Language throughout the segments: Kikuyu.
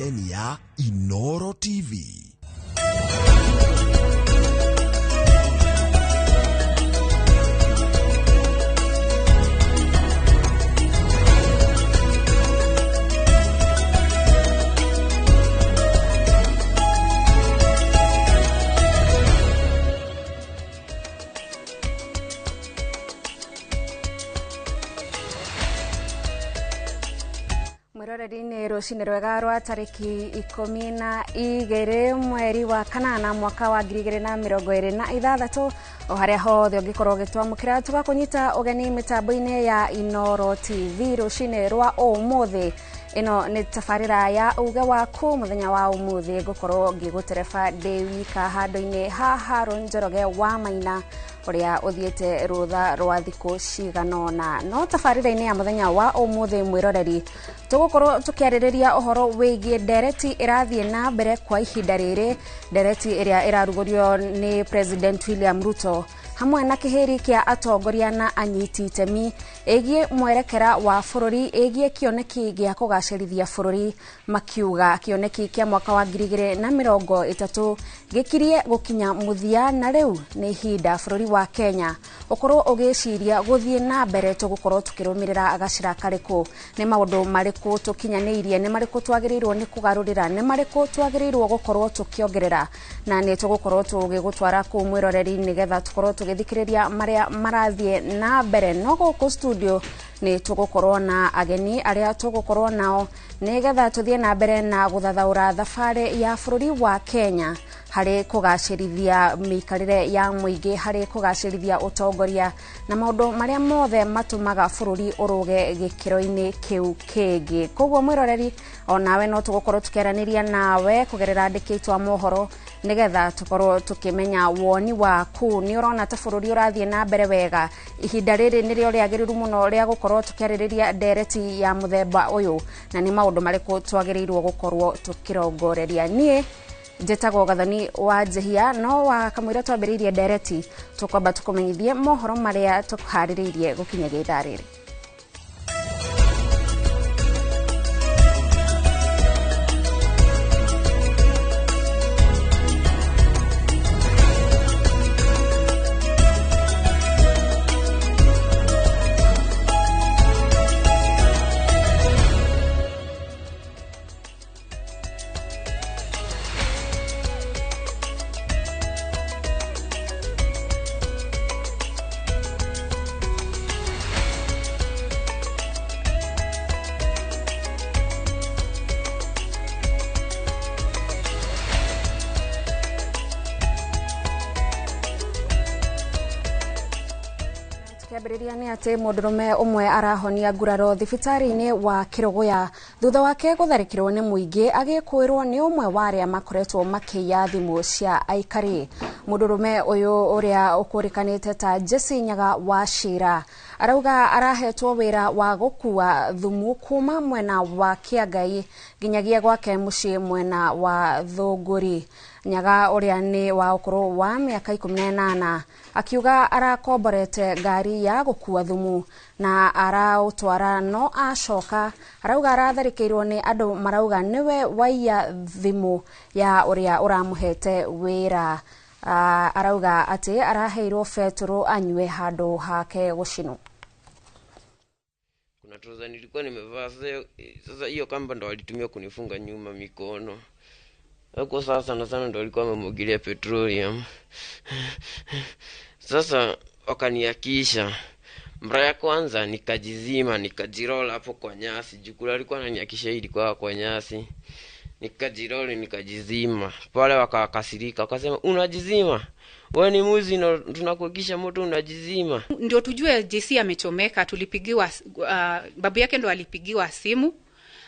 Ya Inoro TV. Mwiroreri-inĩ rũcinĩ rwega rwa tarĩki 12 mweri wa kanana mwaka wa 2026 o harĩa hothe ũngĩkorwo ũgĩtwamũkĩra tũgakũnyita ũgeni mĩtambo-inĩ ya Inoro TV rũcinĩ rwa ũmũthĩ. Ĩno nĩ tabarĩra ya uge waku mũthenya wa ũmũthĩ ngũkorwo ngĩgũtereba ndĩ wika handũ-inĩ ha Haron Njoroge wa Maina ũrĩa ũthiĩte rũtha rwa thikũ ciganona. No tabarĩra-inĩ ya mũthenya wa ũmũthĩ mwĩroreri tũgũkorwo tũkĩarĩrĩria ũhoro wĩgiĩ ndereti ĩrathiĩ na mbere kwa ihinda rĩrĩ, ndereti ĩrĩa ĩrarugũrio nĩ President William Ruto hamwe na kĩhĩri kĩa atongoria na anyiti itemi ĩgiĩ mwerekera wa bũrũri, ĩgiĩ kĩoneki gĩa kũgacĩrithia bũrũri, makiuga kĩoneki kĩa mwaka wa 2030 gĩkirie gũkinya mũthia na rĩu nĩ ihinda bũrũri wa Kenya ũkorwo ũgĩciria gũthiĩ na mbere. Tũgũkorwo tũkĩrũmĩrĩra gacĩra karĩkũ, nĩ maũndũ marĩkũ tũkinyanĩirie, nĩ marĩkũ twagĩrĩirwo nĩ kũgarũrĩra, nĩ marĩkũ twagĩrĩirwo gũkorwo tũkĩongerera, na nĩ tũgũkorwo tũgĩgũtwara kũu mwĩroreri nĩgetha tũkorwo tũgĩthikĩrĩria marĩa marathiĩ na mbere. No gũkũ studio nĩ tũgũkorwo na ageni arĩa tũgũkorwo nao nĩgetha tũthiĩ na mbere na gũthathaũra thabarĩ ya bũrũri wa Kenya harĩ kũgacĩrithia mĩikarĩre ya mũingĩ, harĩ kũgacĩrithia ũtongoria na maũndũ marĩa mothe matũmaga bũrũri ũrũge gĩkĩro-inĩ kĩu kĩngĩ. Koguo mwĩroreri onawe no tũgũkorwo tũkĩaranĩria nawe kũgerera andĩki aitũ a mohoro nĩgetha tũkorwo tũkĩmenya woni waku. Nĩ ũrona ta bũrũri ũrathiĩ na mbere wega? Ihinda rĩrĩ nĩrĩo rĩagĩrĩru mũno rĩa gũkorwo tũkĩarĩrĩria ndereti ya mũthemba ũyũ, na nĩ maũndũ marĩkũ twagĩrĩirwo gũkorwo tũkĩrongoreria? Niĩ njĩtagwo Gathoni wa Njehia, no wa kamũira twambĩrĩirie ndereti tũkwamba tũkũmenyithie mohoro marĩa tũharĩrĩirie gũkinyagia ithaa rĩrĩ. Kĩambĩrĩria nĩ atĩ mũndũrũme ũmwe arahonia nguraro thibitarĩ-inĩ wa Kĩrũgũya thutha wake gũtharĩkĩrwo nĩ mũingĩ agĩkũĩrwo nĩ ũmwe wa arĩa makoretwo makĩiya thimũ cia aikari. Mũndũrũme ũyũ ũrĩa ũkũrĩkanĩte ta Jesse Nyaga wa Cira arauga arahetwo wĩra wa gũkua thumu kuma mwena wa Kĩangai nginyagia gwake mũciĩ mwena wa Thũngũri. Nyaga ũrĩa nĩ wa ũkũrũ wa mĩaka 18 akiuga arakomborete ngari ya gũkua thumu na araũtwara, no acoka arauga aratharĩkĩirwo nĩ andũ marauga nĩwe waiya thimũ ya ũrĩa ũramũhete wĩra. Arauga atĩ araheirwo betũrũ anyue handũ hake gũcinwo. Kuna trouser nilikuwa nimevaa, sasa hiyo kamba ndo walitumia kunifunga nyuma mikono. Huko sasa sana sana ndo walikuwa wamemwagilia petroleum. Sasa wakaniakisha. Mara ya kwanza nikajizima, nikajirola hapo kwa nyasi. Jukula alikuwa ananiakisha ilikuwa kwa nyasi. Nikajirola nikajizima. Pale wakakasirika, wakasema unajizima? Wewe ni mwizi na tunakuakisha moto unajizima. Ndio tujue JC amechomeka, tulipigiwa babu yake ndo alipigiwa simu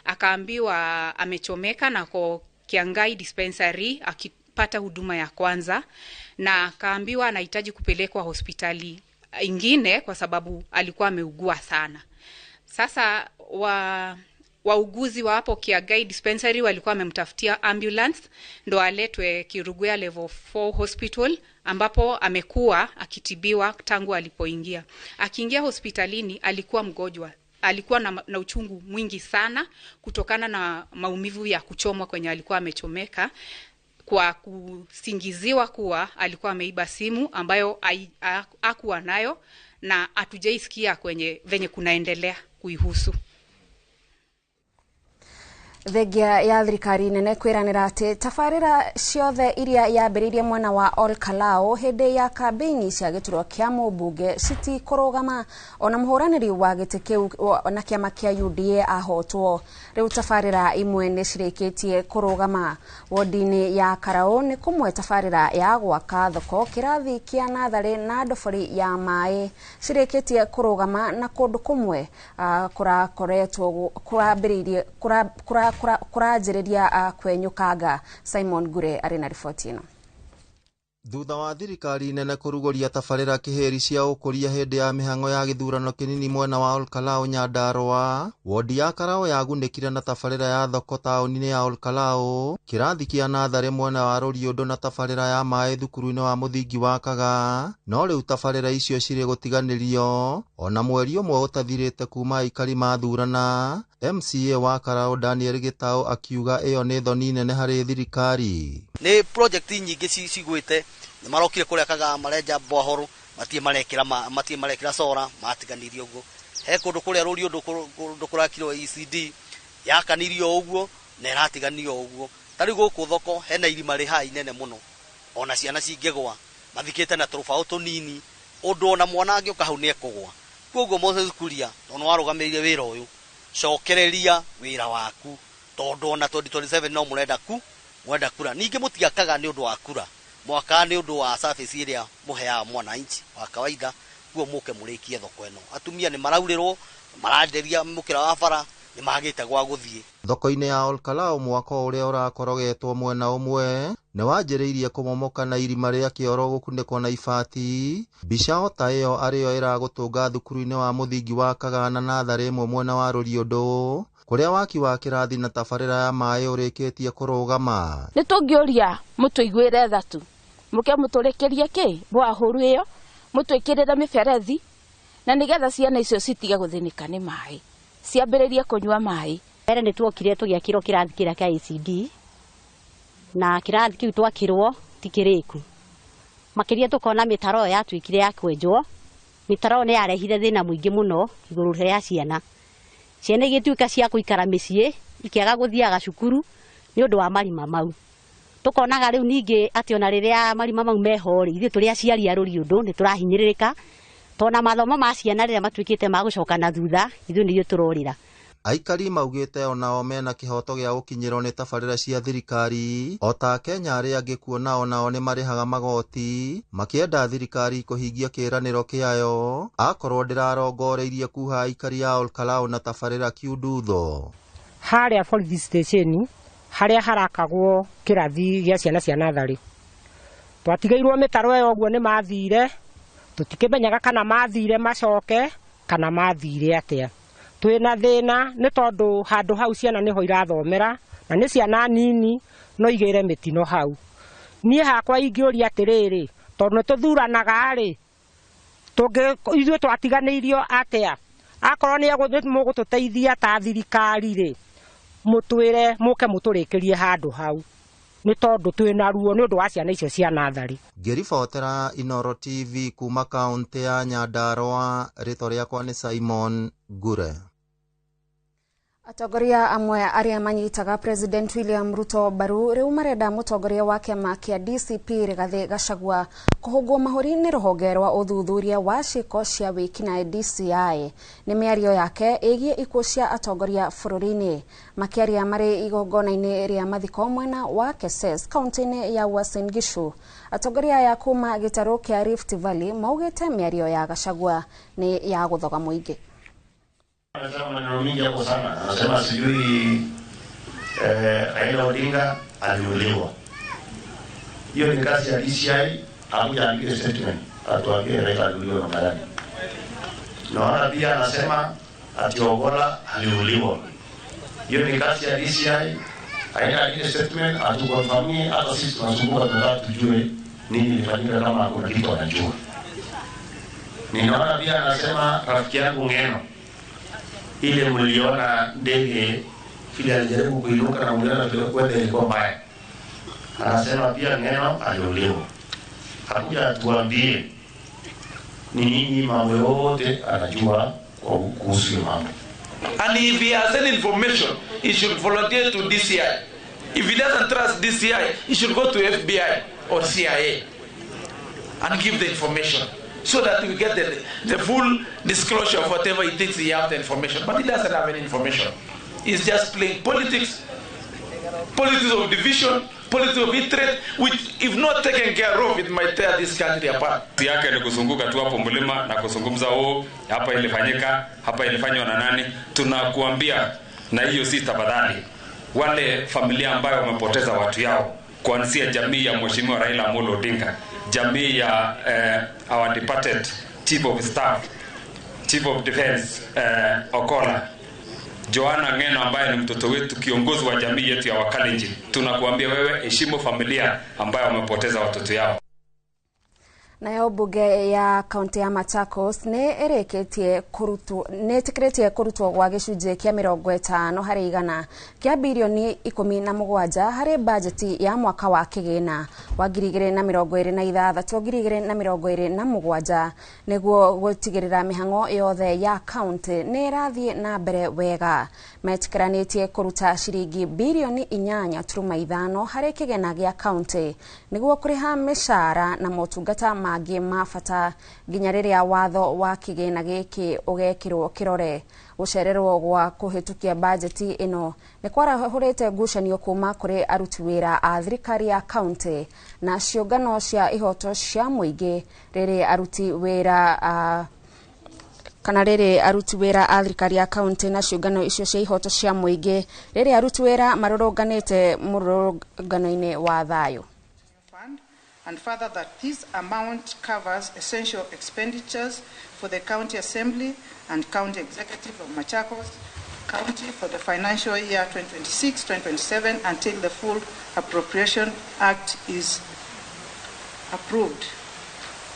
akaambiwa amechomeka na kwa Kiangai dispensary akipata huduma ya kwanza, na akaambiwa anahitaji kupelekwa hospitali ingine kwa sababu alikuwa ameugua sana. Sasa wauguzi wa hapo Kiangai dispensary walikuwa wamemtafutia ambulance ndo aletwe Kiruguya level 4 hospital ambapo amekuwa akitibiwa tangu alipoingia. Akiingia hospitalini alikuwa mgonjwa Alikuwa na uchungu mwingi sana kutokana na maumivu ya kuchomwa kwenye alikuwa amechomeka, kwa kusingiziwa kuwa alikuwa ameiba simu ambayo hakuwa nayo, na hatujaisikia kwenye venye kunaendelea kuihusu. Thengia ya thirikari nene kwiranira ati tabarira ciothe iria yambĩrĩirie mwena wa Ol Kalou hĩndĩ ya kambĩini cia gĩturwa kĩa mũmbunge citikũrũgama ona mũhũranĩri wa gĩtĩ kĩu na kĩama kĩa UDA ahotwo. Rĩu tabarĩra imwe nĩ cirĩkĩtie kũrũgama. Wodi-inĩ ya Karau nĩ kũmwe tabarĩra ya gwaka thoko, kĩrathi kĩa natharĩ na ndobori ya maĩ cirĩkĩtie kũrũgama, na kũndũ kũmwe kũrakoretwo kũrambĩrĩirie kũranjĩrĩria kwenyũkanga. Simon Ngure arĩ na riboti ĩno. Thutha wa thirikari nene kũrugũria tabarĩra kĩhĩri cia ũkũria hĩndĩ ya mĩhang'o ya gĩthurano kĩnini mwena wa Ol Kalou Nyandarua, wodi ya Karau yagunĩkire na tabarĩra ya thoko taũni-inĩ ya Ol Kalou, kĩrathi kĩa natharĩ mwena wa Rũriũndũ na tabarĩra ya maĩ thukuru-inĩ wa mũthingi wa Kaga. No rĩu tabarĩra icio cirĩ gũtiganĩrio ona mweri ũmwe ũtathirĩte kuma aikari mathurana. MCA wa Karau Daniel Gitau akiuga ĩyo nĩ thoni nene harĩ thirikari. Nĩ project nyingĩ cigwĩte, nĩ marokire kũrĩa Kaga marenja bohoro, matirĩ marekĩra sora, matiganirie ũguo. He kũndũ kũrĩa Rũriũndũ kũndũ kũrakirwo ECD yakanirio ũguo na ĩratiganio ũguo. Ta rĩu gũkũ thoko hena irima rĩ haha inene mũno, ona ciana cingĩgwa mathikĩte na tũrũbaũ tũnini, ũndũ ona mwana angĩũka hau nĩ ekũgwa. Koguo Moses Kuria tondũ warũgamĩrĩire wĩra ũyũ, cokereria wĩra waku, tondũ ona 2027 no mũrenda mwenda kura. Ningĩ mũtiakaga nĩ ũndũ wa kura, mwakaga nĩ ũndũ wa service ĩrĩa mũheaga mwananchi wa kawaida, kuo mũke mũrĩkie thoko ĩno. Atumia nĩ maraurĩrwo, marenderia mũkĩra wa bara, nĩ magĩte gwa gũthiĩ. Thoko-inĩ ya Ol Kalou mwako ũrĩa ũrakorogetwo mwena ũmwe nĩ wanjĩrĩirie kũmomoka na irima rĩa kĩoro gũkunĩkwo na ibati. Mbica o ta ĩyo arĩyo ĩragũtũnga thukuru-inĩ wa mũthingi wa Kagana natharĩ ĩmwe mwena wa Rũriũndũ, kũrĩa waki wa kĩrathi na tabarĩra ya maĩ ũrĩkĩtie kũrũgama. Nĩ tũngĩũria mũtũiguĩre tha tu, mũke mũtũrĩkĩrie kĩ bwahũru ĩyo, mũtwĩkĩrĩre mĩberethi, na nĩgetha ciana icio citige gũthĩnĩka nĩ maĩ, ciambĩrĩrie kũnyua maĩ. Mbere nĩ tuokire tũgĩakĩrwo kĩrathi kĩrĩa kĩa ECD, na kĩrathi kĩu twakĩrwo ti kĩrĩku. Makĩria tũkona mĩtaro ĩyo yatuĩkire ya kwenjwo, mĩtaro ĩyo nĩ yarehire thĩna mũingĩ mũno igũrũ rĩa ciana. Ciana igĩtuĩka cia gũikara mĩciĩ, ikĩaga gũthiaga cukuru nĩ ũndũ wa marima mau. Tũkonaga rĩu ningĩ atĩ ona rĩrĩa marima mau meho rĩ, ithuĩ tũrĩ aciari a Rũriũndũ nĩ tũrahinyĩrĩrĩka, tondũ mathomo ma ciana rĩrĩa matuĩkĩte ma gũcoka na thutha, ithuĩ nĩ ithuĩ tũrorĩra. Aikari maugĩte onao mena kĩhoto gĩa gũkinyĩrwo nĩ tabarĩra cia thirikari o ta Kenya arĩa angĩ, kuona onao nĩ marĩhaga magoti, makĩenda thirikari kũhingia kĩĩranĩro kĩayo akorwo ndĩrarongoreirie kuha aikari a Ol Kalou na tabarĩra kiundutho. Harĩa borithi station harĩa harakagwo kĩrathi gĩa ciana cia natharĩ, twatigĩirwo mĩtaro ĩyo ũguo nĩ mathire, tũtikĩmenyaga kana mathire macoke kana mathire atĩa. Twĩna thĩna nĩ tondũ handũ hau ciana nĩho irathomera, na nĩ ciana nini no igĩre mĩtino hau. Niĩ hakwa ingĩũria atĩrĩrĩ, tondũ nĩ tũthuranaga rĩ, ithuĩ twatiganĩirio atĩa? Akorwo nĩ mũgũtũteithia ta thirikari rĩ, mũtwĩre mũke mũtũrĩkĩrie handũ hau, nĩ tondũ twĩna ruo nĩ ũndũ wa ciana icio cia natharĩ. Ngĩribotera Inooro TV kuma kaũntĩ ya Nyandarua, rĩtwa rĩakwa nĩ Simon Ngure. Atongoria amwe arĩa manyitaga President William Ruto mbaru rĩu marenda mũtongoria wa kĩama kĩa DCP Rigathĩ Gachagua kũhũngwo mahũri nĩ rũhonge rwa ũthuthuria wa ciĩko cia wĩkinaĩ DCI nĩ mĩario yake ĩgiĩ ikuũ cia atongoria bũrũri-inĩ. Makĩaria marĩ igongona-inĩ rĩa mathiko mwena wa Keses kaunti-inĩ ya Uasin Gishu, atongoria aya kuma gĩtarũ kĩa Rift Valley maugĩte mĩario ya Gachagua nĩ ya gũthoga mũingĩ. Anasema maneno mingi hapo sana. Anasema sijui Raila Odinga aliuliwa. Hiyo ni kazi ya DCI, akuja andike statement atuambie Raila aliuliwa namna gani. Naona pia anasema ati Ogolla aliuliwa. Hiyo ni kazi ya DCI, aende andike statement atukonfirmie, hata sisi tunasumbuka tunataka tujue nini ilifanyika kama kuna kitu anajua. Ninaona pia anasema rafiki yangu Ngeno Ile mliona ndege vile alijaribu kuinuka na mliona vile weather ilikuwa mbaya. Anasema pia Ng'eno aliuliwa. Hakuja tuambie ni nini, mambo yote anajua kwa kuhusu hiyo mambo. And if he has any information, he should volunteer to DCI. If he doesn't trust DCI, he should go to FBI or CIA and give the information so that we get the full disclosure of whatever he thinks he has the information. But he doesn't have any information. He's just playing politics, politics of division, politics of hatred, which if not taken care of, it might tear this country apart. Kazi yake ni kuzunguka tu hapo mlima na kuzungumza, oh, hapa ilifanyika, hapa ilifanywa na nani. Tunakuambia na hiyo si tafadhali, wale familia ambayo wamepoteza watu yao, kuanzia jamii ya Mheshimiwa Raila Amolo Odinga, jamii ya our departed Chief of Staff, Chief of Defense Okola, Joanna Ng'eno ambaye ni mtoto wetu, kiongozi wa jamii yetu ya Wakalenjin. Tunakuambia wewe, heshimu familia ambayo wamepoteza watoto yao. Nayo mbunge ya kaunti ya Machakos nĩ ĩrĩkĩtie kũrutwo nĩ ĩtĩkĩrĩtie kũrutwo gwa gĩcunjĩ kĩa 50% kĩa birioni 17 harĩ bajeti ya mwaka wa kĩgĩna wa 2026 2027 nĩguo gũtigĩrĩra mĩhang'o yothe ya kaunti nĩ ĩrathiĩ na mbere wega. Metĩkĩranĩtie kũruta ciringi birioni 8.5 harĩ kĩgĩna gĩa kaunti nĩguo kũrĩha mĩcara na motungata mangĩ ma bata nginya rĩrĩa watho wa kĩgĩna gĩkĩ ũgekĩrwo kĩrore. Gũcererwo gwa kũhĩtũkia bajeti ĩno nĩ kwarahũrĩte ngucanio kuma kũrĩ aruti wĩra a thirikari ya kaunti na ciũngano cia ihoto cia mũingĩ rĩrĩ aruti wĩra a kana rĩrĩ aruti wĩra a thirikari ya kaunti na ciũngano icio cia ihoto cia mũingĩ rĩrĩ aruti wĩra marũrũnganĩte mũrũrũngano-inĩ wa thayũ. And further, that this amount covers essential expenditures for the County Assembly and County Executive of Machakos County for the financial year 2026-2027 until the full Appropriation Act is approved.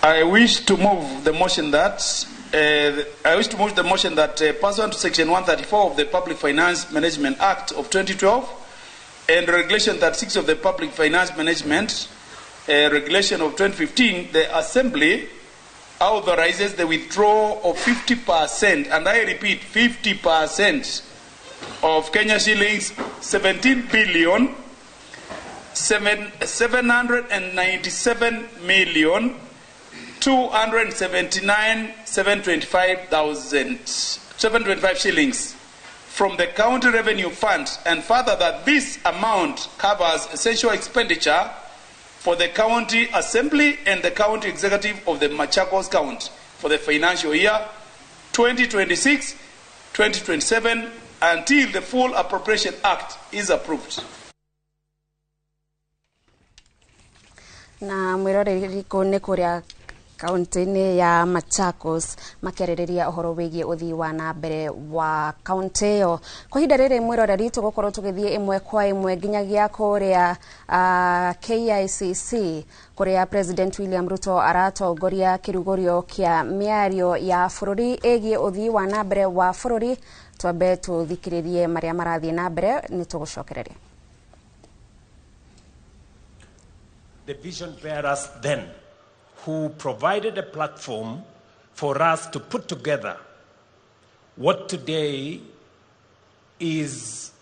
I wish to move the motion that pursuant to Section 134 of the Public Finance Management Act of 2012 and Regulation 36 of the Public Finance Management Regulation of 2015, the Assembly authorizes the withdrawal of 50%, and I repeat, 50% of Kenya shillings 17 billion 797 million 279,725 shillings from the County Revenue Fund, and further that this amount covers essential expenditure for the County Assembly and the County Executive of the Machakos County for the financial year 2026-2027 until the full Appropriation Act is approved. Na mwiroreri nĩ kũrĩa kaunti-inĩ ya Machakos makĩarĩrĩria ũhoro wĩgiĩ ũthii wa na mbere wa kaunti ĩyo. Kwa ihinda rĩrĩ mwĩroreri tũgũkorwo tũgĩthiĩ ĩmwe kwa ĩmwe nginyagia kũrĩa KICC kũrĩa President William Ruto aratongoria kĩrugũrio kĩa mĩario ya bũrũri ĩgiĩ ũthii wa na mbere wa bũrũri. Twambe tũthikĩrĩrie marĩa marathiĩ na mbere nĩ tũgũcokereria. The vision bearers then, who provided a platform for us to put together what today is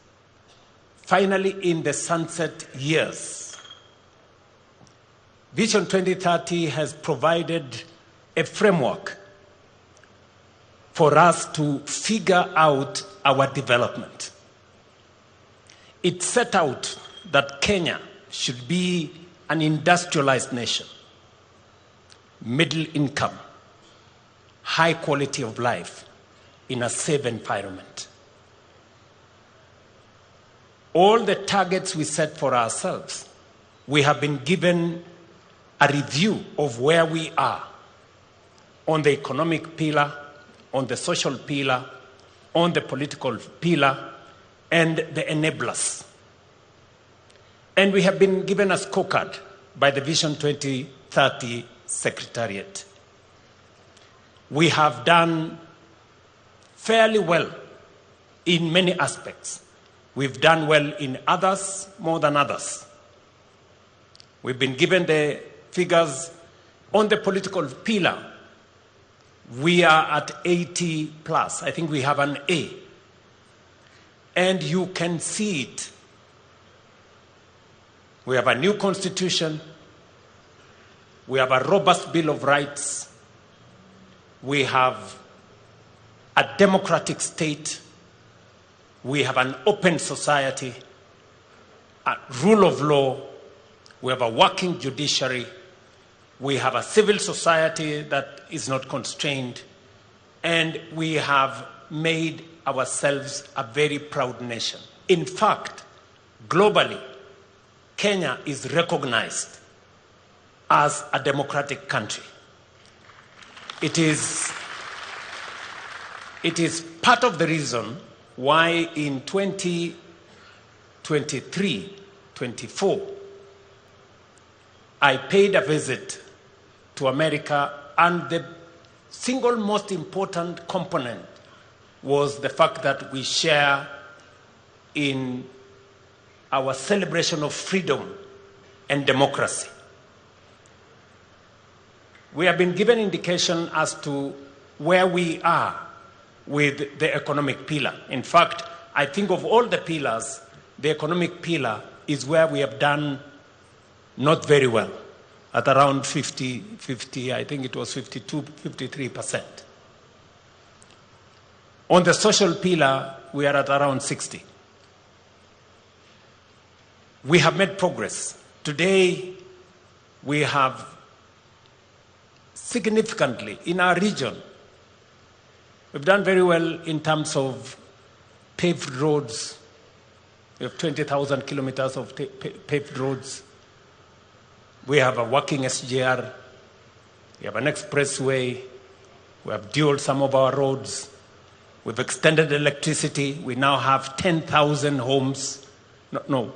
finally in the sunset years. Vision 2030 has provided a framework for us to figure out our development. It set out that Kenya should be an industrialized nation, middle income, high quality of life in a safe environment. All the targets we set for ourselves, we have been given a review of where we are on the economic pillar, on the social pillar, on the political pillar, and the enablers. And we have been given a scorecard by the Vision 2030 Secretariat. We have done fairly well in many aspects. We've done well in others more than others. We've been given the figures on the political pillar. We are at 80 plus. I think we have an A. And you can see it. We have a new constitution. We have a robust Bill of Rights. We have a democratic state. We have an open society, a rule of law. We have a working judiciary. We have a civil society that is not constrained. And we have made ourselves a very proud nation. In fact, globally, Kenya is recognized as a democratic country. It is part of the reason why in 2023-24, I paid a visit to America, and the single most important component was the fact that we share in our celebration of freedom and democracy. We have been given indication as to where we are with the economic pillar. In fact, I think of all the pillars, the economic pillar is where we have done not very well, at around 50, I think it was 52, 53%. On the social pillar, we are at around 60. We have made progress. Today, we have significantly in our region, we've done very well in terms of paved roads. We have 20,000 kilometers of paved roads. We have a working SGR. We have an expressway. We have dualed some of our roads. We've extended electricity. We now have 10,000 homes. No,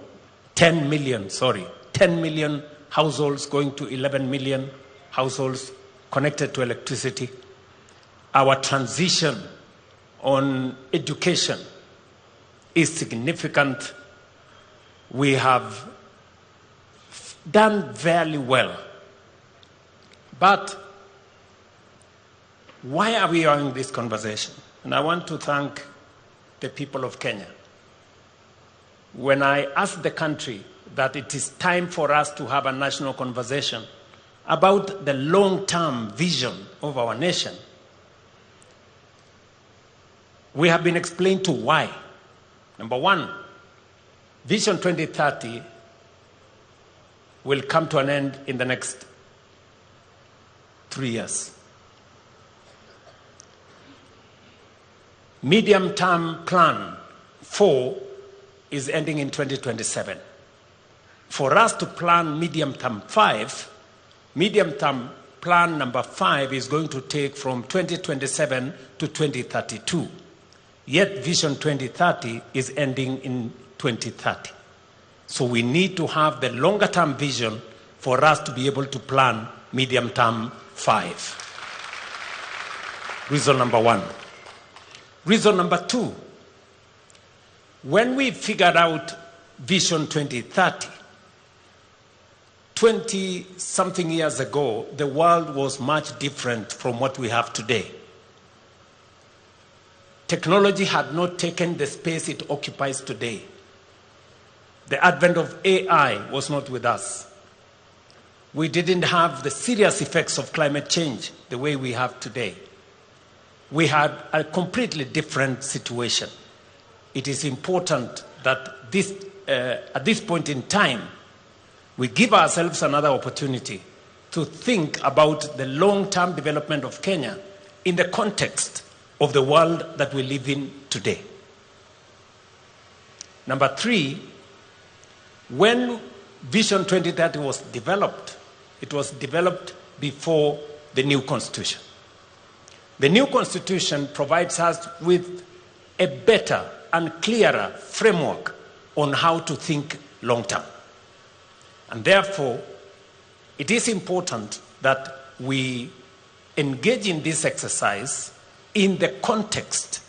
10 million, sorry. 10 million households going to 11 million households connected to electricity. Our transition on education is significant. We have done fairly well. But why are we having this conversation? And I want to thank the people of Kenya. When I asked the country that it is time for us to have a national conversation about the long-term vision of our nation, we have been explained to why. Number one, Vision 2030 will come to an end in the next 3 years. Medium-term plan 4 is ending in 2027. For us to plan medium-term 5, medium-term plan number 5 is going to take from 2027 to 2032. Yet Vision 2030 is ending in 2030. So we need to have the longer-term vision for us to be able to plan medium-term 5. Reason number one. Reason number two, when we figured out Vision 2030, 20-something years ago, the world was much different from what we have today. Technology had not taken the space it occupies today. The advent of AI was not with us. We didn't have the serious effects of climate change the way we have today. We had a completely different situation. It is important that at this point in time, we give ourselves another opportunity to think about the long-term development of Kenya in the context of the world that we live in today. Number three, when Vision 2030 was developed, it was developed before the new constitution. The new constitution provides us with a better and clearer framework on how to think long term. And therefore, it is important that we engage in this exercise in the context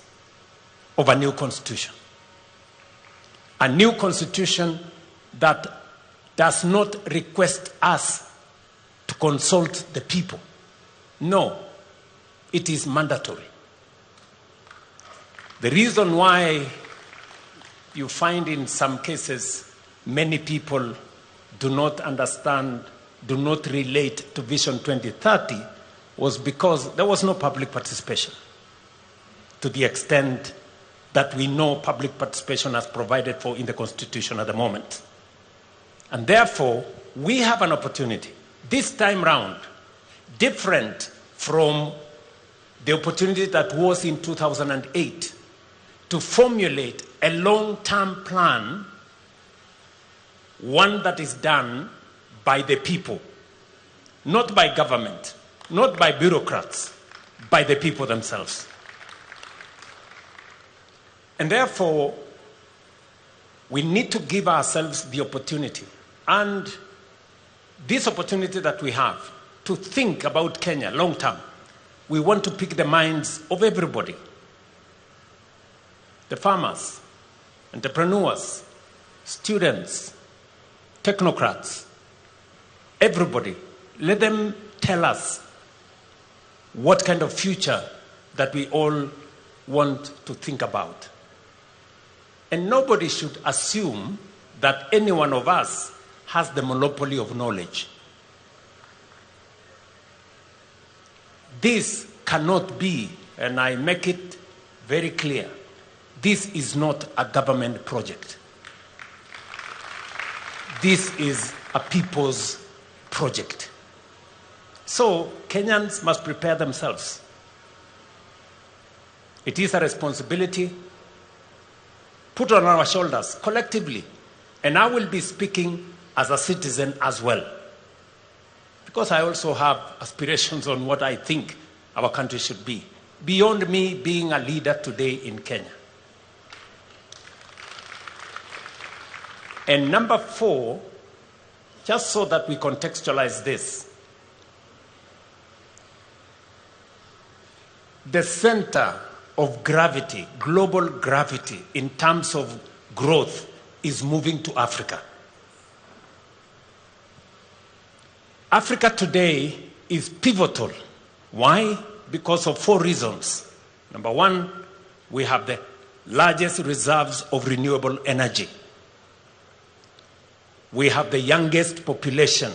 of a new constitution. A new constitution that does not request us to consult the people. No, it is mandatory. The reason why you find in some cases many people do not understand, do not relate to Vision 2030 was because there was no public participation to the extent that we know public participation has provided for in the Constitution at the moment. And therefore, we have an opportunity this time round, different from the opportunity that was in 2008, to formulate a long-term plan, one that is done by the people, not by government, not by bureaucrats, by the people themselves. And therefore, we need to give ourselves the opportunity, and this opportunity that we have to think about Kenya long term. We want to pick the minds of everybody, the farmers, entrepreneurs, students, technocrats, everybody. Let them tell us what kind of future that we all want to think about. And nobody should assume that any one of us has the monopoly of knowledge. This cannot be, and I make it very clear, this is not a government project. This is a people's project. So Kenyans must prepare themselves. It is a responsibility put on our shoulders collectively. And I will be speaking as a citizen as well, because I also have aspirations on what I think our country should be, beyond me being a leader today in Kenya. And number four, just so that we contextualize this, the center of gravity, global gravity in terms of growth, is moving to Africa. Africa today is pivotal. Why? Because of four reasons. Number one, we have the largest reserves of renewable energy. We have the youngest population,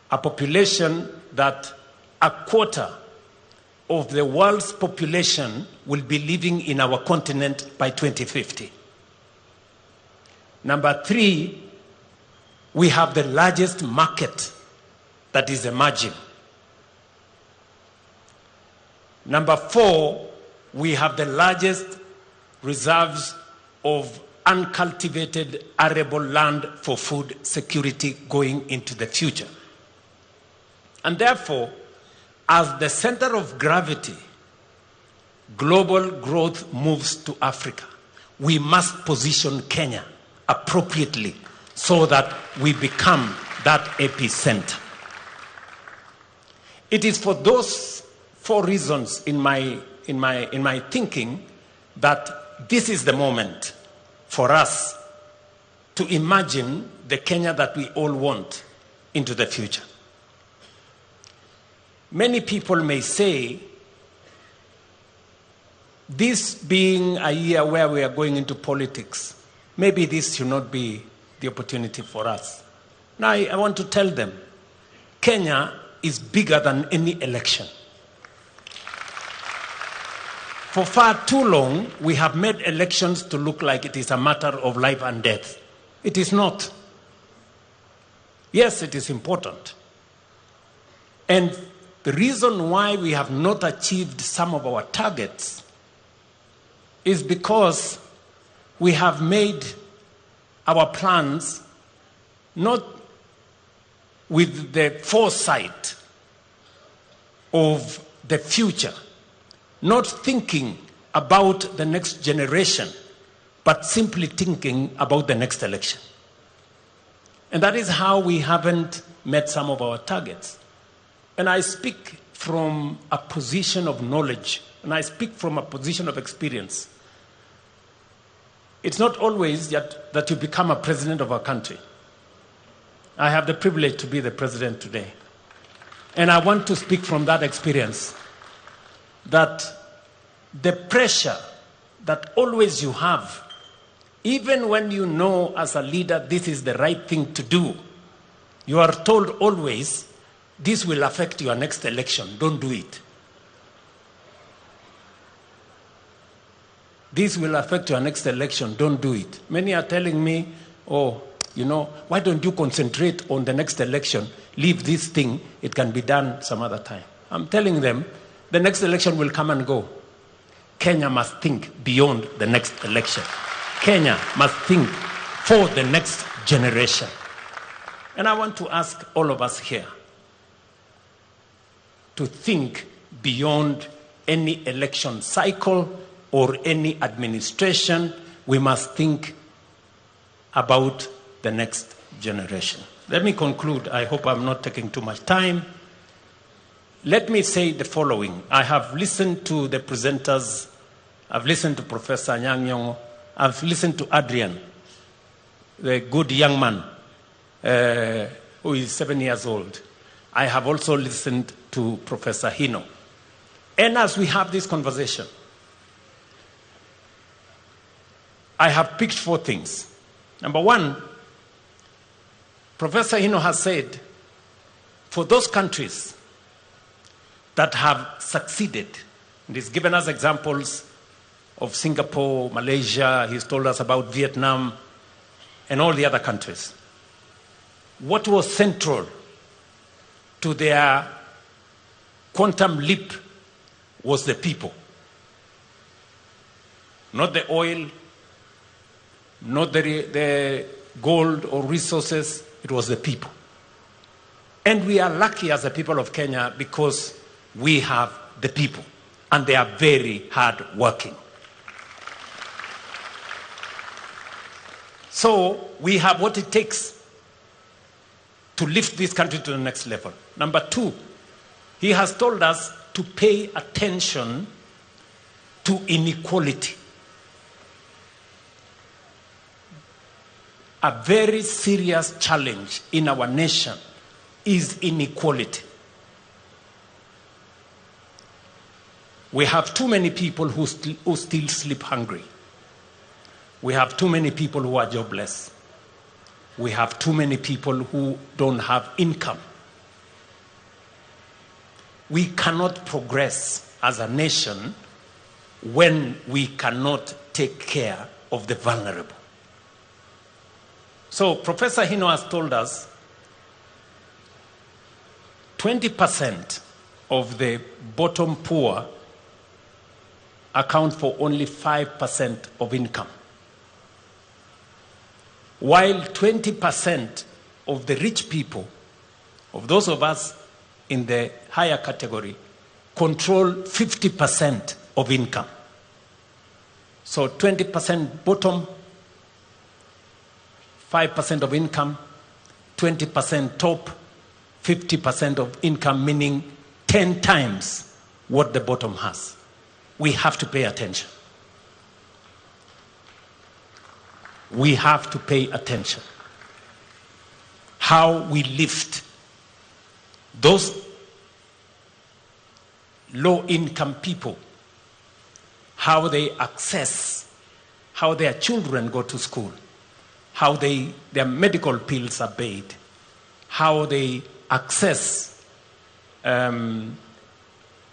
a population that a quarter of the world's population will be living in our continent by 2050. Number three, we have the largest market that is emerging. Number four, we have the largest reserves of uncultivated arable land for food security going into the future. And therefore, as the center of gravity, global growth moves to Africa. We must position Kenya appropriately so that we become that epicenter. It is for those four reasons in my thinking that this is the moment for us to imagine the Kenya that we all want into the future. Many people may say, this being a year where we are going into politics, maybe this should not be the opportunity for us. Now, I want to tell them, Kenya is bigger than any election. For far too long, we have made elections to look like it is a matter of life and death. It is not. Yes, it is important. And the reason why we have not achieved some of our targets is because we have made our plans not with the foresight of the future, not thinking about the next generation, but simply thinking about the next election. And that is how we haven't met some of our targets. And I speak from a position of knowledge, and I speak from a position of experience. It's not always that you become a president of a country. I have the privilege to be the president today. And I want to speak from that experience, that the pressure that always you have, even when you know as a leader this is the right thing to do, you are told always, this will affect your next election, don't do it. This will affect your next election, don't do it. Many are telling me, oh, you know, why don't you concentrate on the next election? Leave this thing, it can be done some other time. I'm telling them, the next election will come and go. Kenya must think beyond the next election. Kenya must think for the next generation. And I want to ask all of us here to think beyond any election cycle or any administration. We must think about the next generation. Let me conclude. I hope I'm not taking too much time. Let me say the following. I have listened to the presenters. I've listened to Professor Anyang' Nyong'o. I've listened to Adrian, the good young man who is 7 years old. I have also listened to Professor Hino. And as we have this conversation, I have picked four things. Number one, Professor Hino has said, for those countries that have succeeded, and he's given us examples of Singapore, Malaysia, he's told us about Vietnam, and all the other countries. What was central to their quantum leap was the people. Not the oil, not the gold or resources, it was the people. And we are lucky as the people of Kenya because we have the people, and they are very hard working. So we have what it takes to lift this country to the next level. Number two, he has told us to pay attention to inequality. A very serious challenge in our nation is inequality. We have too many people who still sleep hungry. We have too many people who are jobless. We have too many people who don't have income. We cannot progress as a nation when we cannot take care of the vulnerable. So Professor Hino has told us 20% of the bottom poor account for only 5% of income, while 20% of the rich people, of those of us in the higher category, control 50% of income. So 20% bottom, 5% of income, 20% top, 50% of income, meaning 10 times what the bottom has. We have to pay attention. We have to pay attention. How we lift those low-income people, how they access, how their children go to school, how their medical bills are paid, how they access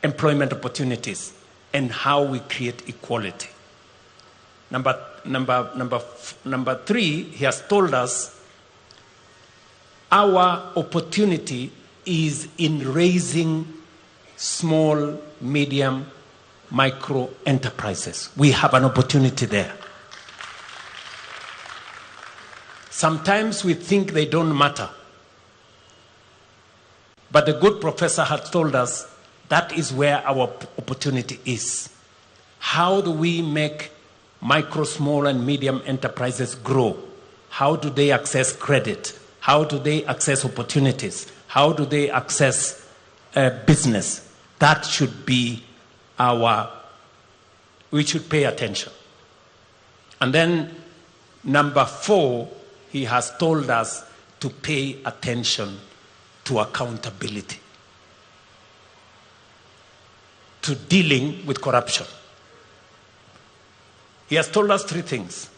employment opportunities, and how we create equality. Number three, he has told us our opportunity is in raising small, medium, micro enterprises. We have an opportunity there. Sometimes we think they don't matter. But the good professor had told us that is where our opportunity is. How do we make micro, small, and medium enterprises grow? How do they access credit? How do they access opportunities? How do they access business? That should be we should pay attention. And then number 4, he has told us to pay attention to accountability, to dealing with corruption. He has told us 3 things.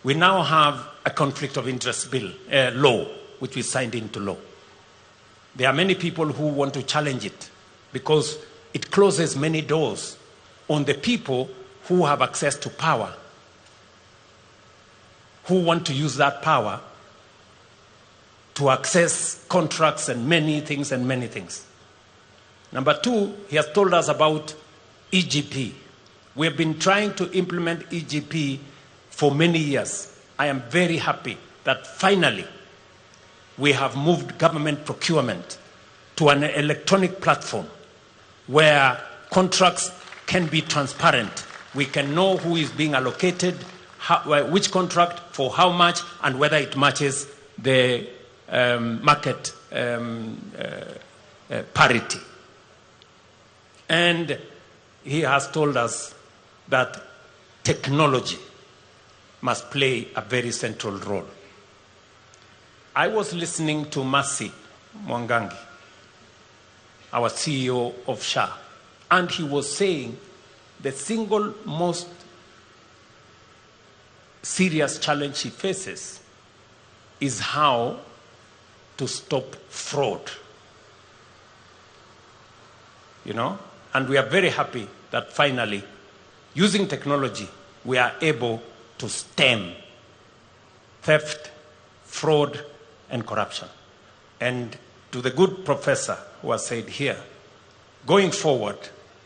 We now have a conflict of interest bill, law, which we signed into law. There are many people who want to challenge it because it closes many doors on the people who have access to power, who want to use that power to access contracts and many things and many things. Number 2, he has told us about EGP. We have been trying to implement EGP for many years. I am very happy that finally we have moved government procurement to an electronic platform where contracts can be transparent. We can know who is being allocated, how, which contract, for how much, and whether it matches the market parity. And he has told us that technology must play a very central role. I was listening to Mercy Mwangangi, our CEO of SHA, and he was saying the single most serious challenge she faces is how to stop fraud. You know? And we are very happy that finally, using technology, we are able to stem theft, fraud, and corruption. And to the good professor who has said here, going forward,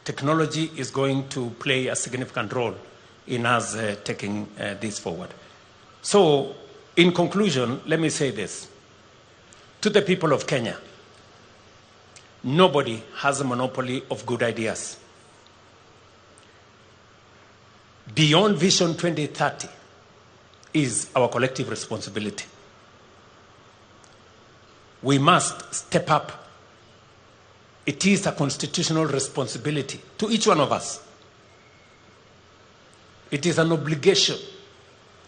technology is going to play a significant role in us taking this forward. So, in conclusion, let me say this. To the people of Kenya, nobody has a monopoly of good ideas. Beyond Vision 2030 is our collective responsibility. We must step up. It is a constitutional responsibility to each one of us. It is an obligation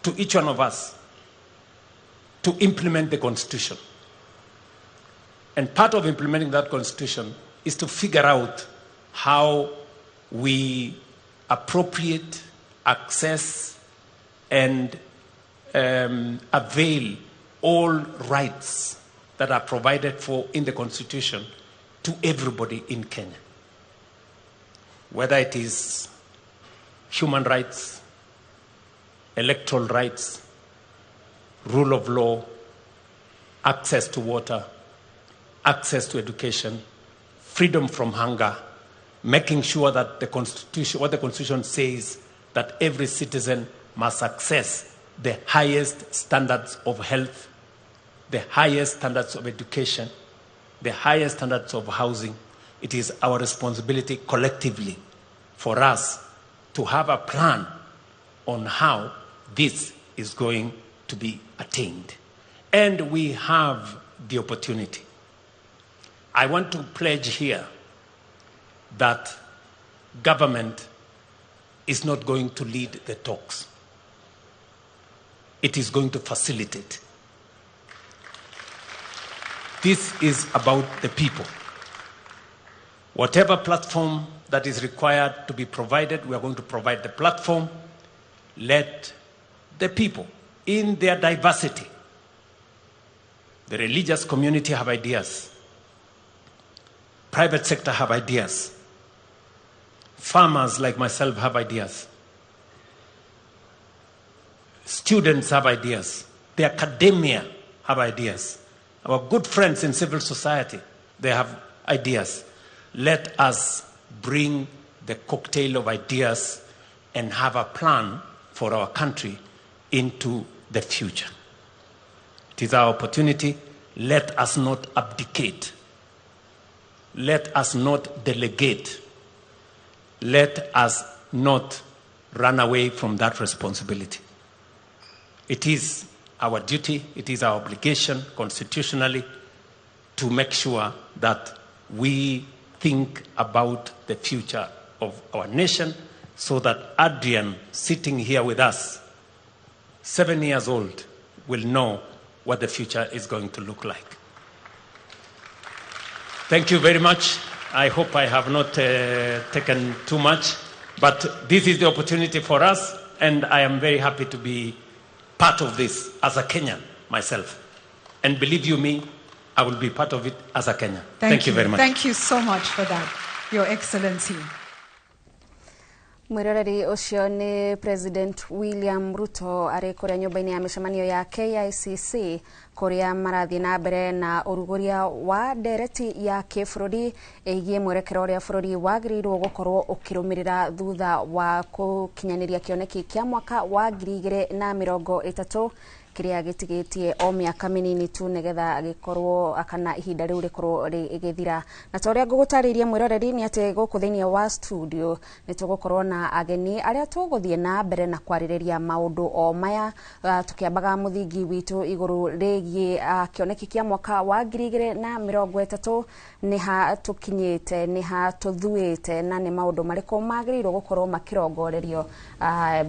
to each one of us to implement the Constitution. And part of implementing that Constitution is to figure out how we appropriate, access, and avail all rights that are provided for in the Constitution to everybody in Kenya. Whether it is human rights, electoral rights, rule of law, access to water, access to education, freedom from hunger, making sure that the Constitution, what the Constitution says, that every citizen must access the highest standards of health, the highest standards of education, the highest standards of housing. It is our responsibility collectively for us to have a plan on how this is going to be attained. And we have the opportunity. I want to pledge here that government is not going to lead the talks. It is going to facilitate. This is about the people. Whatever platform that is required to be provided, we are going to provide the platform. Let the people, in their diversity, the religious community have ideas, private sector have ideas, farmers like myself have ideas, students have ideas, the academia have ideas, our good friends in civil society, they have ideas. Let us bring the cocktail of ideas and have a plan for our country into the future. It is our opportunity. Let us not abdicate. Let us not delegate. Let us not run away from that responsibility. It is our duty, it is our obligation constitutionally to make sure that we think about the future of our nation so that Adrian, sitting here with us, 7 years old, will know what the future is going to look like. Thank you very much. I hope I have not taken too much, but this is the opportunity for us, and I am very happy to be part of this as a Kenyan myself. And believe you me, I will be part of it as a Kenyan. Thank you very much. Thank you so much for that, Your Excellency. Mwiroreri, ũcio nĩ President William Ruto arĩ kũrĩa nyũmba-inĩ ya mĩcemanio ya KICC, kũrĩa marathiĩ na mbere na ũrugũria wa ndereti ya kĩbũrũri ĩgiĩ mwerekero ũrĩa bũrũri wagĩrĩirwo gũkorwo ũkĩrũmĩrĩra thutha wa gũkinyanĩria kĩoneki kĩa mwaka wa 2030, kĩrĩa gĩtigĩtie o mĩaka mĩnini tu nĩgetha gĩkorwo kana ihinda rĩu rĩkorwo rĩgĩthira. Na ta ũrĩa ngũgũtarĩirie, mwĩroreri, nĩ atĩ gũkũ thĩinĩ wa studio nĩ tũgũkorwo na ageni arĩa tũgũthiĩ na mbere na kwarĩrĩria maũndũ o maya, tũkĩambaga mũthingi witũ igũrũ rĩgiĩ kĩoneki kĩa mwaka wa 2030, nĩ ha tũkinyĩte, nĩ ha tũthuĩte, na nĩ maũndũ marĩkũ magĩrĩirwo gũkorwo makĩrongorerio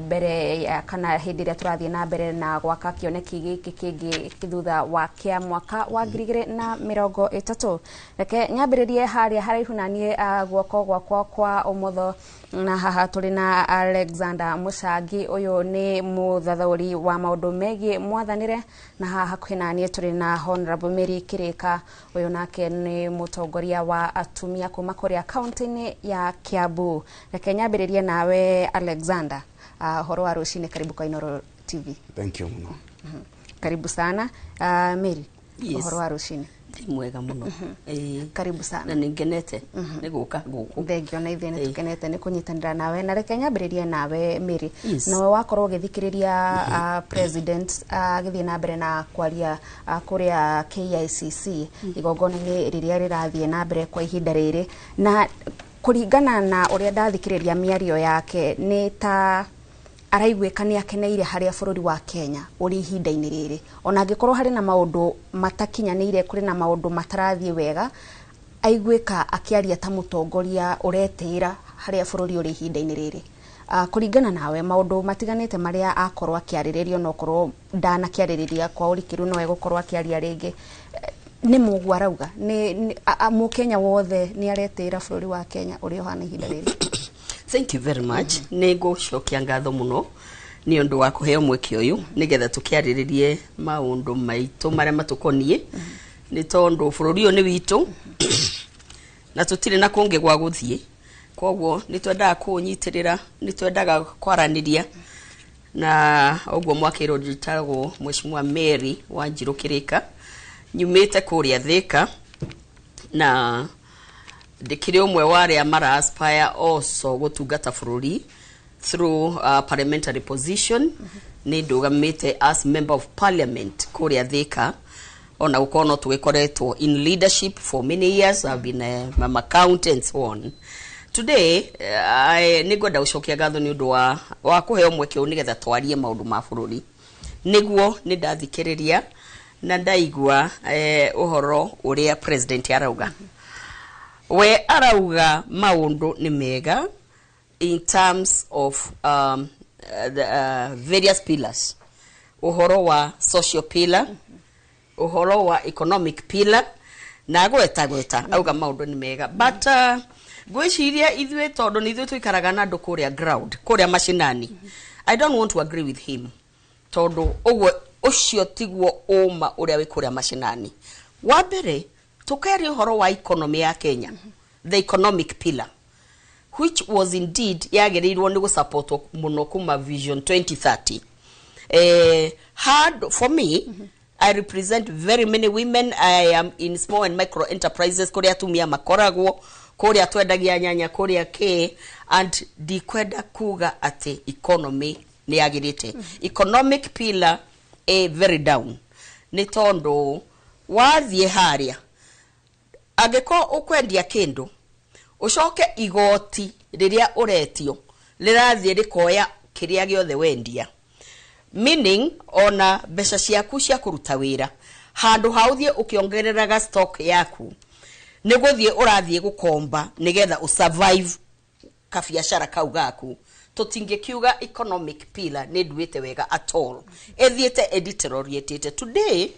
mbere kana hĩndĩ ĩrĩa tũrathiĩ na mbere na gwaka kĩoneki gĩkĩ kĩngĩ thutha wa kĩa mwaka wa 2030. Reke nyambĩrĩrie harĩa haraihu na niĩ, guoko gwakwa kwa ũmotho, na haha tũrĩ na Alexander Mũcangi. Ũyũ nĩ mũthathaũri wa maũndũ megiĩ mwathanĩre. Na haha hakuhĩ na niĩ tũrĩ na Honorable Mary Kĩrĩka. Ũyũ nake nĩ mũtongoria wa atumia kuma kũrĩa kaunti-inĩ ya Kiambu. Reke nyambĩrĩrie nawe, Alexander. Ũhoro wa rũcinĩ, karibu kwa Inooro TV. Thank you mũno. Karibu sana. Mary. Yes. Ũhoro wa rũcinĩ? Ndĩ mwega mũno. Ĩĩ. Karibu sana. Na nĩ ngenete nĩ gũka gũkũ. Thengio, na ithuĩ nĩ tũkenete nĩ kũnyitanĩra nawe. Na reke nyambĩrĩrie nawe, Mary. Yes. Nawe wakorwo ũgĩthikĩrĩria president agĩthiĩ na mbere na kwaria kũrĩa KICC, igongona-inĩ rĩrĩa rĩrathiĩ na mbere kwa ihinda rĩrĩ, na kũringana na ũrĩa ndathikĩrĩria mĩario yake, nĩ ta araiguĩka nĩ akeneire harĩa bũrũri wa Kenya ũrĩ ihinda-inĩ rĩrĩ, ona angĩkorwo harĩ na maũndũ matakinyanĩire, kũrĩ na maũndũ matarathiĩ wega, aiguĩka akĩaria ta mũtongoria ũretĩĩra harĩa bũrũri ũrĩ ihinda-inĩ rĩrĩ. Kũringana nawe, maũndũ matiganĩte marĩa akorwo akĩarĩrĩrio, no korwo ndanakĩarĩrĩria kwa ũrikĩru, no egũkorwo akĩaria rĩngĩ. Nĩ mũguo arauga nĩ mũkenya wothe nĩ aretĩĩra bũrũri wa Kenya ũrĩa ũhana ihinda rĩrĩ? Thank you very much. Nĩ ngũcokia ngatho mũno nĩ ũndũ wa kũheo mweke ũyũ nĩgetha tũkĩarĩrĩrie maũndũ maitũ marĩa matũkoniĩ, nĩ tondũ bũrũri ũyũ nĩ witũ na tũtirĩ na kũngĩ gwa gũthiĩ. Koguo nĩ twendaga kũũnyitĩrĩra, nĩ twendaga kwaranĩria. Na ũguo mwakĩrwo, njĩtagwo Mheshimiwa Mary Wanjirũ Kĩrĩka, nyumĩte kũrĩa Thĩka, na ndĩkĩrĩ ũmwe wa arĩa mara aspire also gũtungata bũrũri through parliamentary position. Nĩ ndũgamĩte as member of parliament kũrĩa Thĩka, ona gũkorwo no tũgĩkoretwo in leadership for many years. I've been I'm accountant and so on. Today nĩ ngwenda gũcokia ngatho nĩ ũndũ wa kũheo mweke ũyũ nĩgetha twarie maũndũ ma bũrũri. Nĩguo nĩ ndathikĩrĩria na ndaigua ũhoro ũrĩa president arauga. We arauga maũndũ nĩ mega in terms of the various pillars, ũhoro wa social pillar, ũhoro wa economic pillar, na gweta gweta auga maũndũ nĩ mega. But ngwĩciria ithuĩ, tondũ nĩ ithuĩ tũikaraga na andũ kũrĩa ground, kũrĩa mashinani, I don't want to agree with him, tondũ ũguo ũcio tiguo ũma ũrĩa wĩ kũrĩa mashinani. Wa mbere, tũkeria ũhoro wa economy ya Kenya, the economic pillar, which was indeed yagĩrĩirwo nĩ gũsupportwo mũno kuma Vision 2030. Hard for me. I represent very many women. I am in small and micro enterprises, kũrĩa atumia makoragwo, kũrĩa twendagia nyanya, kũrĩa kĩ, and ndikwenda kuga atĩ economy nĩ yagĩrĩte. Economic pillar ĩ very down, nĩ tondũ wathiĩ harĩa, angĩkorwo ũkwendia kĩndũ, ũcoke igoti rĩrĩa ũretio rĩrathiĩ rĩkoya kĩrĩa gĩothe wendia, meaning ona mbeca ciaku cia kũruta wĩra, handũ ha ũthiĩ ũkĩongereraga stock yaku, nĩ gũthiĩ ũrathiĩ gũkomba nĩgetha ũsurvive kabiacara kau gaku. Tũtingĩkiuga economic pillar nĩ nduĩte wega at all, ĩthiĩte ĩdeteriorated. Today,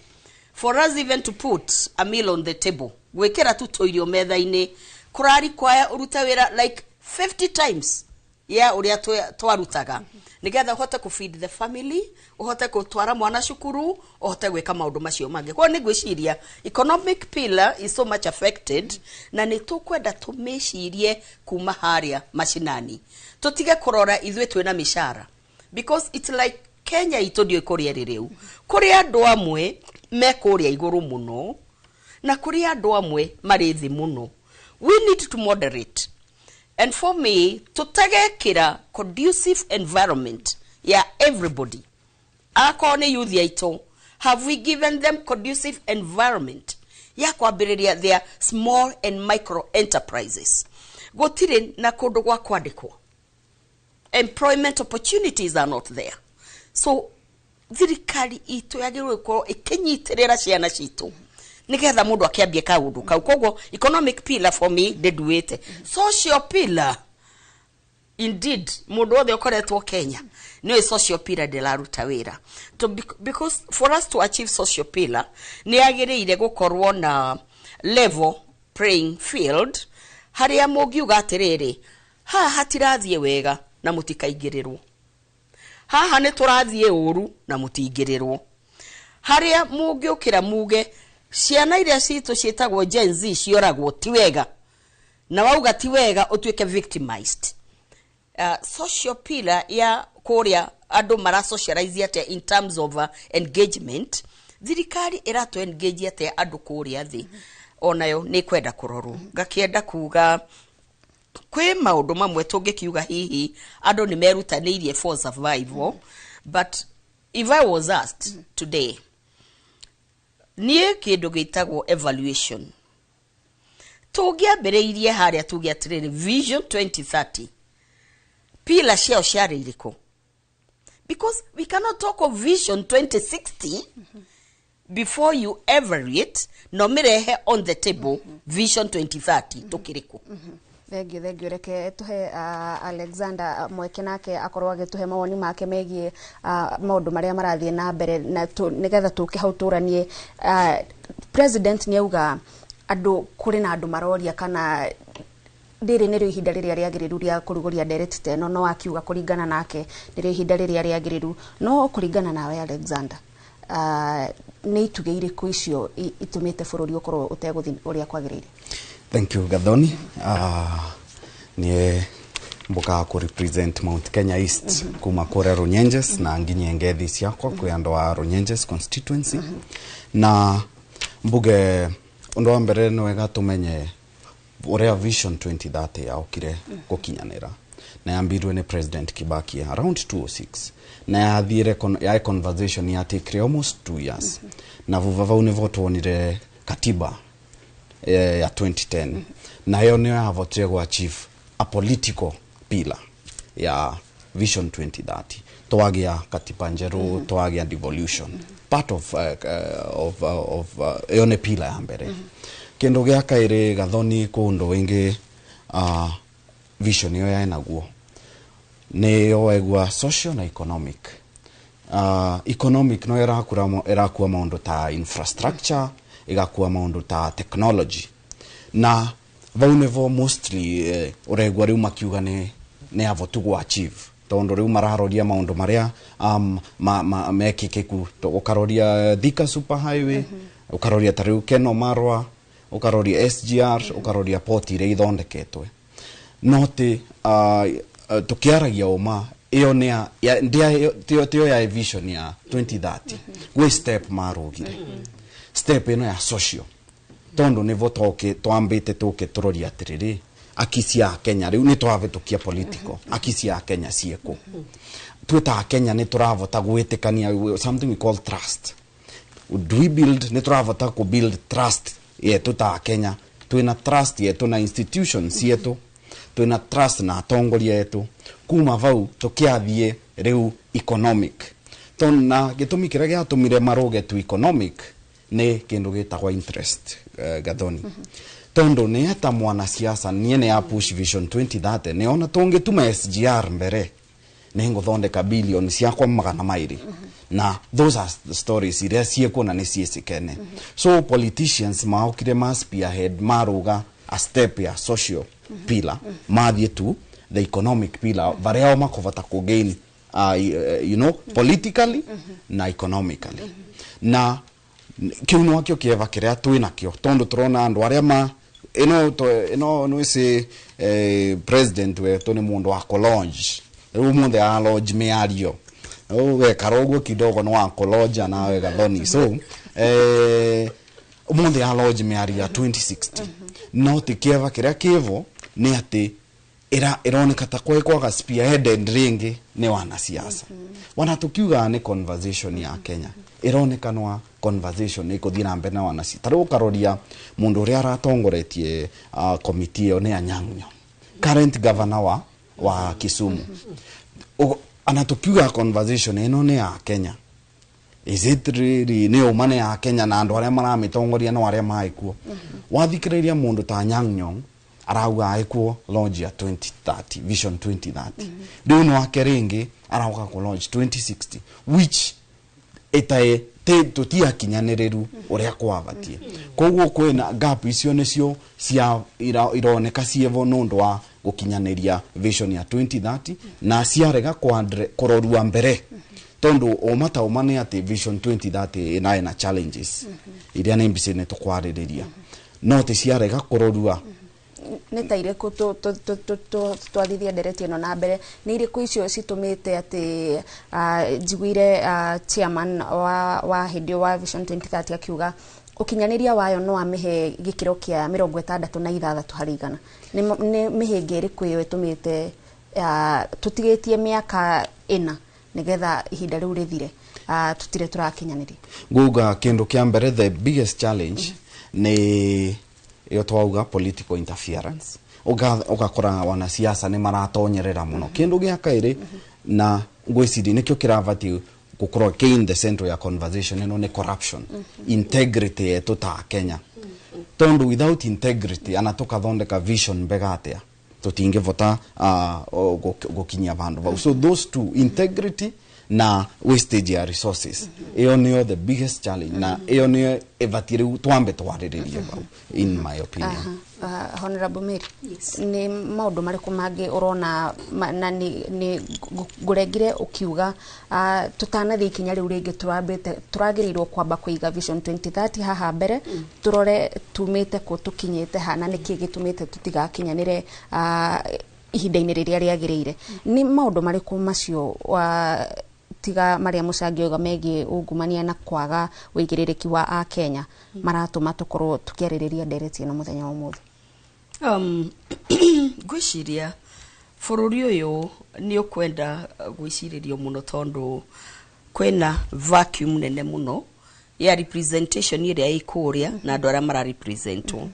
for us even to put a meal on the table, gwĩkĩra tu tũirio metha-inĩ, kũrarikwaya ũrute wĩra like 50 times ya ũrĩa twarutaga nĩgetha ũhote kũ feed the family, ũhote gũtwara mwana cukuru, ũhote gwĩka maũndũ macio mangĩ. Koguo nĩ ngwĩciria economic pillar is so much affected, na nĩ tũkwenda tũmĩcirie kuma harĩa macinani, tũtige kũrora ithuĩ twĩna mĩcara, because it's like Kenya itũ ndiũĩ kũrĩa ĩrĩ rĩu. Kũrĩ andũ amwe me kũrĩa igũrũ mũno na kũrĩ andũ amwe marĩ thĩ mũno. We need to moderate, and for me, tũtagekĩra conducive environment ya everybody, akorwo nĩ youth aitũ, have we given them conducive environment ya kwambĩrĩria their small and micro enterprises? Gũtirĩ na kũndũ gwa kwandĩkwo. Employment opportunities are not there. So thirikari itũ yagĩrĩirwo gũkorwo ĩkĩnyitĩrĩra ciana citũ nĩgetha mũndũ akĩambie kaũndũ kau. Koguo economic pillar for me ndĩnduĩte. Social pillar, indeed, mũndũ wothe ũkoretwo Kenya nĩũĩ social pillar ndĩraruta wĩra. Because for us to achieve social pillar, nĩ yagĩrĩire gũkorwo na level playing field harĩa mũngiuga atĩrĩrĩ, haha hatirathiĩ wega na mũtikaingĩrĩrwo, haha nĩ tũrathiĩ ũru na mũtingĩrĩrwo, harĩa mũngĩũkĩra muge ciana iria citũ ciĩtagwo Gen Z cioragwo ti wega, na wauga ti wega ũtuĩke victimized. Social pillar ya kũrĩa andũ mara socialize atĩa in terms of engagement, thirikari ĩratũ engage atĩa andũ kũrĩa thĩ, onayo nĩ kwenda kũrorwo. Ngakĩenda kuga kwĩ maũndũ mamwe tũngĩkiuga hihi andũ nĩ merutanĩirie for survival, but if I was asked today, niĩ kĩndũ gĩtagwo evaluation, tũngĩambĩrĩirie harĩa tuge atĩrĩrĩ, Vision 2030 pillar ciao ciarĩ irĩkũ? Because we cannot talk of Vision 2060 before you evaluate no mĩrehe on the table Vision 2030 tũkĩrĩkũ. Thengiũ, thengiũ. Reke tuhe Alexander mweke nake akorwo agĩtũhe mawoni make megiĩ maũndũ marĩa marathiĩ na mbere na nĩgetha tũke hau tũranie. President nĩ auga andũ kũrĩ na andũ maroria kana rĩrĩ nĩrĩo ihinda rĩrĩa rĩagĩrĩru rĩa kũrugũria ndereti ta ĩno, no akiuga kũringana nake nĩrĩo ihinda rĩrĩa rĩagĩrĩru. No kũringana nawe, Alexander, nĩ itugĩ irĩkũ icio itũmĩte bũrũri ũkorwo ũtegũthiĩ ũrĩa kwagĩrĩire? Thank you, Gathoni. Nie mbuka ku represent Mount Kenya East kuma kuria Runyenjes na nginyie ngethi ciakwa kwi andu a Runyenjes constituency. Na mbuge undu wa mbere ni wega tumenye uria Vision 2030 yaukire gukinyanira, na yambirwe ni President Kibaki around 2006, na yathire ya conversation yatikire almost 2 years, na vuva vau nivo tuonire katiba ya 2010, na yo niyo yavotire ku achieve a political pillar ya Vision 2030. Twagia katiba njeru, twagia devolution, part of iyo nĩ pillar ya mbere. Kindu gĩa kaĩrĩ, Gathoni, kũndũ wingi vision iyo yaenaguo nĩ yoegua social na economic. Economic no ĩrakura ĩrakua maũndũ ta infrastructure, ĩgakua maũndũ ta technology, na vau nĩvo mostly ũregua rĩu makiuga nĩ avotu gũ achieve, tondu rĩu mararoria maũndũ marĩa mekĩkĩku. Ũkaroria Thika Super Highway, ũkaroria ta rĩu Keno Marwa, ũkaroria SGR, ũkaroria port iria ithondeketwe. No ti tukiaragia ũma ĩyo nĩ tiyo ya vision ya 2030. Gwĩ step marũgire, step ĩno ya social, tondu nivo tũke twambĩte tũke tũroria atĩrĩrĩ, aki cia Kenya rĩu nĩ twavĩtũkia political, aki cia Kenya ciĩkũ? Twĩ ta Kenya nĩ tũravota gwĩtĩkania, something we call trust. Do we build, nĩ tũravota kũ build trust yetu ta Kenya? Twĩna trust yetu na institutions yetu, twĩna trust na atongoria yetu? Kuma vau tũkĩathiĩ rĩu economic, tondũ na gĩtũmi kĩrĩa gĩatũmire marũge tu economic nĩ kĩndũ gĩtagwo interest, Gathoni, tondu nĩ eta mwanasiasa niĩ nĩ ya push Vision 2030, nĩ ona tũngĩtuma SGR mbere. Nĩ ngũthondeka bilioni ciakwa 200. Na those are the stories iria ciĩkuo na nĩ ciĩcikene. So politicians maokire ma spearhead, maruga a step ya social pillar, mathiĩ tu the economic pillar varia o makũvota kũgain politically na economically. Na kiu nwakio kieva kiria twi nakio, tondu turona andu aria ma ino ino nwisi president wetu ni mundu wa kulaunch. Riu munthe a launch miario wekara uguo kidogo no wa kulaunch nawe Gathoni. So munthe a launch miario ya 2060, no ti kieva kiria kivo ni ati ironeka ta kwĩ kwaga spearheaded ringi ni wanasiasa. Wana tukiuga ni conversation ya Kenya ironeka no conversation ikuthii na mbere na wanasiasa. Ta riu ukaroria mundu uria aratongoretie committee iyo ni Anyang' Nyong'o, current governor wa Kisumu. Ana tukiuga conversation ino ni ya Kenya, is it really ni uma ni ya Kenya na andu aria maramitongoria no aria maikuo? Wathikiriria mundu ta Anyang' Nyong'o arauga aikuo launch ya 2030, vision 2030. Riu no ake ringi arauga ku launch 2060, which itae tutiakinyaniriru uria kwavatie. Koguo kwina gap icio nicio cia ironeka cievo nundu wa gukinyaniria vision ya 2030 na ciarega kurorua mbere, tondu uma ta uma ni ati vision 2030 inaye na challenges iria ni mbici ni tukwaririria, no ti ciarega kurorua. Nĩ ta irĩkũ twathithia ndereti ĩno na mbere, nĩ irĩkũ icio citũmĩte atĩ njiguire chairman wa hĩndĩ wa Vision 2030 akiuga ũkinyanĩria wayo no amĩhe gĩkĩro kĩa 66%? Nĩ mĩhĩnga ĩrĩkũ ĩyo ĩtũmĩte tũtigĩtie mĩaka 4 nĩgetha ihinda rĩu rĩthire tutire tũrakinyanĩria? Nguga kĩndũ kĩa mbere, the biggest challenge nĩ iyo twauga political interference. Ugakora wanasiasa ni maratonyerera muno. Kindu gia kairi na ngwiciri nikio kiravati gukorwo ki in the center ya conversation ino ni corruption. Integrity yetu ta Kenya, tondu without integrity ana tukathondeka vision mbega atia tutingivota gukinyia vandu vau. So those two, integrity na wastage ya resources, iyo niyo the biggest challenge, na iyo niyo ĩbatiĩ rĩu twambe twarĩrĩrie vau, in my opinion. Honorable Mary, nĩ maũndũ marĩkũ mangĩ ũrona na nĩ ngũrengire ũkiuga tũtanathiĩ ikinya rĩu rĩngĩ tũragĩrĩirwo kwamba kũiga Vision 2030 haha mbere, tũrore tumĩte kũ tũkinyĩte ha na nĩkĩ gĩtũmĩte tũtigakinyanĩre ihinda-inĩ rĩrĩa rĩagĩrĩire. Nĩ maũndũ marĩkũ macio tiga maria Mũcangi oiga megiĩ ungumania na kwaga wĩigĩrĩrĩki wa Akenya maratũma tũkorwo tũkĩarĩrĩria ndereti ĩno mũthenya wa ũmũthĩ? Ngwĩciria bũrũri ũyũ nĩ ũkwenda gwĩcirĩrio mũno, tondũ kwĩna vacuum nene mũno ya representation ĩrĩa ĩ kũrĩa na andũ arĩa mararepresentwo.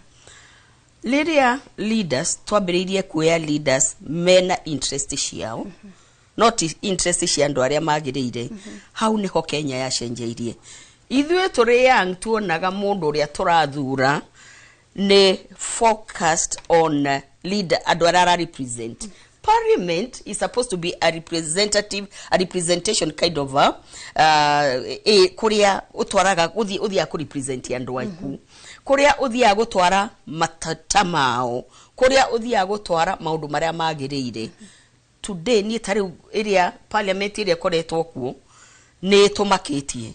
Rĩrĩa leaders twambĩrĩirie kuoya leaders mena interest ciao, not interest cia andũ arĩa magĩrĩire, hau nĩho Kenya yacenjeirie. Ithuĩ tũrĩ young tuonaga mũndũ ũrĩa tũrathura nĩ focused on leader andũ arĩa ararepresent. Parliament is supposed to be a representative, a representation kind of a kuria utwaraga uthia ku represent andu aku, kuria uthia gutwara matata mao, kuria uthia gutwara maundu maria magiriire. Today ni tari iria parliament iria koretwo kuo ni tumakitie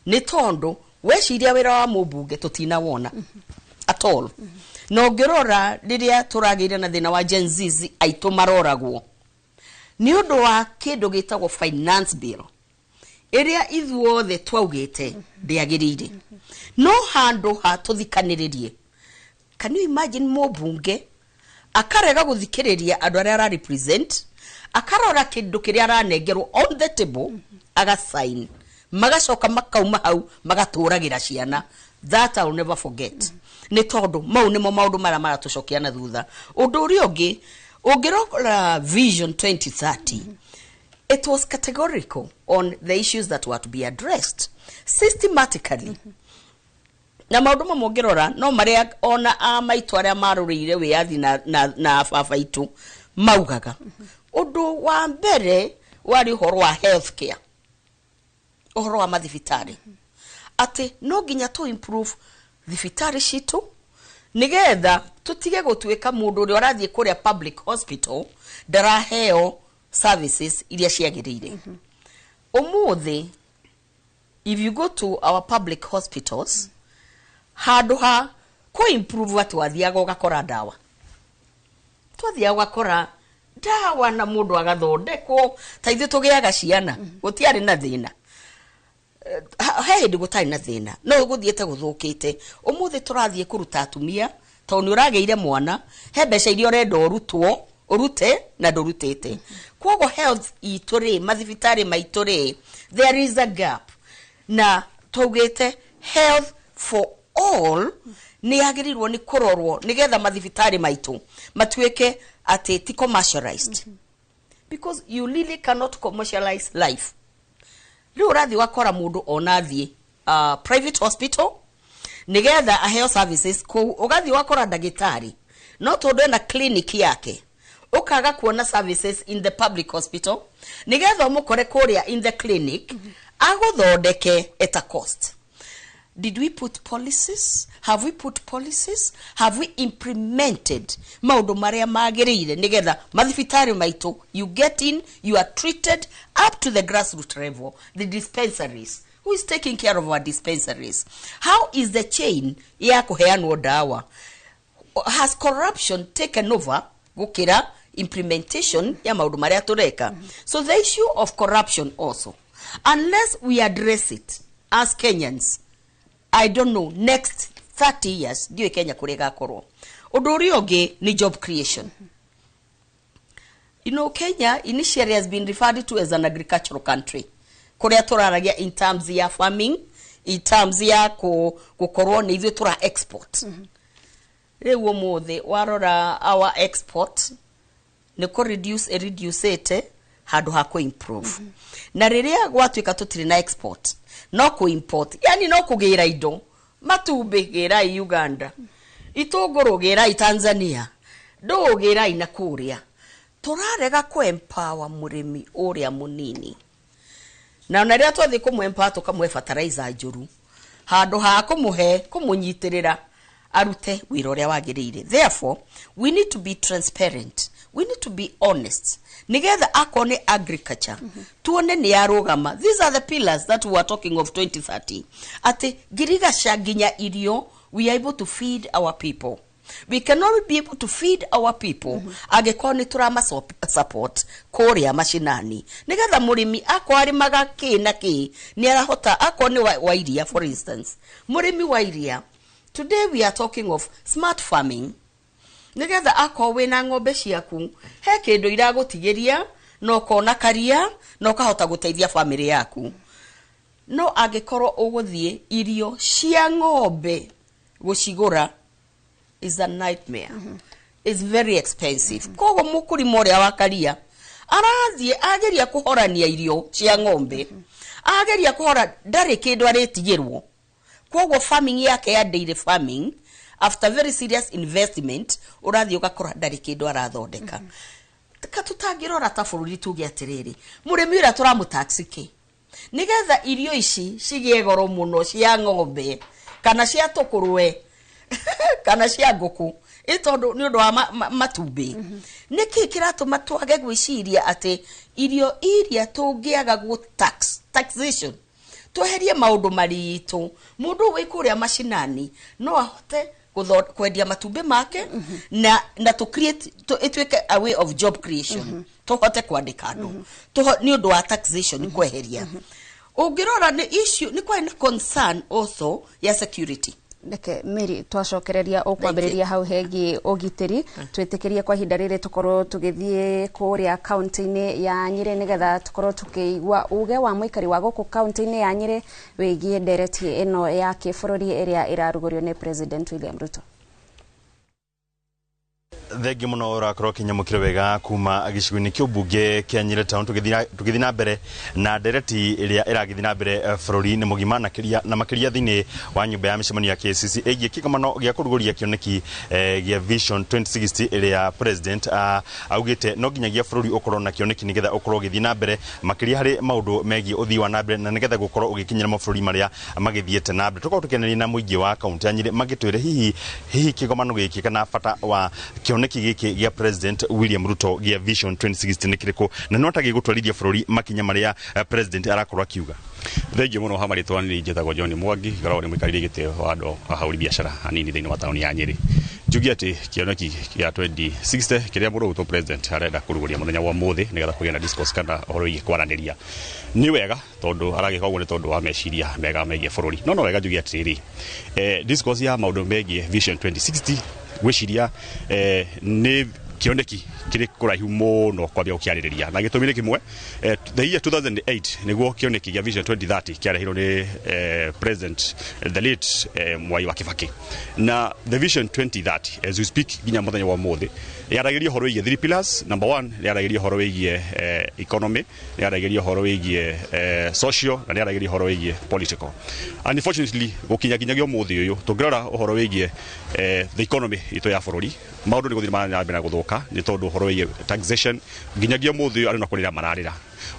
ni tondu weciria wira wa mubunge tutina wona at all. Na ũngĩrora rĩrĩa tũragĩire na thĩna wa Gen Z aitũ maroragwo nĩ ũndũ wa kĩndũ gĩtagwo finance bill ĩrĩa ithuothe twaugĩte ndĩagĩrĩire, no handũ ha tũthikanĩrĩrie. Can you imagine mũmbunge akarega gũthikĩrĩria andũ arĩa ara represent, akarora kĩndũ kĩrĩa aranengerwo on the table, agasign, magacoka makauma hau magatũragĩra ciana. That I will never forget. Nĩ tondũ mau nĩmo maũndũ marĩa maratũcokia na thutha. Ũndũ ũrĩa ũngĩ, ũngĩrora Vision 2030, it was categorical on the issues that were to be addressed systematically. Na maũndũ mamwe ũngĩrora no marĩa ona a maitũ arĩa marũrĩire wĩyathi na baba itũ maugaga. Ũndũ wa mbere Warĩ ũhoro wa health care, ũhoro wa mathibitarĩ, atĩ no nginya tũ improve thibitarĩ citũ nigetha tutige gũtuĩka mũndũ ũrĩa ũrathiĩ kũrĩa public hospital ndaraheo services iria ciagĩrĩire. Ũmũthĩ if you go to our public hospitals, handũ ha kũ improve, atĩ wathiaga ũgakora ndawa, twathiaga ũgakora ndawa na mũndũ agathondekwo ta ithuĩ tũgĩaga ciana, gũtiarĩ na thĩna. He hĩndĩ gũtarĩ na thĩna, no gũthiĩte gũthũkĩte. Ũmũthĩ tũrathiĩ kũruta atumia tondũ nĩ ũragĩire mwana, he mbeca iria ũrenda ũrutwo ũrute na ndũrutĩte. Koguo health itũ rĩ, mathibitarĩ maitũ rĩ, there is a gap, na twaugĩte health for all nĩ yagĩrĩirwo nĩ kũrorwo nĩgetha mathibitarĩ maitũ matuĩke atĩ ti commercialized, because you really cannot commercialize life. Rĩu ũrathiĩ ũgakora mũndũ ona athiĩ private hospital nigetha aheo services kũu, ũgathiĩ ũgakora ndagĩtarĩ no tondũ ena clinic yake, ũkaga kuona services in the public hospital, nigetha ũmũkore kũrĩa in the clinic agũthondeke at a cost. Did we put policies? Have we put policies? Have we implemented maũndũ marĩa magĩrĩire nigetha mathibitarĩ maitũ, you get in, you are treated up to the grassroots level, the dispensaries? Who is taking care of our dispensaries? How is the chain ya kũheanwo ndawa? Has corruption taken over gũkĩra implementation ya maũndũ marĩa tũreka? So the issue of corruption also, unless we address it as Kenyans, I don't know, next 30 years ndiũĩ Kenya kũrĩa ĩgakorwo. Ũndũ ũrĩa ũngĩ nĩ job creation. Kenya initially has been referred to as an agricultural country, kũrĩa tũraragia in terms ya farming, in terms ya gũkorwo nĩ ithuĩ tũra export. Rĩu ũmũthĩ warora our export nĩ kũ reduce ĩreducĩte handũ ha kũ improve. Na rĩrĩa gwatuĩka tũtirĩ na export, no kũ import, yani no kũgĩra indo. Matumbĩ gĩrai Uganda, itũngũrũ gĩrai Tanzania, ndũũ gĩrai na kũrĩa. Tũrarega kũ empower mũrĩmi ũrĩa mũnini, na ona rĩrĩa twathiĩ kũmũ empower tũkamũhe fertilizer njũru handũ ha kũmũhe kũmũnyitĩrĩra arute wĩra ũrĩa wagĩrĩire. Therefore we need to be transparent, we need to be honest, nigetha akorwo nĩ agriculture tuone nĩ yarũgama. These are the pillars that we are talking of 2030, atĩ ngirigaca nginya irio, we are able to feed our people. We cannot be able to feed our people angĩkorwo nĩ tũrama support kũrĩa macinani, nigetha mũrĩmi akorwo arĩmaga kĩ na kĩ nĩ arahota. Akorwo nĩ wa iria, for instance, mũrĩmi wa iria, today we are talking of smart farming, nigetha akorwo wĩna ng'ombe ciaku he kĩndũ iragũtigĩria na ũkona karia na ũkahota gũteithia famĩlĩ yaku. No angĩkorwo ũgũthiĩ irio cia ng'ombe gũcigũra is a nightmare. It's very expensive. Koguo mũkũrima ũrĩa wa karia arathiĩ ageria kũhorania irio cia ng'ombe, ageria kũhora, ndarĩ kĩndũ arĩtigĩrwo. Koguo farming yake ya dairy farming, after very serious investment, ũrathiĩ ũgakora ndarĩ kĩndũ arathondeka. Ka tũtangĩrora ta bũrũri tuge atĩrĩrĩ, mũrĩmi ũrĩa tũramũtax kĩ nigetha irio ici cigĩe goro mũno cia ng'ombe kana cia tũkũrwe kana cia ngũkũ, ĩ tondũ nĩ ũndũ wa matumbĩ. Nĩkĩ kĩratũma twage gwĩciria atĩ irio iria tũngĩaga gũ tax, taxation, tweherie maũndũ maritũ, mũndũ wĩ kũrĩa macinani no ahote kwendia matumbĩ make na to create to ĩtuĩke a way of job creation, tũhote kwandĩka andũ nĩ ũndũ wa taxation kweheria. Ũngĩrora nĩ issue nĩ kwarĩ na concern also ya security. Reke Mary twacokereria ũkwambĩrĩria hau hegiĩ ũgitĩri, twĩtĩkĩrie kwa ihinda rĩrĩ tũkorwo tũgĩthiĩ kũrĩa kaunti-inĩ ya Nyĩrĩ nĩgetha tũkorwo tũkĩigua uge wa mũikari wa gũkũ kaunti-inĩ ya Nyĩrĩ wĩgiĩ ndereti ĩno ya kĩbũrũri ĩrĩa ĩrarugũrio nĩ President William Ruto. Thengi muno urakorwo kinyamukire wega kuma gicigo-inĩ kĩa ũmbunge kĩa Nyĩrĩ Town. Tũgĩthiĩ na mbere na ndereti ĩrĩa ĩragĩthiĩ na mbere bũrũri-inĩ mũgima na makĩria thĩinĩ wa nyũmba ya mĩcemanio ya KCC ĩgiĩ kĩgomano gĩa kũrugũria kĩoneki gĩa Vision 2060 ĩrĩa president augĩte no nginyagia bũrũri ũkorwo na kĩoneki nĩgetha ũkorwo ũgĩthiĩ na mbere makĩria harĩ maũndũ megiĩ ũthii wa na mbere na nĩgetha gũkorwo ũgĩkinyĩra mabũrũri marĩa magĩthiĩte na mbere. Tũkorwo tũkĩaranĩria na mũingĩ wa kaũntĩ ya Nyĩrĩ magĩtwĩre hihi kĩgomano gĩkĩ kana bata wa kĩoneki gĩkĩ gĩa President William Ruto gĩa Vision 2060 nĩ kĩrĩkũ na no ta gĩgũtwarithia bũrũri makinya marĩa president arakorwo akiuga. Thengiũ mũno ha marĩtwa nĩ njĩtagwo John Mwangi, ngoragwo nĩ mũikarĩri gĩtĩ wa andũ ahũri biacara anini thĩinĩ wa taũni ya Nyĩrĩ. Njuge atĩ kĩoneki kĩa 2060 kĩrĩa mũndũ ũgwĩtwo president arenda kũrugũria mũthenya wa ũmũthĩ nĩgetha kũgĩe na discourse kana ũhoro wĩgiĩ kwaranĩria nĩ wega tondũ aragĩka ũguo nĩ tondũ wa meciria mega megiĩ bũrũri. No wega njuge atĩrĩrĩ, discourse ya maũndũ megiĩ Vision 2060 gwĩciria nĩ kĩoneki kĩrĩ kũraihu mũno kwambia gũkĩarĩrĩria na gĩtũmi nĩ kĩmwe. The year 2008 nĩguo kĩoneki gĩa Vision 2030 kĩarehirwo nĩ president the late Mwai wa Kibaki, na the Vision 2030 as we speak nginya mũthenya wa ũmũthĩ yaragĩria ũhoro wĩgiĩ three pillars. Number one yaragĩria ũhoro wĩgiĩ economy, yaragĩria ũhoro wĩgiĩ social na yaragĩria ũhoro wĩgiĩ political. Unfortunately gũkinya nginyagia ũmũthĩ ũyũ tũngĩrora ũhoro wĩgiĩ the economy itũ ya bũrũri maũndũ nĩ gũthiĩ na mbere na gũthũka nĩ tondũ ũhoro wĩgiĩ taxation nginyagia ũmũthĩ ũyũ andũ na kũrĩra mararĩra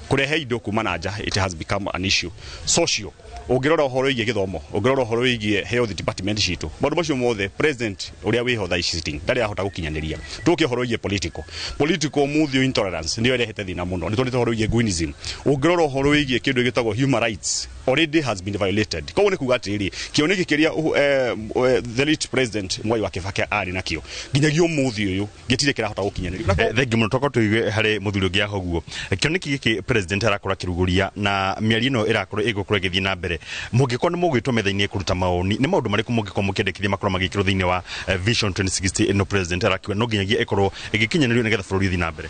kũrehe indo kuma na nja, it has become an issue. Social, ũngĩrora ũhoro wĩgiĩ gĩthomo, ũngĩrora ũhoro wĩgiĩ health department citũ, maũndũ macio mothe president ũrĩa wĩho thaa ici sitting ndarĩ ahota gũkinyanĩria. Tũke ũhoro wĩgiĩ political mũthĩ intolerance nĩyo ĩrehete thĩna mũno, nĩ tondũ ũhoro wĩgiĩ Guinism. Ũngĩrora ũhoro wĩgiĩ kĩndũ gĩtagwo human rights already has been violated. Koguo nĩ kuga atĩrĩrĩ, kĩoneki kĩrĩa the late president Mwai wa Kibaki arĩ nakĩo nginyagia ũmũthĩ ũyũ gĩtirĩ kĩrahota gũkinyanĩrio. Thengiũ mũno tokorwo tũigue harĩ mũthuri ũngĩ haha ũguo kĩoneki gĩkĩ president arakorwo akĩrugũria na mĩario ĩno ĩrakorwo ĩgũkorwo ĩgĩthiĩ na mbere, mũngĩkorwo nĩ mũgwĩtwo metha-inĩ kũruta mawoni nĩ maũndũ marĩkũ mũngĩkorwo mũkĩendekithia makorwo magĩkĩrwo thĩinĩ wa Vision 2060 ĩno president arakiuga no nginyagia ĩkorwo ĩgĩkinyanĩrio nĩgetha bũrũri ũthiĩ na mbere?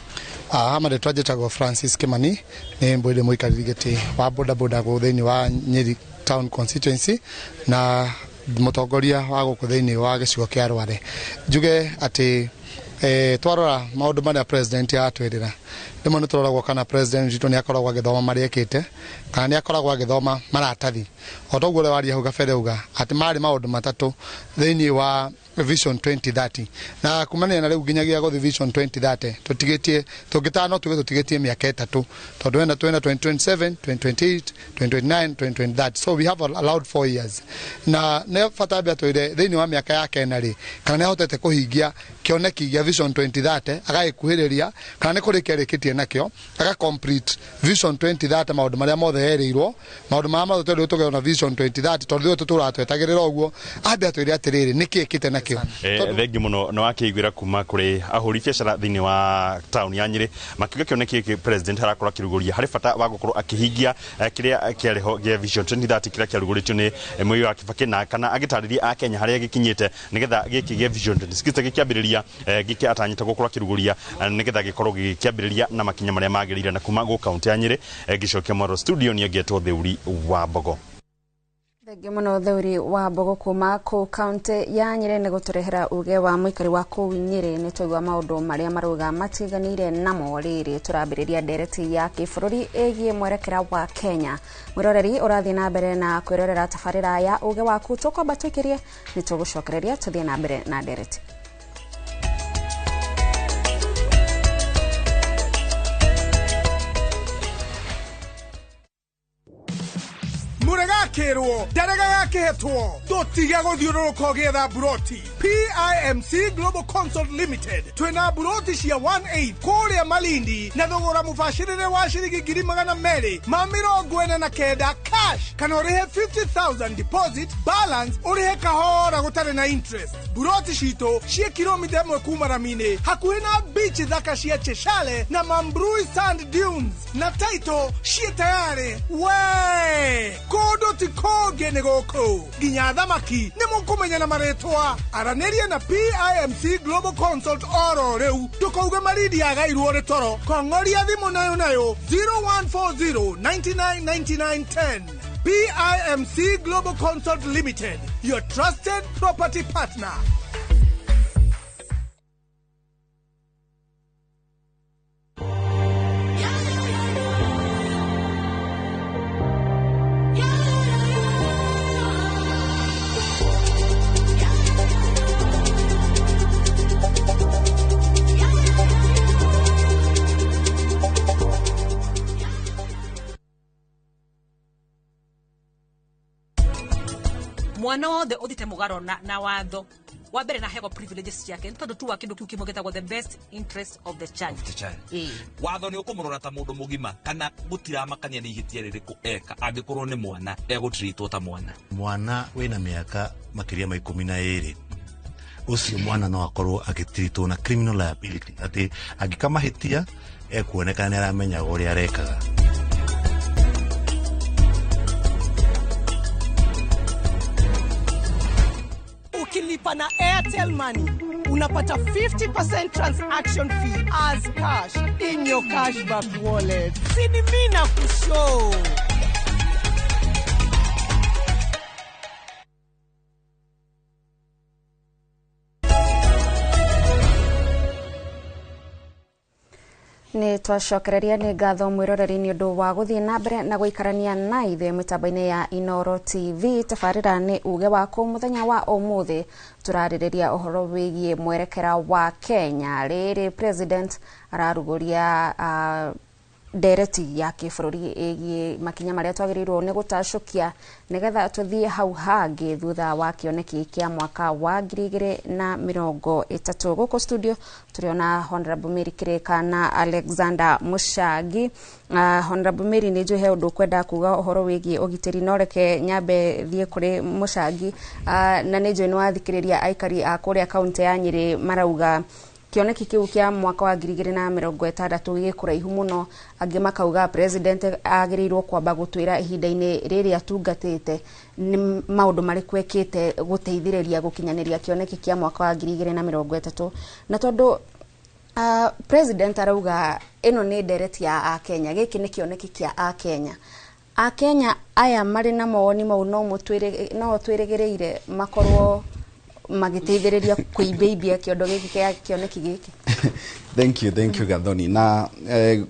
Ha marĩtwa njĩtagwo Francis Kimani, nĩ mbũire mũikarĩri gĩtĩ wa bodaboda gũkũ thĩinĩ wa Nyeri Town Constituency na mũtongoria wa gũkũ thĩinĩ wa gĩcigo kĩa Rware. Njuge atĩ twarora maũndũ marĩa president atwĩrĩra rĩmwe nĩ tũroragwo kana president witũ nĩ akoragwo agĩthoma marĩa ekĩte kana nĩ akoragwo agĩthoma maratathi. O toguo ũrĩa waria hau kabere uga atĩ marĩ maũndũ matatũ thĩinĩ wa Vision 2030 na kumania na rĩu nginyagia gũthiĩ Vision 2030 tũtigĩtie tũngĩtana no tuge tũtigĩtie mĩaka ĩtatũ tondũ wena twena 2027 2028 2029 2030, so we have allowed 4 years na nĩ bata ambia twĩre thĩinĩ wa mĩaka yake ĩna rĩ kana nĩ ahotete kũhingia kĩoneki gĩa Vision 2030 agagĩkuhĩrĩria kana nĩ kũrĩkia arĩkĩtie nakĩo aga complete Vision 2030 maũndũ marĩa mothe erĩirwo maũndũ marĩa mothe twĩrĩirwo tũgĩona Vision 2030 tondũ ithuĩ tũtũraga twetagĩrĩra ũguo ambia twĩre atĩrĩrĩ nĩkĩ ĩkĩte nakĩo. Thengiũ mũno nĩ wakĩiguĩra kuma kũrĩ ahũri biacara thĩinĩ wa taũni ya Nyĩrĩ makiuga kĩoneki gĩkĩ president arakorwo akĩrugũria harĩ bata wa gũkorwo akĩhingia kĩrĩa kĩarĩ ho gĩa Vision 2030 kĩrĩa kĩarugũrĩtio nĩ Mwai wa Kibaki na kana agĩtarĩria Akenya harĩa gĩkinyĩte nĩgetha gĩkĩ gĩa Vision 2060 gĩkĩambĩrĩria gĩkĩ atanyĩte gũkorwo akĩrugũria nĩgetha gĩkorwo gĩkĩambĩrĩria na makinya marĩa magĩrĩire. Na kuma gũkũ kaũntĩ ya Nyĩrĩ ngĩcokia mwaro studio nĩ angĩetwo Theuri wa Mbogo. Thengiũ mũno Theuri wa Mbogo kuma kũu kaũntĩ ya Nyĩrĩ nĩ gũtũrehera uge wa mũikari wa kũu Nyĩrĩ. Nĩ twaigua maũndũ marĩa marauga matiganĩire namo. Rĩrĩ tũrambĩrĩria ndereti ya kĩbũrũri ĩgiĩ mwerekera wa Kenya. Mwĩroreri ũrathiĩ na mbere na kwĩrorera tabarĩra ya uge waku, tũkwamba tũikĩrie nĩ tũgũcokereria tũthiĩ na mbere na ndereti. Muregakirwo ndarega-gakĩhetwo tũtige gũthiũrũrũka ũgĩetha mburoti. PIMC Global Consult Limited twĩna mburoti cia 18 kũrĩa Malindi na thogora mũbacĩrĩre wa ciringi 249 cash kana ũrĩhe 50,000 deposit balance ũrĩhe kahora gũtarĩ na interest. Mburoti citũ ciĩ kilomita 1 kuma rami-inĩ hakuhĩ na beach thaka cia Cheshale na Mambrui Sand Dunes na title ciĩ tayarĩ we kũndũ ti kũngĩ nĩ gũkũ nginya thamaki nĩ mũkũmenya na marĩtwa. Aranĩria na PIMC Global Consult oro rĩu ndũkauge Malindi yagairwo nĩ toro. Kong'oria thimũ nayo nayo 0140 99 99 10. PIMC Global Consult Limited, your trusted property partner. Mwana wothe uthite mugaro na watho wa mbere na hego privileges ciake tondu tu wa kindu kiu kimwe gitagwo the best interest of the child. Of the child. Ĩĩ. Watho nĩ ũkũmũrora ta mũndũ mũgima kana gũtiramakania nĩ ihĩtia rĩrĩkũ eka, angĩkorwo nĩ mwana egũtreatwo ta mwana. Mwana wĩna mĩaka makĩria ma 12 ũcio mwana no akorwo agĩtiritwo na criminal liability, atĩ angĩka mahĩtia ekuonekana nĩ aramenyaga ũrĩa arekaga. Ukilipa na Airtel Money unapata 50% transaction fee as cash in your cashback wallet. Sini mina kushow. Nĩ twacokereria nĩ ngatho mwĩroreri nĩ ũndũ wa gũthiĩ na mbere na gũikarania na ithuĩ mĩtambo-inĩ ya Inooro TV. Tabarĩra nĩ uge waku mũthenya wa ũmũthĩ tũrarĩrĩria ũhoro wĩgiĩ mwerekera wa Kenya rĩrĩ president ararugũria ndereti ya kĩbũrũri ĩgiĩ makinya marĩa twagĩrĩirwo nĩ gũtacũkia nĩgetha tũthiĩ hau hangĩ thutha wa kĩoneki kĩa mwaka wa 2030. Gũkũ studio tũrĩona Honorable Mary Kireka na Alexander Mũcangi. Honorable Mary, nĩ njũĩ he ũndũ ũkwenda kuga ũhoro wĩgiĩ ũgitĩri, no reke nyambe thiĩ kũrĩ Mũcangi. Na nĩ njũĩ nĩ wathikĩrĩria aikari a kũrĩa kaũntĩ ya Nyĩrĩ marauga kĩoneki kĩu kĩa mwaka wa 2060 gĩ kũraihu mũno, angĩ makauga president agĩrĩirwo kwamba gũtwĩra ihinda-inĩ rĩrĩ atungatĩte nĩ maũndũ marĩkũ ekĩte gũteithĩrĩria gũkinyanĩria kĩoneki kĩa mwaka wa 2030. Na tondũ president arauga ĩno nĩ ndereti ya Akenya, gĩkĩ nĩ kĩoneki kĩa Akenya, Akenya aya marĩ na mawoni mau no twĩrĩgĩrĩire makorwo magiteithĩrĩria kũimbĩimbia kĩondo gĩkĩ kĩa kĩoneki gĩkĩ. Thank you Gathoni. Na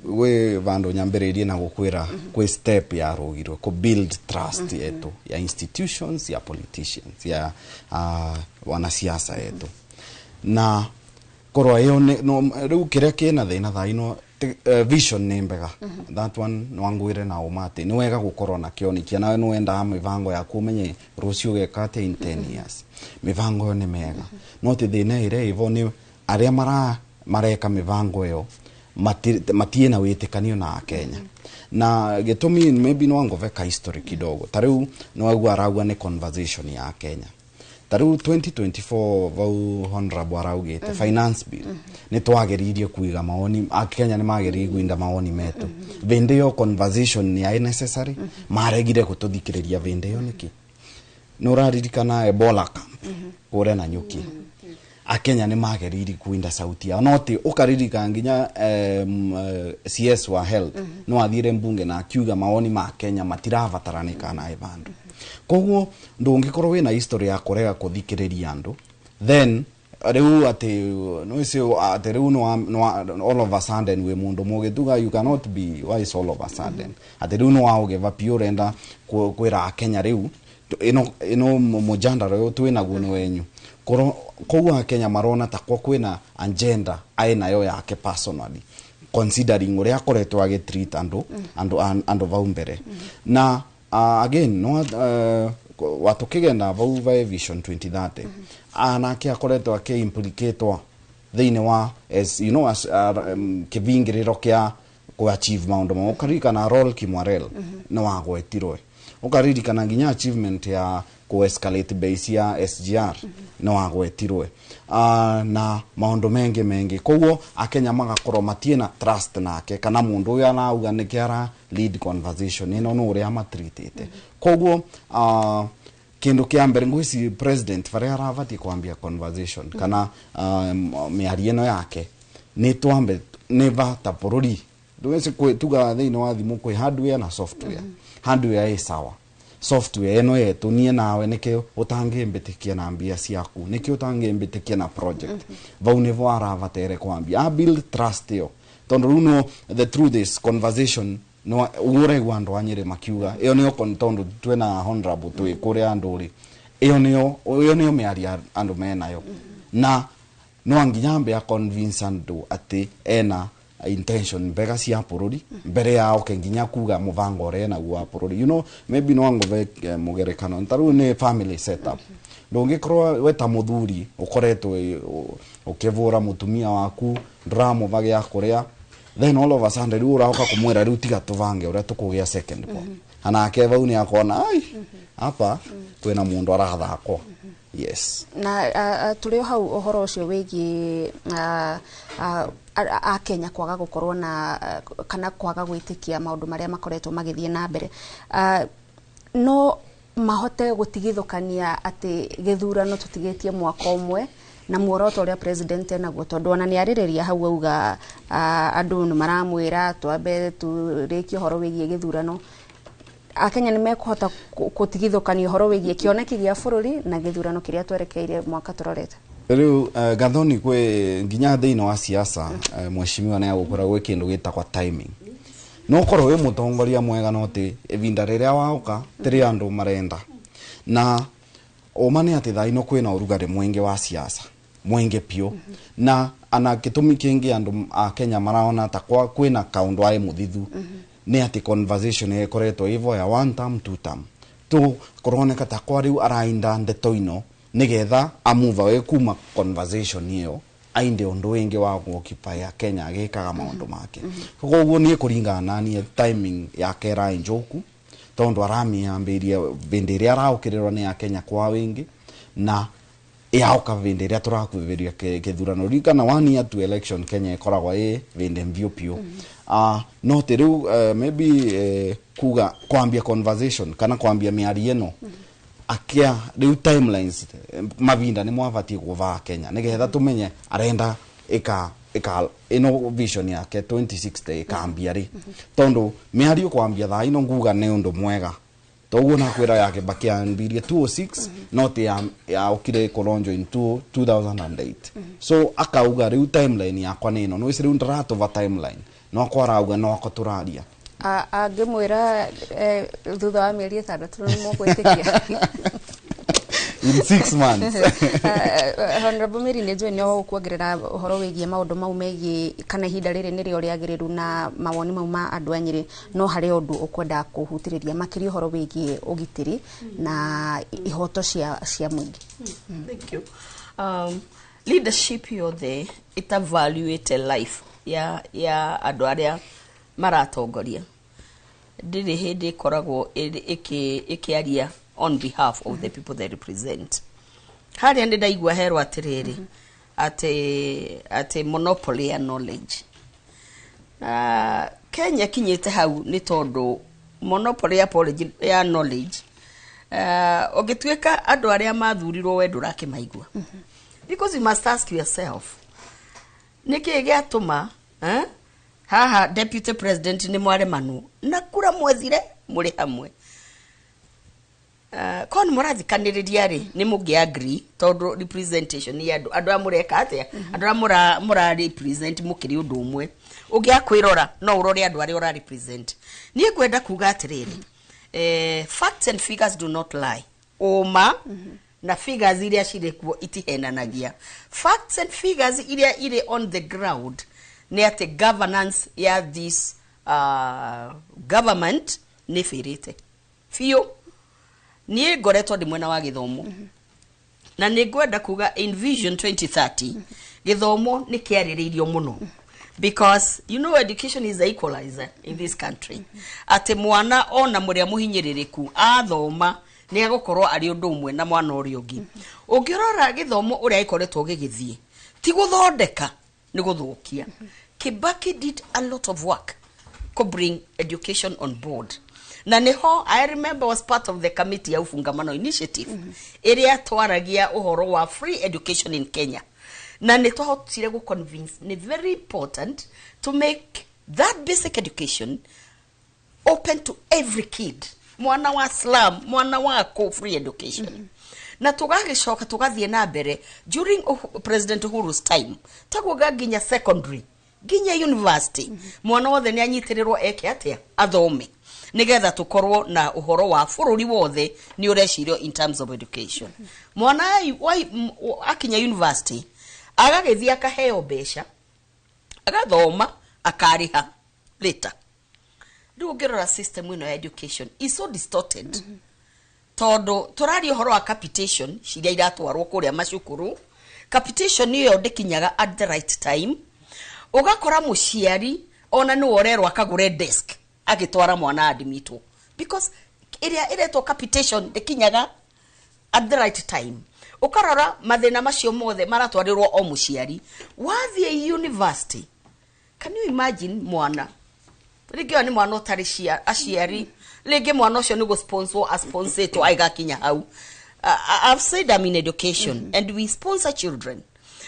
gwĩ vandũ nyambĩrĩirie na gũkwĩra kwĩ step ya rũgirwo kũ build trust yetu ya institutions, ya politicians, ya wanasiasa yetu, na korwo ĩyo rĩu kĩrĩa kĩna thĩna thaa ino vision nĩ mbega. That one nwangwire na ũma atĩ nĩ wega gũkorwo na kĩoneki, nawe nĩ wendaga mĩbango yaku ũmenye rũciũ ũgeka atĩa in 10 years. Mĩbango ĩyo nĩ mega, no ti thĩna ĩrĩa ĩvo nĩ arĩa mareka mĩbango ĩyo matie na wĩtĩkanio na Akenya. Na gĩtũmi maybe no ngove history kidogo, ta rĩu nĩwaigua arauga nĩ conversation ya Kenya. Ta rĩu 2024 vau honorable araugĩte finance bill nĩ twagĩrĩirie kuiga maoni Akenya, nĩ magĩrĩirie kuinda maoni metu vĩndĩ ĩyo conversation nĩ yaĩ necessary, maregire gũtũthikĩrĩria vĩndĩ ĩyo nĩkĩ? Nĩ ũraririkana Ebola camp kũrĩa Nanyuki, Akenya nĩ magĩrĩirie kuinda sauti yao, no ti ũkaririkana nginya CS wa health no athire mbunge na akiuga maoni ma Kenya matirabataranĩka na vandu. Koguo ndũngĩkorwo wĩna history ya kũrega kũthikĩrĩria andũ, then rĩu atĩ no atĩ rĩu no all of a sudden wĩ mũndũ mũgĩtuga, you cannot be wise all of a sudden, atĩ rĩu no waũgeva piũ ũrenda kwĩra Akenya rĩu ĩno mũjandara ũyũ twĩnaguo nĩ wenyu. Koguo Akenya marona ta kwa kwĩna agenda aĩ nayo yake personally, considering ũrĩa akoretwo agĩtreat andũ vau mbere. Na again no watukigenda vau va vision 2030 anake akoretwo akĩimplicatwo thĩinĩ wa as you know as kĩvingĩrĩro kĩa ku achieve maũndũ mau. Ũkaririkana Rol Kimwarel nĩ wagwetirwe, ũkaririkana nginya achievement ya ku escalate base ya SGR nĩ wagwetirwe, na maũndũ mengi mengi. Koguo Akenya magakorwo matiena trust nake, kana mũndũ ũyũ arauga nĩkĩ ara lead conversation ĩno nĩ ũrĩa amatreatĩte. Koguo kĩndũ kĩa mbere ngwĩci president barĩa arabatiĩ kwambia conversation kana mĩario ĩno yake nĩ twambe nĩ va ta bũrũri ndũgĩci tuga thĩinĩ wa thimũ kwĩ hardware na software. Hardware ĩ sawa, software ĩno yetu niĩ nawe nĩkĩo ũtangĩmbĩtĩkia na mbia ciaku, nĩkĩo ũtangĩmbĩtĩkia na project. Vau nĩvo arabatere kwambia a build trust ĩyo, tondũ rĩu no the truth is conversation no ũraigua andũ a Nyĩrĩ makiuga ĩyo nĩyo, tondũ twĩna honorable twĩ kũrĩa andũ rĩ, ĩyo nĩyo mĩario andũ menayo, na no nginya ambe a convince andũ atĩ ena Intention mbega cia bũrũri mbere yao ke nginya kuga mubango ũrĩa naguo wa bũrũri. Maybe no ngũve mũgerekano ta rĩu nĩ family setup. Ndũngĩkorwo we ta mũthuri ũkoretwo ũkĩvũra mũtumia waku, ndũramũva gĩa kũrĩa, then all of a sudden rĩu ũraũka kũmwĩra rĩu tiga tũbange ũrĩa tũkũgĩa second born, anake vau nĩ akona ai hapa kwĩna mũndũ arathakwo. Yes. Na tũrĩ o hau ũhoro ũcio wĩgiĩ a Kenya kwaga gũkorwo na kana kwaga gwĩtĩkia maũndũ marĩa makoretwo magĩthiĩ na mbere, no mahote gũtigithũkania atĩ gĩthurano tũtigĩtie mwaka ũmwe na muoroto ũrĩa president enaguo, tondũ ona nĩ arĩrĩria hau auga andũ nĩ maramwĩra twambe tũrĩkie ũhoro wĩgiĩ gĩthurano. Akenya nĩ mekũhota gũtigithũkania ũhoro wĩgiĩ kĩoneki gĩa bũrũri na gĩthurano kĩrĩa twerekeire mwaka tũrorete? Rĩu Gathoni, kwĩ nginya thĩinĩ wa siasa, mheshimiwa nĩ agũkora gwĩ kĩndũ gĩtagwo timing. No ũkorwo wĩ mũtongoria mwega, no ti ivinda rĩrĩa waũka tĩrĩ andũ marenda. Na ũma nĩ atĩ thaa ino kwĩna ũrugarĩ mũingĩ wa siasa, mũingĩ piũ, na ana gĩtũmi kĩngĩ andũ a Kenya maraona ta kwa kwĩna kaũndũ aĩ mũthithu nĩ atĩ conversation ĩkoretwo ivo ya one term, two term, tu kũroneka ta kwa rĩu arainda ndeto ino nigetha amove away kuma conversation ĩyo, ainde ũndũ wĩngĩ wa gũoccupy ya Kenya agĩkaga maũndũ make. Koguo niĩ kũringana na niĩ, timing yake ĩraĩ njũku, tondũ aramĩambĩrie vĩndĩ ĩrĩa araũkĩrĩrwo nĩ akenya kwa wĩngĩ, na yaoka vĩndĩ ĩrĩa tũrakuhĩrĩria kĩthurano. Ririkana, one year to election Kenya ĩkoragwo ĩ vĩndĩ mbiũ piũ. No ti rĩu maybe kuga kwambia conversation kana kwambia mĩario ĩno akia rĩu timelines, mavinda nĩ mwabatiĩ gũvaa Kenya nĩgetha tũmenye arenda ĩka ĩka ĩno vision yake 2060 ĩkambia rĩ, tondũ mĩario kwambia thaa ino nguga nĩ ũndũ mwega. Toguo nakwĩra ya Kibaki ambirie 206, no ti yaokire kũronjo in 2008, so akauga rĩu timeline yakwa nĩ ĩno. No ici rĩu ndaratũva timeline, no kwarauga no ako tũraria. Angĩmwĩra thutha wa mĩeri 6 nĩ mũgwĩtĩkia? In 6 months. Honorable Mary, nĩ njũĩ nĩ ũkuongerera ũhoro wĩgiĩ maũndũ mau megiĩ kana ihinda rĩrĩ nĩrĩo rĩagĩrĩru na mawoni mau ma andũ a Nyĩrĩ, no harĩ ũndũ ũkwenda kũhutĩrĩria makĩria ũhoro wĩgiĩ ũgitĩri na ihoto cia mũingĩ. Thank you. Leadership yothe ĩtavaluĩte life ya andũ arĩa maratongoria ndĩrĩ hĩndĩ ĩkoragwo ĩkĩaria on behalf of the people they represent. Harĩa nĩ ndaigua herwo atĩrĩrĩ atĩ monopoly ya knowledge na Kenya kinyĩte hau nĩ tondũ monopoly ya knowledge, ũngĩtuĩka andũ arĩa mathurirwo we ndũrakĩmaigua, because you must ask yourself nĩkĩ gĩatũma, eh? Haha deputy president nĩ mwaremanwo na kura mwethire mũrĩ hamwe. Korwo nĩ mũrathikanĩrĩria rĩ, nĩ mũngĩ agree, tondũ representation ya andũ arĩa mũreka atĩa, andũ arĩa mũra represent mũkĩrĩ ũndũ ũmwe. Ũngĩaga kwĩrora no ũrore andũ arĩa ũra represent. Niĩ ngwenda kuga atĩrĩrĩ, facts and figures do not lie. Ũma na figures iria cirĩ kuo itihenanagia. Facts and figures iria irĩ on the ground nĩ atĩ governance ya this government nĩ bĩrĩte biũ. Niĩ ngoretwo ndĩ mwena wa gĩthomo, na nĩ ngwenda kuga in Vision 2030 gĩthomo nĩ kĩarĩrĩirio mũno, because you know education is the equalizer in this country, atĩ mwana ona mũrĩa mũhinyĩrĩrĩku athoma nĩ agũkorwo arĩ ũndũ ũmwe na mwana ũrĩa ũngĩ. Ũngĩrora gĩthomo ũrĩa gĩkoretwo gĩgĩthiĩ, ti gũthondeka, nĩ gũthũkia. Kibaki did a lot of work to bring education on board, na niho I remember was part of the committee ya Ufungamano Initiative ĩrĩa twaragia ũhoro wa free education in Kenya, na nĩ twahotire gũ convince nĩ very important to make that basic education open to every kid, mwana wa slum, mwana wa kũ, free education. Na tũgagĩcoka tũgathiĩ na mbere during President Uhuru's time, taguoga nginya secondary, nginya university, mwana wothe nĩ anyitĩrĩrwo eke atĩa, athome, nigetha tukorwo na uhoro wa bũrũri wothe nĩ ũrecirio in terms of education. Mwana akinya university agagĩthiĩ akaheo mbeca, agathoma, Akarĩha later. Rĩu ũngĩrora, system ĩno ya education is so distorted, tondũ tũraria ũhoro wa capitation ciria iratwarwo kũrĩa macukuru. Capitation ĩyo ndĩkinyaga at the right time. Ũgakora mũciari ona nĩwe ũrerwo akagũre desk agĩtwara mwana admitwo, because ĩrĩa ĩretwo capitation ndĩkinyaga at the right time. Ũkarora mathĩna macio mothe maratwarĩrwo o mũciari. Wathiĩ university, can you imagine, mwana rĩngĩ ũyũ nĩ mwana ũtarĩ aciari, rĩngĩ mwana ũcio nĩ gũ-sponsor asponsetwo aigakinya hau. I've said I'm in education and we sponsor children.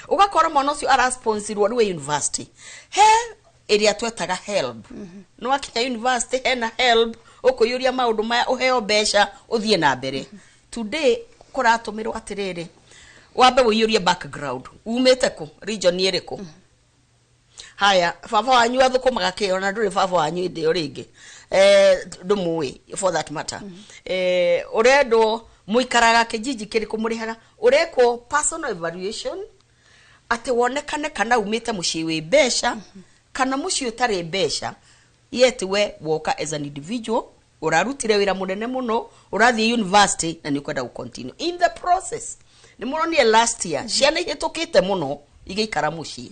Ũgakora mwana ũcio arasponsirwo nĩwe university, he ĩrĩa twetaga HELB. Nĩ wakinya university, hena HELB, ũkũiyũria maũndũ maya, ũheo mbeca ũthiĩ na mbere. Today kũratũmĩrwo atĩrĩrĩ, wambe ũiyũrie background, umĩte kũ, region ĩrĩkũ, haya, baba wanyu athũkũmaga kĩ, ona ndũrĩ baba wanyu hĩndĩ ĩyo rĩngĩ, ndũmũĩ for that matter. Ũrendwo mũikaraga kijiji kĩrĩkũ, mũrĩhaga, ũrekwo personal evaluation atĩ wonekane kana umĩte mũciĩ wĩ mbeca kana mũciĩ ũtarĩ mbeca. Yet we woka as an individual, ũrarutire wĩra mũnene mũno, ũrathiĩ university na nĩ ũkwenda gũ-continue. In the process, nĩ mũronire last year ciana ihĩtũkĩte mũno igĩikara mũciĩ.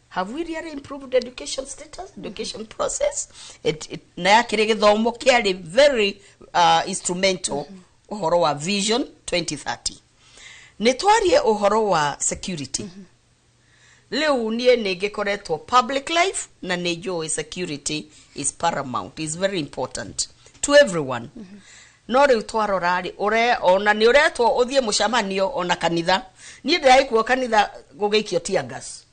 Have we really improved education status, education process? It, na yakĩrĩ gĩthomo kĩarĩ very instrumental ũhoro wa Vision 2030. Nĩ twarie ũhoro wa security. Rĩu niĩ nĩ ngĩkoretwo public life na nĩ njũĩ security is paramount, is very important to everyone. No rĩu twarora rĩ, ũre ona nĩ ũretwo ũthiĩ mũcemanio ona kanitha. Niĩ ndĩraikuo kanitha gũgĩikio tear gas.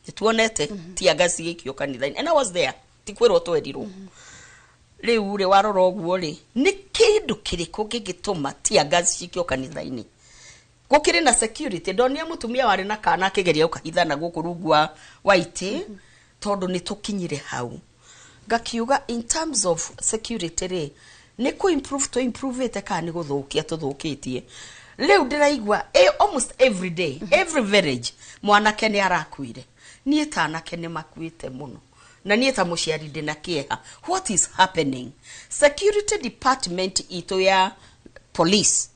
Nĩ tuonete tear gas igĩikio kanitha-inĩ, and I was there, ti kwĩrwo twerirwo. Rĩu rĩ, warora ũguo rĩ, nĩ kĩndũ kĩrĩkũ gĩngĩtũma tear gas cikio kanitha-inĩ gũkĩrĩ na security? Ndonire mũtumia warĩ na kana akĩgeria gũkahithana gũkũ rungu wa itĩ, tondũ nĩ tũkinyire hau. Ngakiuga, in terms of security rĩ, nĩ kũ improve tũ improve kana nĩ gũthũkia tũthũkĩtie? Rĩu ndĩraigua almost every day, every village, mwanake nĩ arakuire. Niĩ ta anake nĩ makuĩte mũno, na niĩ ta mũciari ndĩna kĩeha. What is happening? Security department itũ ya police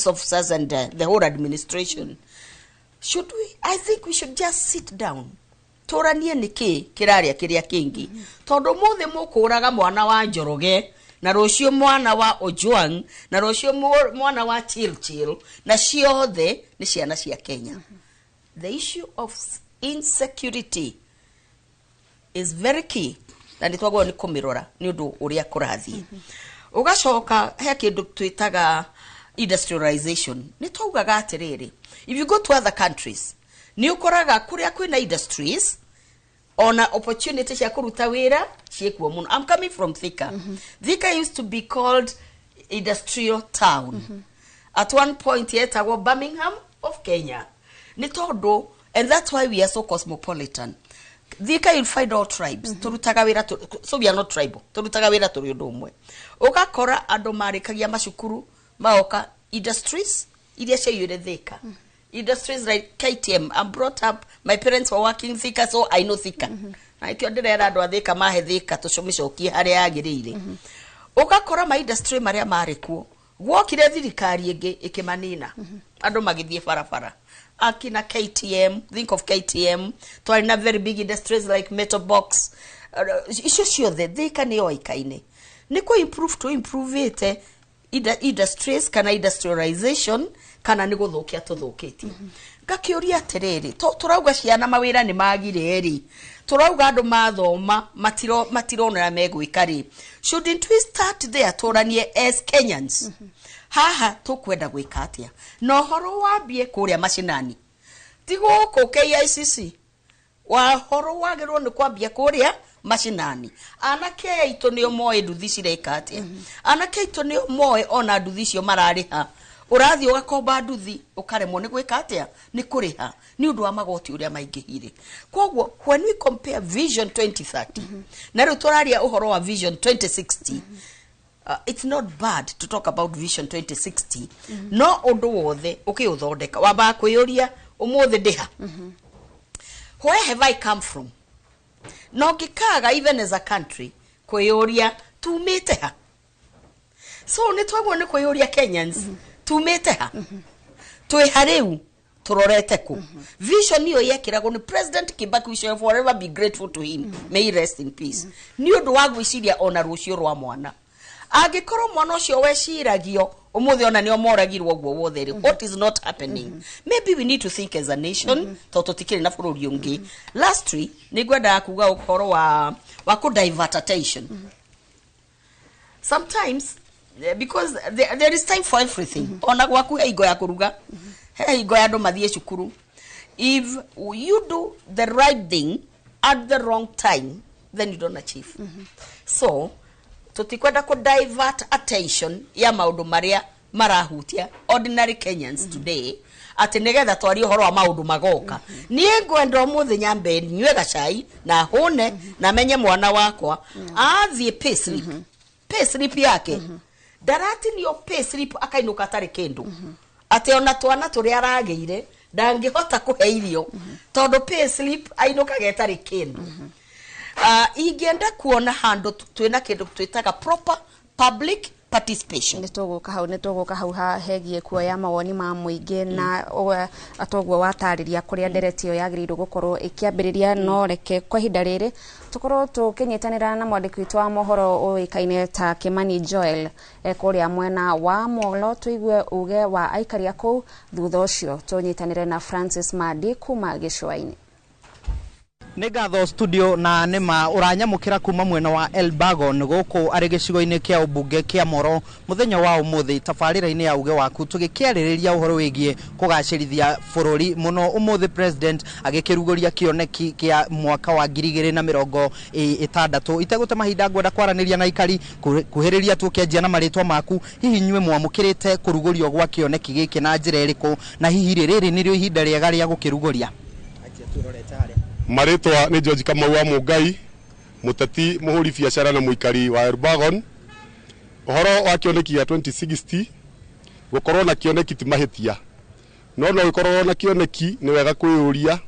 officers and the whole administration, should we, I think we should just sit down, tũranie nĩkĩ kĩrarĩa kĩrĩa kĩngĩ, tondũ mũthĩ mũkũraga mwana wa Njoroge, na rũciũ mwana wa Ojwang, na rũciũ mwana wa Chilchil, na ciothe nĩ ciana cia Kenya. The issue of insecurity is very key, na nĩ twagĩrĩirwo nĩ kũmĩrora nĩ ũndũ ũrĩa kũrathiĩ. Ũgacoka he kĩndũ twĩtaga industrialization. Nĩ twaugaga atĩrĩrĩ, if you go to other countries, nĩ ũkoraga kũrĩa kwĩna industries, ona opportunity cia kũruta wĩra ciĩkuo mũno. I'm coming from Thika. Thika used to be called industrial town. At one point yetagwo Birmingham of Kenya, nĩ tondũ, and that's why we are so cosmopolitan. Thika, you'll find all tribes. Tũrutaga wĩra so we are not tribal, tũrutaga wĩra tũrĩ ũndũ ũmwe. Ũgakora andũ marĩkagia macukuru magoka industries iria ciaiyũire Thika, industries like KTM. I'm brought up, my parents were working Thika, so I know Thika. Na ikĩo ndĩrera andũ a Thika mahe Thika tũcũmĩcokie harĩa yagĩrĩire. Ũgakora ma industry marĩa marĩ kuo, gwokire thirikari ĩngĩ ĩkĩmanina, andũ magĩthiĩ barabara. Akina KTM, think of KTM, twarĩ na very big industries like Metal Box. Icio ciothe Thika nĩ yoĩkaine. Nĩ kũ improve to improve ĩte industries kana industrialization, kana nĩ gũthũkia tũthũkĩtie? Ngakĩũria atĩrĩrĩ, tũrauga ciana mawĩra nĩ magire rĩ, tũrauga andũ mathoma matirona ũrĩa megwĩka rĩ, shouldn't we start there, tũranie as Kenyans, haha tũkwenda gwĩka atĩa? Na ũhoro wambie kũrĩa macinani, ti gũkũ KICC. Wahoro wagĩrĩirwo nĩ kwambia kũrĩa macinani. Anake aitũ nĩo moĩ nduthi cireka atĩa. Anake aitũ nĩo moĩ ona nduthi icio mararĩha. Ũrathiĩ ũgakomba nduthi, ũkaremwo nĩ gwĩka atĩa, nĩ kũrĩha nĩ ũndũ wa magoti ũrĩa maingĩhire. Koguo when we compare Vision 2030 na rĩu tũraria ũhoro wa Vision 2060, it's not bad to talk about Vision 2060, no ũndũ wothe ũkĩũthondeka wambaga kwĩyũria, ũmũthĩ ndĩha? Where have I come from? Na ũngĩkaga even as a country kwĩyũria tumĩte ha, so nĩ twagwo nĩ kwĩyũria Kenyans tumĩte ha, twĩ ha rĩu, tũrorete kũ. Vision ĩyo yekĩragwo nĩ President Kibaki. We shall forever be grateful to him, may he rest in peace, nĩ ũndũ wa gwĩciria ona rũciũ rwa mwana. Angĩkorwo mwana ũcio weciragio ũmũthĩ ona nĩo moragirwo ũguo wothe rĩ, what is not happening? Maybe we need to think as a nation, tondũ tũtikĩrĩ na bũrũri ũngĩ. Lastly, nĩ ngwendaga kuga ũhoro wa kũ divert attention sometimes, because there is time for everything. Ona gwaku he hingo ya kũruga, he hingo ya andũ mathiĩ cukuru. If you do the right thing at the wrong time, then you don't achieve. So tutikwenda ku divert attention ya maũndũ marĩa marahutia ordinary Kenyans today, atĩ nĩgetha twarie ũhoro wa maũndũ magoka. Niĩ ngwenda ũmũthĩ nyambe nyue gacai na hũne na menye mwana wakwa athiĩ pay slip, pay slip yake ndaratinio pay slip akainũka atarĩ kĩndũ, atĩ ona twana tũrĩa aragĩire ndangĩhota kũhe irio tondũ pay slip ainũkaga ĩtarĩ kĩndũ. Ingĩenda kuona handũ twĩna kĩndũ twĩtaga proper public participation. Nĩ tũgũka hau ha hegiĩ kuoya mawoni ma mũingĩ na atoguo watarĩria kũrĩa ndereti ĩyo yagĩrĩirwo gũkorwo ĩkĩambĩrĩria. No reke kwa ihinda rĩrĩ tũkorwo tũkĩnyitanĩra na mwandĩki witũ wa mohoro ũĩkaine ta Kimani Joel, kũrĩa mwena wa Molo, tũigue uge wa aikari a kũu. Thutha ũcio tũnyitanĩre na Francis Madi kuma gĩcũa-inĩ. Nĩ ngatho studio, na nĩma ũranyamũkĩra kuma mwena wa Elbagon gũkũ arĩ gĩcigo-inĩ kĩa ũmbunge kĩa Moro mũthenya wa ũmũthĩ tabarĩra-inĩ ya uge waku, tũgĩkĩarĩrĩria ũhoro wĩgiĩ kũgacĩrithia bũrũri mũno. Ũmũthĩ president agĩkĩrugũria kĩoneki kĩa mwaka wa 2060. Itegũte mahinda, ngwenda kwaranĩria na aikari kuhĩrĩria tũkĩanjia na marĩtwa maku. Hihi inyuĩ mwamũkĩrĩte kũrugũrio gwa kĩoneki gĩkĩ na njĩra ĩrĩkũ, na hihi rĩ rĩrĩ nĩrĩo ihinda rĩega rĩa gũkĩrugũria? Marĩtwa nĩ George Kamau wa Mũngai, mũteti, mũhũri biacara na mũikari wa Elbagon. Ũhoro wa kĩoneki gĩa 2060, gũkorwo na kĩoneki ti mahĩtia, no no gĩkorwo na kĩoneki nĩ wega kwĩyũria.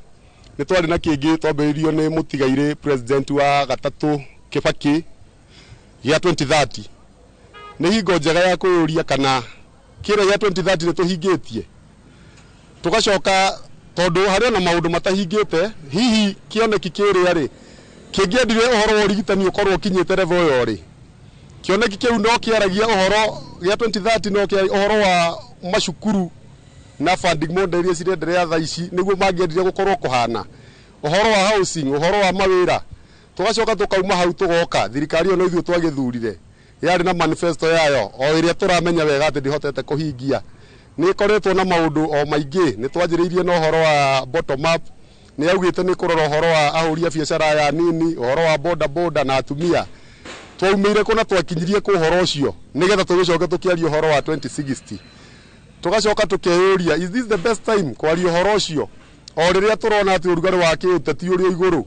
Nĩ twarĩ na kĩngĩ twambĩrĩirio nĩ mũtigairĩ president wa gatatũ Kibaki gĩa 2030. Nĩ hingo njega ya kwĩyũria kana kĩrĩa gĩa 2030 nĩ tũhingĩtie, tũgacoka tondũ harĩ ona maũndũ matahingĩte. Hihi kĩoneki kĩrĩa rĩ kĩngĩendire ũhoro wa ũrigitani ũkorwo ũkinyĩte level ĩyo rĩ, kĩoneki kĩu no kĩaragia ũhoro gĩa 2030, no kĩaragia ũhoro wa macukuru na funding model iria cirenderea thaa ici nĩguo mangĩendire gũkorwo kũhana, ũhoro wa housing, ũhoro wa mawĩra. Tũgacoka tũkauma hau tũgoka thirikari ĩyo no ithuĩ twagĩthurire, yarĩ na manifesto yayo o ĩrĩa tũramenya wega atĩ ndĩhotete kũhingia. Nĩ ĩkoretwo na maũndũ o maingĩ. Nĩ twanjĩrĩirie na ũhoro wa bottom up, nĩ yaugĩte nĩ kũrora ũhoro wa ahũri a biacara aya nini, ũhoro wa boda boda na atumia. Twaumĩire kũ na twakinyirie kũ ũhoro ũcio, nĩgetha tũgĩcoke tũkĩaria ũhoro wa 2060? Tũgacoka tũkeyũria, is this the best time kwaria ũhoro ũcio o rĩrĩa tũrona atĩ ũrugarĩ wa kĩũteti ũrĩ o igũrũ,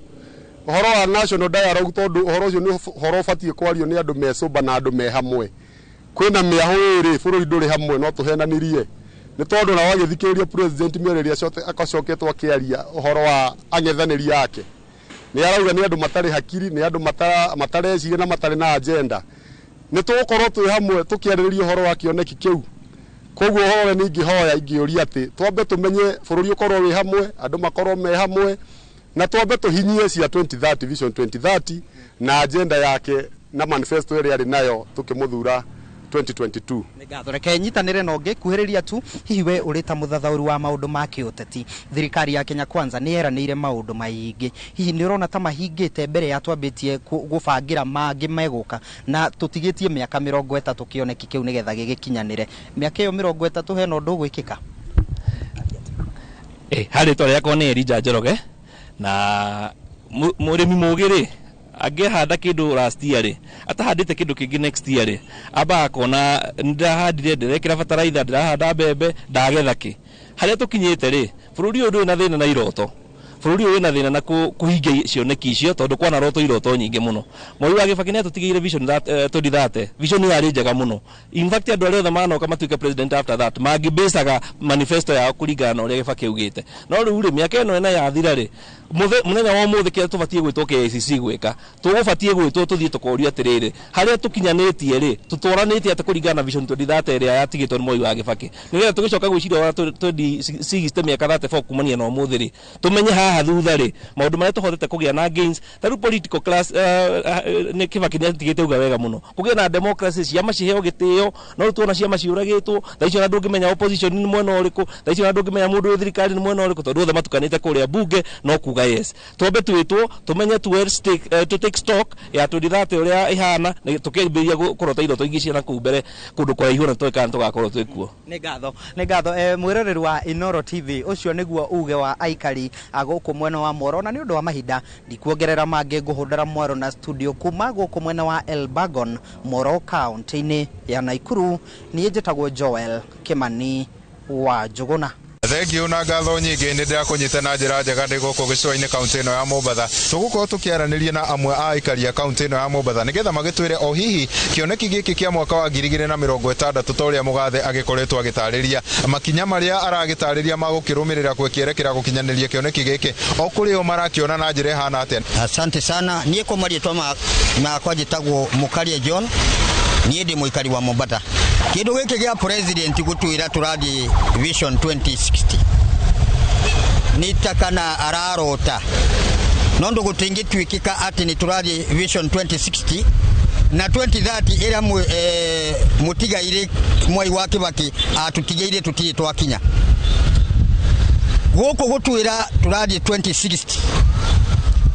ũhoro wa national dialogue, tondũ ũhoro ũcio nĩ ũhoro ũbatiĩ kwario nĩ andũ me sober na andũ me hamwe. Kwĩna mĩahũ ĩrĩ, bũrũri ndũrĩ hamwe, no tũhenanirie nĩ tondũ na wagĩthikĩrĩria president mĩario ĩrĩa acoketwo akĩaria ũhoro wa ang'ethanĩri ake, nĩ arauga nĩ andũ matarĩ hakiri, nĩ andũ matareciria na matarĩ na agenda. Nĩ tũgũkorwo twĩ hamwe tũkĩarĩrĩria ũhoro wa kĩoneki kĩu. Koguo ũhoro ũrĩa nĩ ingĩhoya ingĩũria atĩ twambe tũmenye bũrũri ũkorwo wĩ hamwe, andũ makorwo me hamwe, na twambe tũhinyie cia 2030, vision 2030 na agenda yake na manifesto ĩrĩa arĩ nayo tũkĩmũthura 2022. Nĩ ngatho. Reke nyitanĩre na ũngĩ kuhĩrĩria tu. Hihi we ũrĩ ta mũthathaũri wa maũndũ ma kĩũteti, thirikari ya Kenya Kwanza nĩ yeranĩire maũndũ maingĩ. Hihi nĩ ũrona ta mahingĩte mbere ya twambĩtie gũbangĩra mangĩ megũka, na tũtigĩtie mĩaka 30 kĩoneki kĩu nĩgetha gĩgĩkinyanĩre? Mĩaka ĩyo 30 hena ũndũ ũgwĩkĩka? Harĩ rĩtwa rĩakwa nĩ Elijah Njoroge, na mũrĩmi mũgĩ rĩ, angĩhanda kĩndũ last year rĩ, atahandĩte kĩndũ kĩngĩ next year rĩ, ambaga akona nĩndĩrahandire, ndĩrekĩra bataraitha, ndĩrahanda mbembe, ndagetha kĩ. Harĩa tũkinyĩte rĩ, bũrũri ũyũ ndũrĩ na thĩna na iroto. Bũrũri ũyũ wĩna thĩna na kũhingia cioneki icio tondũ kwanarotwo iroto nyingĩ mũno. Moi wa Kibaki nĩatũtigĩire vision that, 2030. Vision ĩyo yarĩ njega mũno. In fact, andũ arĩa othe manoka matuĩke president after that mangĩbĩcaga manifesto yao kũringana na ũrĩa Kibaki augĩte. No rĩu rĩ, mĩaka ĩno ĩna yathira rĩ, mũthenya wa ũmũthĩ kĩrĩa tũbatiĩ gwĩtwo KICC gwĩka, tũgũbatiĩ gwĩtwo tũthiĩ tũkorio atĩrĩrĩ, harĩa tũkinyanĩtie rĩ, tũtwaranĩtie atĩ kũringana na vision 2030 ĩrĩa yatigĩtwo nĩ Moi wa Kibaki, nĩgetha tũgĩcoka gwĩciria ũrĩa 2060, mĩaka 34 kumania na ũmũthĩ rĩ, tũmenye haha thutha rĩ, maũndũ marĩa tũhotete kũgĩa na gains. Ta rĩu political class, nĩ Kibaki nĩ atigĩte uga wega mũno kũgĩa na democracy, ciama ciheo gĩtĩo. No rĩu tuona ciama ciũragĩtwo thaa icio, ona ndũngĩmenya opposition nĩ mwena ũrĩkũ thaa icio, ona ndũngĩmenya mũndũ wĩ thirikari nĩ mwena ũrĩkũ, tondũ othe matukanĩte kũrĩa bunge no kuga yes. Twambe twĩtwo tũmenye to take stock ya 2030 ũrĩa ĩhana, na tũkĩambĩrĩria kũrota iroto ingĩ ciana kũu mbere kũndũ kũraihu, na tũĩ kana tũgakorwo twĩ kuo. Nĩ ngatho, nĩ ngatho. Mwĩroreri wa Inoro TV, ũcio nĩguo uge wa aikari a gũkũ mwena wa Mworo, na nĩ ũndũ wa mahinda ndikuongerera mangĩ. Ngũhũndĩra mwaro na studio kuma gũkũ mwena wa Elbagon, Mworo, kaunti-inĩ ya Naikuru. Niĩ njĩtagwo Joel Kimani wa Njũgũna. Thengiũ na ngatho nyingĩ, nĩ ndĩrakũnyita na njĩra njega ndĩ gũkũ gĩcũa-inĩ, kaũntĩ ĩno ya Mombatha. Tũgũkorwo tũkĩaranĩria na amwe a aikari a kaũntĩ ĩno ya Mombatha nĩgetha magĩtwĩre o hihi kĩoneki gĩkĩ kĩa mwaka wa 2060, ta ũrĩa mũgathe agĩkoretwo agĩtarĩria, makinya marĩa aragĩtarĩria ma gũkĩrũmĩrĩra gwĩkĩerekera gũkinyanĩria kĩoneki gĩkĩ, o kũrĩ o marakĩona na njĩra ĩhana atĩa. Asante sana. Niĩ kwa marĩtwa makwa njĩtagwo Mũkaria John. Niĩ ndĩ mũikari wa Mombatha. Kĩndũ gĩkĩ gĩa president gũtwĩra tũrathiĩ Vision 2060 nĩ ta kana ararota, nondũ gũtingĩtuĩkĩka atĩ nĩ tũrathiĩ Vision 2060 na 2030 ĩrĩa mũtigaire Mwai wa Kibaki atũtigĩire tũtirĩ twakinya. Gũkũ gũtwĩra tũrathiĩ 2060,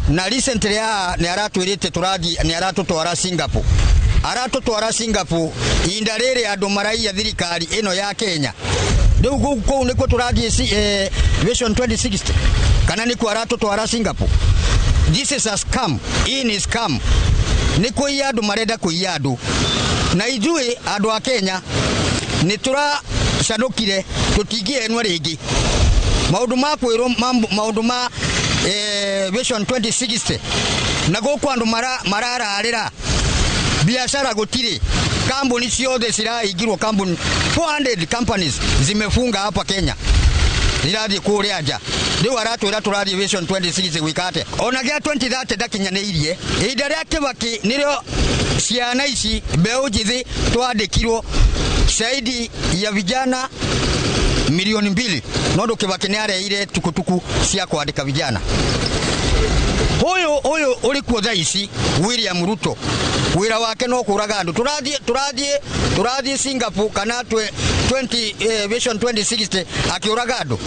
na recently haha nĩ aratwĩrĩte tũrathiĩ, nĩ aratũtwara Singapore, aratũtwara Singapore ihinda rĩrĩ andũ maraiya thirikari ĩno ya Kenya. Rĩu kũu nĩkuo tũrathiĩ Vision 2060, kana nĩkuo aratũtwara Singapore? This is a scam. Hii ni scam, nĩ kũiya andũ, marenda kũiya andũ, na ithuĩ andũ a Kenya nĩ tũracanũkire, tũtingĩhenwo rĩngĩ maũndũ ma kwĩrwo maũndũ ma Vision 2060. Na gũkũ andũ marararĩra biashara gũtirĩ, kambuni ciothe cirahingirwo, kambuni 400 companies zimefunga hapa Kenya, irathiĩ kũrĩa nja. Rĩu aratwĩra tũrathiĩ Vision 2060 gwĩka atĩa? Ona gĩa 2030 ndakinyanĩirie. Ihinda rĩa Kibaki nĩrĩo ciana ici, mbeũ njĩthĩ, twandĩkirwo zaidi ya vijana 2 milioni, nondũ Kibaki nĩ areire tukutuku cia kwandĩka vijana. Ũyũ ũrĩ kuo thaa ici, William Ruto, wĩra wake no kũraga andũ. Tũrathiĩ Singapore kana 20 Vision 2060 akĩũraga andũ?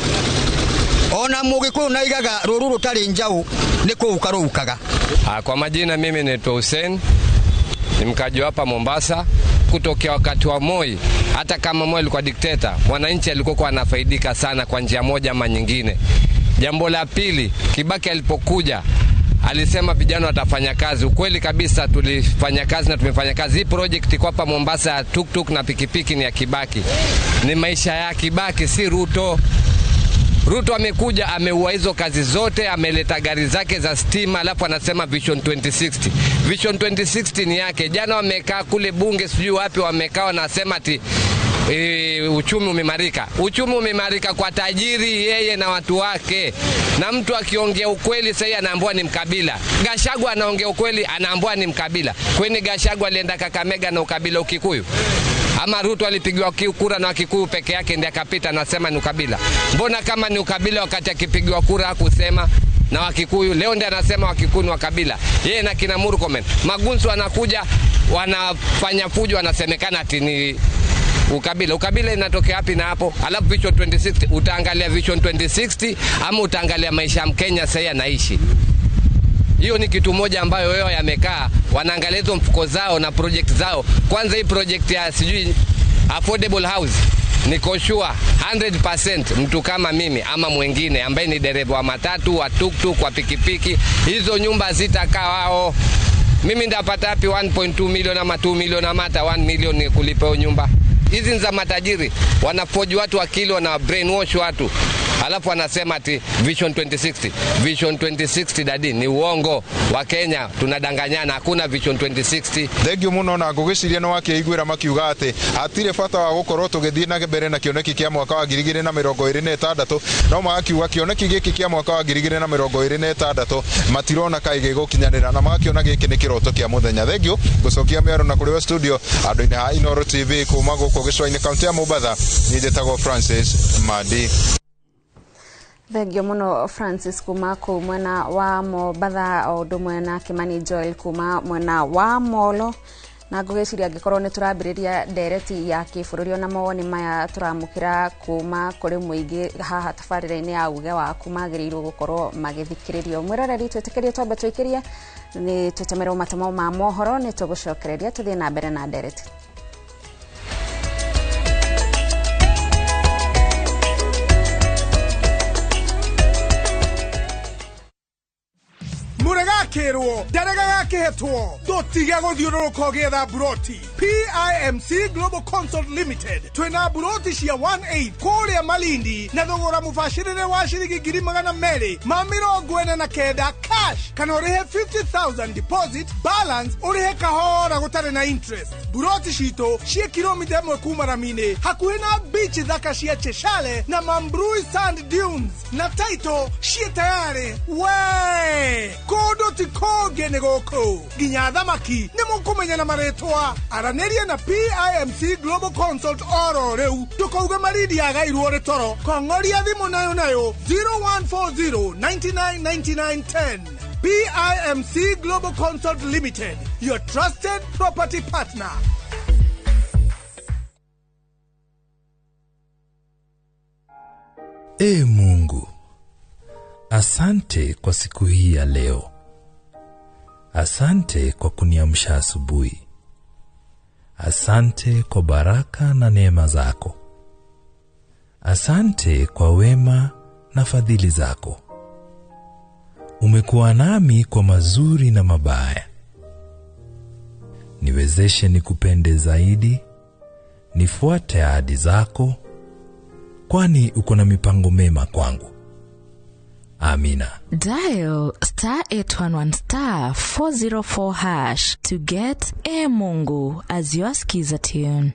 Ona mũgĩkũyũ naigaga rũru rũtarĩ njaũ nĩ kũũka rũukaga. Kwa majina mimi naitwa Hussein, ni mkaji hapa Mombasa. Kutokea wakati wa Moi, hata kama Moi alikuwa dikteta, wananchi alikuwa anafaidika sana kwa njia moja ama nyingine. Jambo la pili, Kibaki alipokuja alisema vijana watafanya kazi. Ukweli kabisa tulifanya kazi na tumefanya kazi. Hii project iko hapa Mombasa ya tuktuk na pikipiki ni ya Kibaki, ni maisha ya Kibaki, si Ruto. Ruto amekuja, ameua hizo kazi zote, ameleta gari zake za stima, alafu anasema Vision 2060. Vision 2060 ni yake. Jana wamekaa kule bunge, sijui wapi wamekaa, wanasema ati uchumi umeimarika. Uchumi umeimarika kwa tajiri yeye na watu wake. Na mtu akiongea ukweli sasa anaambiwa ni mkabila. Gachagua anaongea ukweli, anaambiwa ni mkabila. Kwani Gachagua alienda Kakamega na ukabila Ukikuyu? Ama Ruto alipigiwa kura na Wakikuyu peke yake ndiye akapita, anasema ni ukabila? Mbona kama ni ukabila, wakati akipigiwa kura hakusema na Wakikuyu? Leo ndiye anasema Wakikuyu ni wakabila. Yeye na kina Murkomen. Magunsu wanakuja, wanafanya fujo, wanasemekana ati ni ukabila. Ukabila inatokea wapi na hapo? Alafu Vision 2060, utaangalia Vision 2060 ama utaangalia maisha ya Mkenya sasa anaishi? Hiyo ni kitu moja ambayo wao yamekaa wanaangalia hizo mfuko zao na project zao. Kwanza hii project ya sijui affordable house, niko sure 100% mtu kama mimi ama mwingine ambaye ni dereva wa matatu, wa tuktuk, wa pikipiki, hizo nyumba zitakaa wao. Mimi ndapata wapi 1.2 milioni ama 2 milioni ama hata 1 milioni kulipa hiyo nyumba? Hizi ni za matajiri, wanafoji watu akili, wana brainwash watu. Alafu anasema ati Vision 2060. Vision 2060 dadi ni uongo. Wa Kenya tunadanganyana, hakuna Vision 2060. Thengio muno na ngũgĩciria nĩ wakĩiguĩra makiuga atĩ hatirĩ bata wa gũkorwo tũgĩthiĩ na mbere na kĩoneki kĩa mwaka wa 2026, no magakiuga kĩoneki gĩkĩ kĩa mwaka wa 2026 matirona kaĩ gĩgũkinyanĩra, na magakiona gĩkĩ nĩ kĩroto kĩa mũthenya. Thengio ngũcokia mĩaro na kũrĩ we studio andũ-inĩ ha Inooro TV kuma gũkũ gĩcũa-inĩ kaunti ya Mombatha. Niĩ njĩtagwo Francis Mandi. Thengio muno Francis kuma kuu mwena wa Mombatha, o ũndũ ũmwe na Kimani Joel kuma mwena wa Molo. Na ngũgĩciria angĩkorwo nĩ tũrambĩrĩria ndereti ya kĩbũrũri ona mawoni maya tũramũkĩra kuma kũrĩ mũingĩ haha tabarĩra-inĩ ya uge waku magĩrĩirwo gũkorwo magĩthikĩrĩrio. Mwĩroreri, twĩtĩkĩrie twambe tũikĩrie nĩ tũtemerwo matemo ma mohoro, nĩ tũgũcokereria tũthiĩ na mbere na ndereti. Mũregakĩrwo ndarega gakĩhetwo tũtige gũthiũrũrũka ũgĩetha buroti. PIMC Global Consult Limited twĩna buroti cia 18 kũrĩa Malindi na thogora mũbacĩrĩre wa ciringi 249,000 cash, kana ũrĩhe 50,000 deposit, balance ũrĩhe kahora gũtarĩ na interest. Buroti citũ ciĩ kilomita 1 kuma rami-inĩ, hakuhĩ na beach thaka cia Cheshale na Mambrui Sand Dunes, na title ciĩ tayarĩ. We kũndũ ti kũngĩ nĩ gũkũ, nginya thamaki nĩ mũkũmenya na marĩtwa. Aranĩria na PIMC Global Consult oro rĩu, ndũkauge Malindi yagairwo rĩ toro. Kong'oria thimũ nayo nayo 0140 99 99 10. PIMC Global Consult Limited, your trusted property partner. Ee Mungu, asante kwa siku hii ya leo. Asante kwa kuniamsha asubuhi. Asante kwa baraka na neema zako. Asante kwa wema na fadhili zako. Umekuwa nami kwa mazuri na mabaya. Niwezeshe nikupende zaidi, nifuate ahadi zako, kwani uko na mipango mema kwangu. Amina. Dial star 811 star 404 hash to get E Mungu as your skiza tune.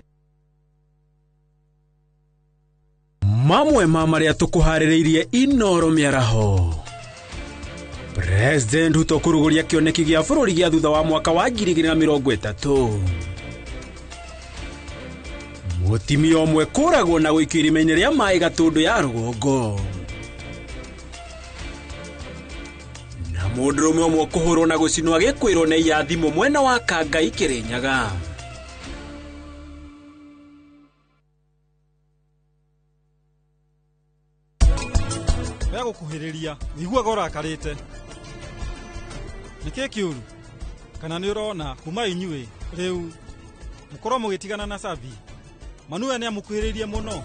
Mamwe ma marĩa tũkũharĩrĩirie Inooro mĩaraho. President Ruto kũrugũria kĩoneki gĩa bũrũri gĩa thutha wa mwaka wa 2030. Mũtimia ũmwe kũragwo na gũikio irima-inĩ rĩa maĩ Gatũndũ ya rũgongo. Na mũndũrũme ũmwe kũhũrwo na gũcinwo agĩkwĩrwo nĩ iya thimũ mwena wa Kangai Kĩrĩnyaga. Gũkuhĩrĩria wĩiguaga ũrakarĩte. Nĩkĩ kĩũru? Kana nĩ ũrona kuma inyuĩ rĩu mũkorwo mũgĩtigana na Sabi? Manuel nĩ amũkuhĩrĩirie mũno.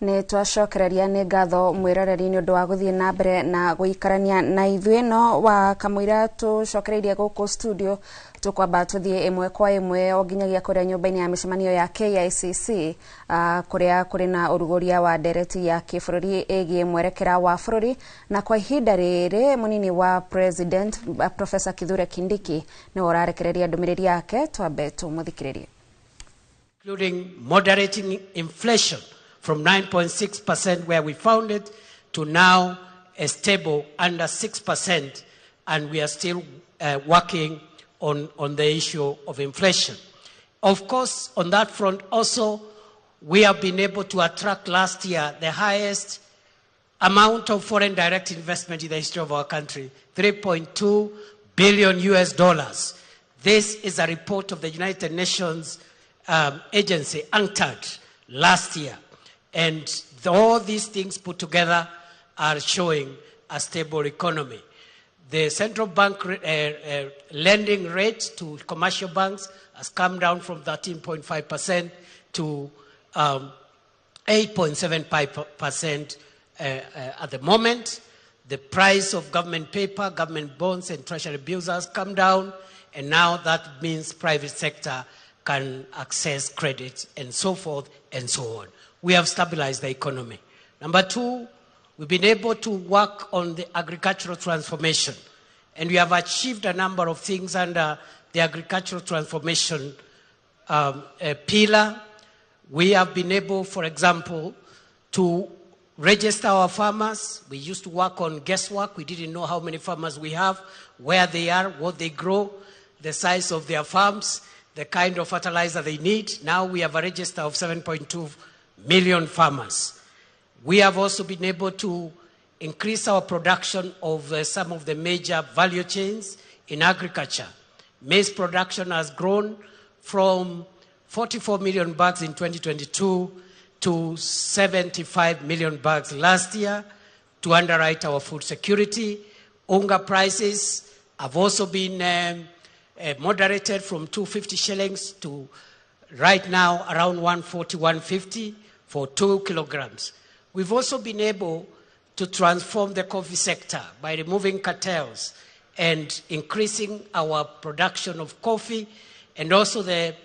Nĩ twacokereria nĩ ngatho mwĩroreri nĩ ũndũ wa gũthiĩ na mbere na gũikarania na ithuĩ. No wa kamũira tũcokereirie gũkũ studio, tũkwamba tũthiĩ ĩmwe kwa ĩmwe o nginyagia kũrĩa nyũmba-inĩ ya mĩcemanio ya KICC, kũrĩa kũrĩ na ũrugũria wa ndereti ya kĩbũrũri ĩgiĩ mwerekera wa bũrũri. Na kwa ihinda rĩrĩ mũnini wa president Professor Kithure Kindiki nĩwe ũrarekereria ndũmĩrĩri yake, twambe tũmũthikĩrĩrie. Including moderating inflation from 9.6% where we found it to now a stable under 6%, and we are still working on the issue of inflation. Of course, on that front also, we have been able to attract last year the highest amount of foreign direct investment in the history of our country, $3.2 billion US. This is a report of the United Nations agency, UNCTAD, last year. And all these things put together are showing a stable economy. The central bank lending rate to commercial banks has come down from 13.5% to 8.75% at the moment. The price of government paper, government bonds, and treasury bills has come down, and now that means private sector can access credit and so forth and so on. We have stabilized the economy. Number two, we've been able to work on the agricultural transformation, and we have achieved a number of things under the agricultural transformation pillar. We have been able, for example, to register our farmers. We used to work on guesswork. We didn't know how many farmers we have, where they are, what they grow, the size of their farms, the kind of fertilizer they need. Now we have a register of 7.2 million farmers. We have also been able to increase our production of some of the major value chains in agriculture. Maize production has grown from 44 million bags in 2022 to 75 million bags last year to underwrite our food security. Unga prices have also been moderated from 250 shillings to right now around 140, 150 for 2 kilograms. We've also been able to transform the coffee sector by removing cartels and increasing our production of coffee, and also the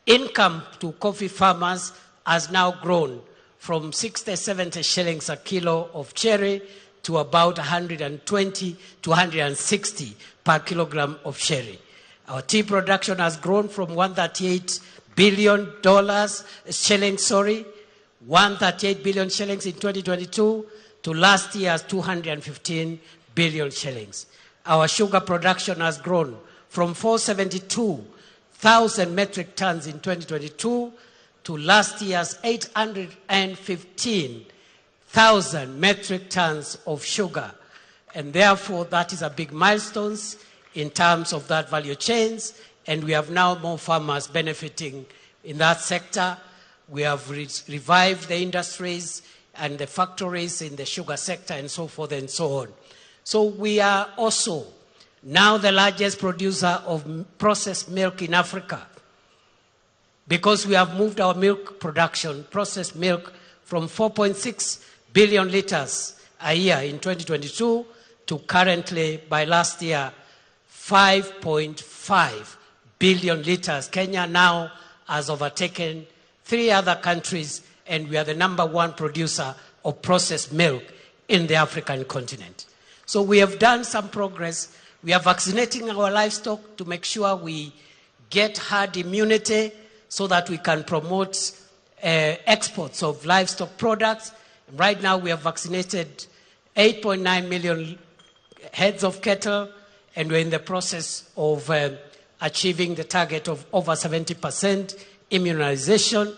income to coffee farmers has now grown from 60, 70 shillings a kilo of cherry to about 120 to 160 per kilogram of cherry. Our tea production has grown from $138 billion shillings, 138 billion shillings in 2022 to last year's 215 billion shillings. Our sugar production has grown from 472,000 metric tons in 2022 to last year's 815,000 metric tons of sugar. And therefore, that is a big milestone in terms of that value chains, and we have now more farmers benefiting in that sector. We have revived the industries and the factories in the sugar sector and so forth and so on. So we are also now the largest producer of processed milk in Africa, because we have moved our milk production, processed milk, from 4.6 billion liters a year in 2022 to currently, by last year, 5.5 billion liters. Kenya now has overtaken 3 other countries, and we are the #1 producer of processed milk in the African continent. So we have done some progress. We are vaccinating our livestock to make sure we get herd immunity so that we can promote exports of livestock products. Right now we have vaccinated 8.9 million heads of cattle, and we're in the process of achieving the target of over 70% immunization.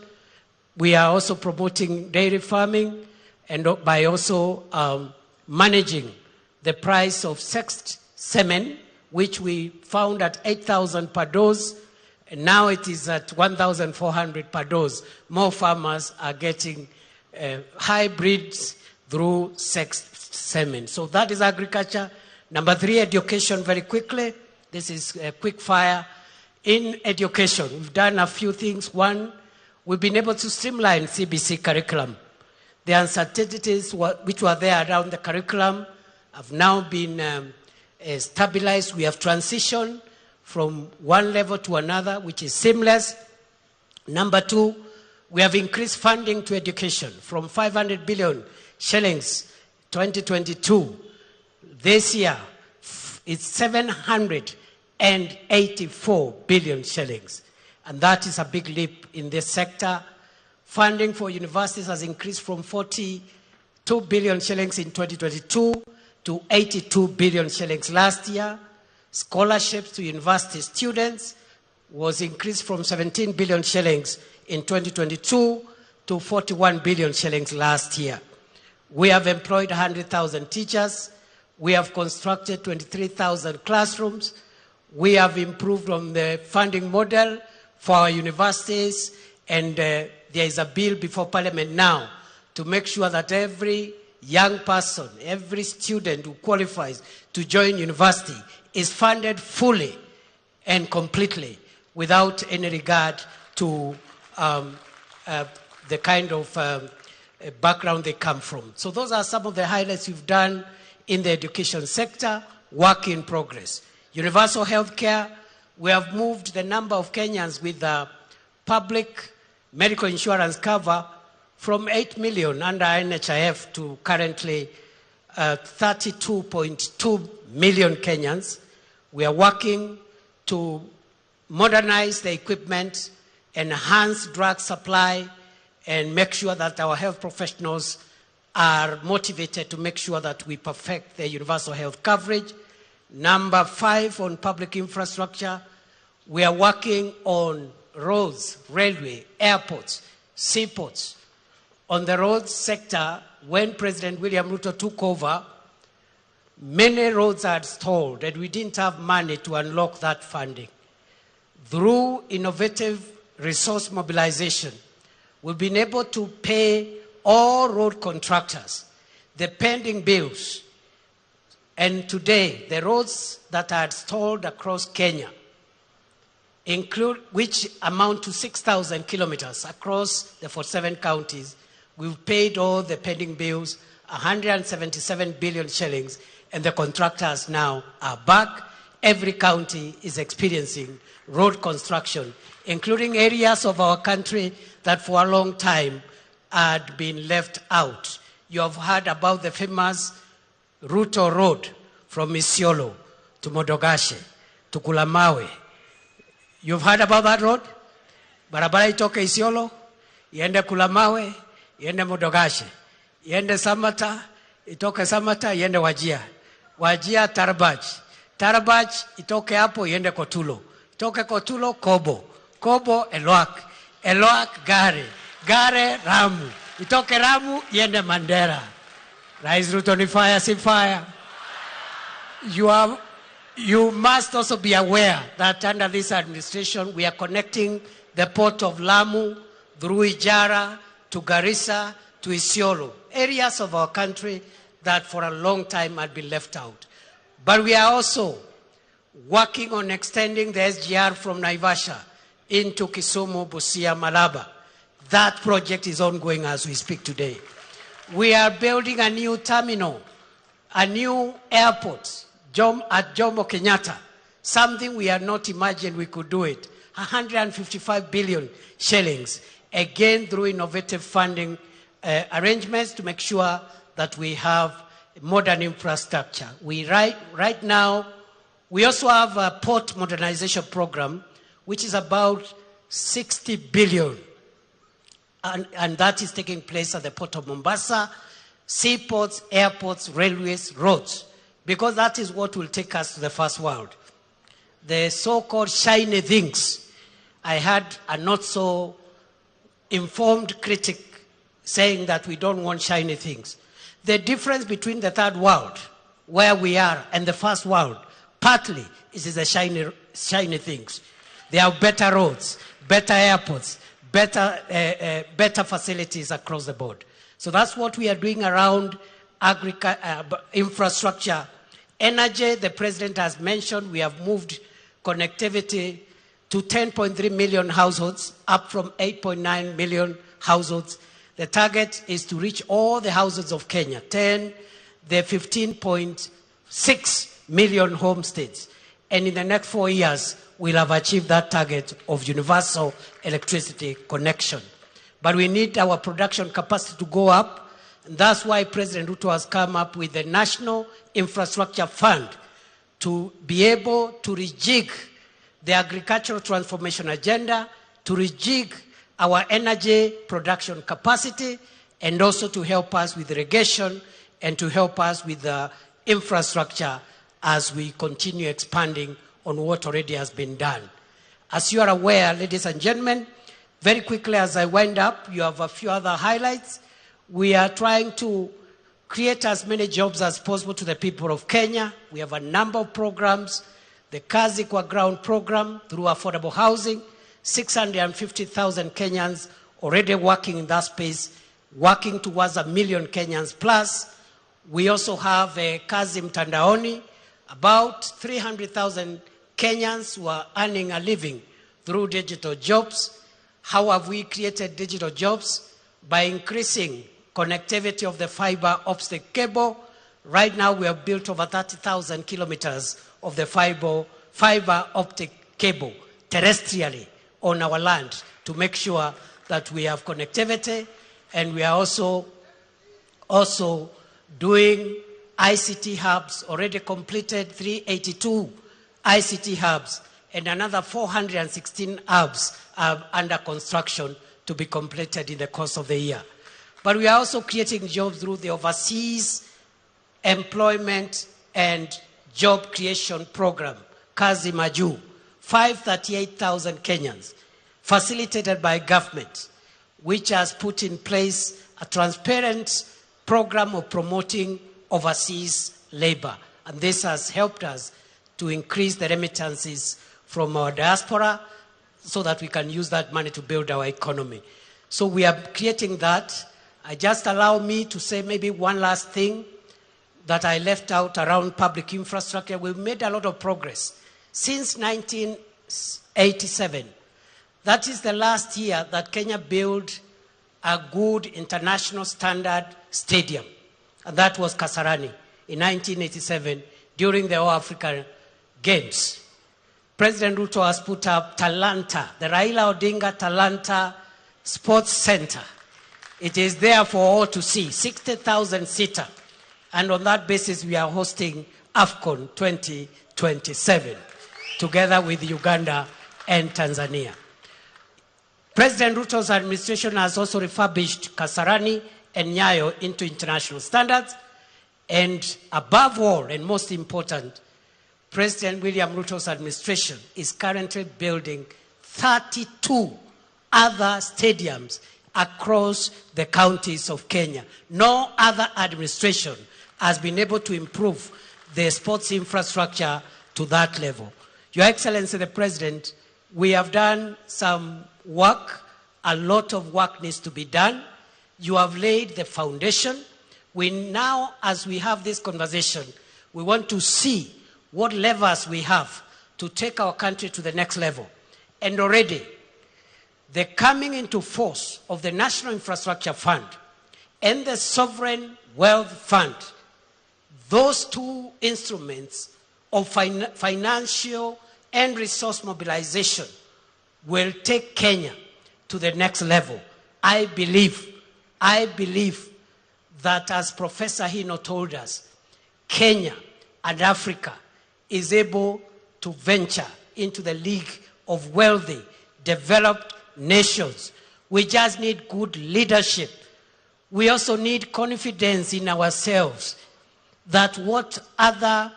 We are also promoting dairy farming, and by also managing the price of sexed semen, which we found at 8,000 per dose, and now it is at 1,400 per dose. More farmers are getting hybrids through sexed semen. So that is agriculture. Number 3, education, very quickly. This is a quick fire. In education, we've done a few things. One, we've been able to streamline CBC curriculum. The uncertainties which were there around the curriculum have now been stabilized. We have transitioned from one level to another, which is seamless. Number 2, we have increased funding to education from 500 billion shillings 2022. This year, it's 784 billion shillings. And that is a big leap in this sector. Funding for universities has increased from 42 billion shillings in 2022 to 82 billion shillings last year. Scholarships to university students was increased from 17 billion shillings in 2022 to 41 billion shillings last year. We have employed 100,000 teachers. We have constructed 23,000 classrooms. We have improved on the funding model for our universities, and there is a bill before Parliament now to make sure that every young person, every student who qualifies to join university is funded fully and completely without any regard to the kind of background they come from. So those are some of the highlights we've done in the education sector, work in progress. Universal health care, we have moved the number of Kenyans with the public medical insurance cover from 8 million under NHIF to currently 32.2 million Kenyans. We are working to modernize the equipment, enhance drug supply, and make sure that our health professionals are motivated to make sure that we perfect the universal health coverage. Number 5, on public infrastructure, we are working on roads, railway, airports, seaports. On the roads sector, when President William Ruto took over, many roads had stalled and we didn't have money to unlock that funding. Through innovative resource mobilization, we've been able to pay all road contractors the pending bills. And today, the roads that are stalled across Kenya, include, which amount to 6,000 kilometers across the 47 counties, we've paid all the pending bills, 177 billion shillings, and the contractors now are back. Every county is experiencing road construction, including areas of our country that for a long time had been left out. You have heard about the famous Ruto Road from Isiolo to Modogashe to Kulamawe. You've heard about that road? Barabara itoke Isiolo, iende Kulamawe, iende Modogashe, iende Samata, itoke Samata, iende Wajia. Wajia Tarbaj. Tarbaj itoke hapo iende Kotulo. Itoke Kotulo Kobo. Kobo Elwak. Elwak Gare. Gare Ramu. Itoke Ramu iende Mandera. Rais Ruto ni fire, si fire. You must also be aware that under this administration, we are connecting the port of Lamu through Ijara to Garissa to Isiolo, areas of our country that for a long time had been left out. But we are also working on extending the SGR from Naivasha into Kisumu, Busia, Malaba. That project is ongoing as we speak today. We are building a new terminal, a new airport at Jomo Kenyatta, something we had not imagined we could do it. 155 billion shillings, again through innovative funding arrangements to make sure that we have modern infrastructure. We right now, we also have a port modernization program, which is about 60 billion. And that is taking place at the Port of Mombasa, seaports, airports, railways, roads, because that is what will take us to the first world. The so-called shiny things. I had a not so informed critic saying that we don't want shiny things. The difference between the third world, where we are, and the first world, partly is the shiny things. They have better roads, better airports, better facilities across the board. So that's what we are doing around infrastructure. Energy, the president has mentioned, we have moved connectivity to 10.3 million households, up from 8.9 million households. The target is to reach all the households of Kenya, 10, the 15.6 million homesteads. And in the next 4 years, we'll have achieved that target of universal electricity connection. But we need our production capacity to go up. And that's why President Ruto has come up with the National Infrastructure Fund to be able to rejig the agricultural transformation agenda, to rejig our energy production capacity, and also to help us with irrigation and to help us with the infrastructure as we continue expanding on what already has been done. As you are aware, ladies and gentlemen, very quickly as I wind up, you have a few other highlights. We are trying to create as many jobs as possible to the people of Kenya. We have a number of programs. The Kazi Kwa Ground program through affordable housing, 650,000 Kenyans already working in that space, working towards 1 million Kenyans plus. We also have a Kazi Mtandaoni, about 300,000 Kenyans who are earning a living through digital jobs. How have we created digital jobs? By increasing connectivity of the fiber optic cable, Right now, we have built over 30,000 kilometers of the fiber optic cable terrestrially on our land to make sure that we have connectivity, and we are also doing ICT hubs, already completed 382 ICT hubs, and another 416 hubs are under construction to be completed in the course of the year. But we are also creating jobs through the Overseas Employment and Job Creation Program, Kazi Maju, 538,000 Kenyans, facilitated by government, which has put in place a transparent program of promoting overseas labor. And this has helped us to increase the remittances from our diaspora so that we can use that money to build our economy. So we are creating that. I just allow me to say maybe one last thing that I left out around public infrastructure. We've made a lot of progress. Since 1987, that is the last year that Kenya built a good international standard stadium. And that was Kasarani in 1987 during the All African Games. President Ruto has put up Talanta, the Raila Odinga Talanta Sports Center. It is there for all to see, 60,000 seater. And on that basis, we are hosting AFCON 2027, together with Uganda and Tanzania. President Ruto's administration has also refurbished Kasarani and Nyayo into international standards. And above all, and most important, President William Ruto's administration is currently building 32 other stadiums across the counties of Kenya. No other administration has been able to improve the sports infrastructure to that level. Your Excellency the President, we have done some work. A lot of work needs to be done. You have laid the foundation. We now, as we have this conversation, we want to see what levers we have to take our country to the next level. And already, the coming into force of the National Infrastructure Fund and the Sovereign Wealth Fund, those two instruments of financial and resource mobilization will take Kenya to the next level. I believe that, as Professor Hino told us, Kenya and Africa is able to venture into the league of wealthy, developed nations. We just need good leadership. We also need confidence in ourselves that what other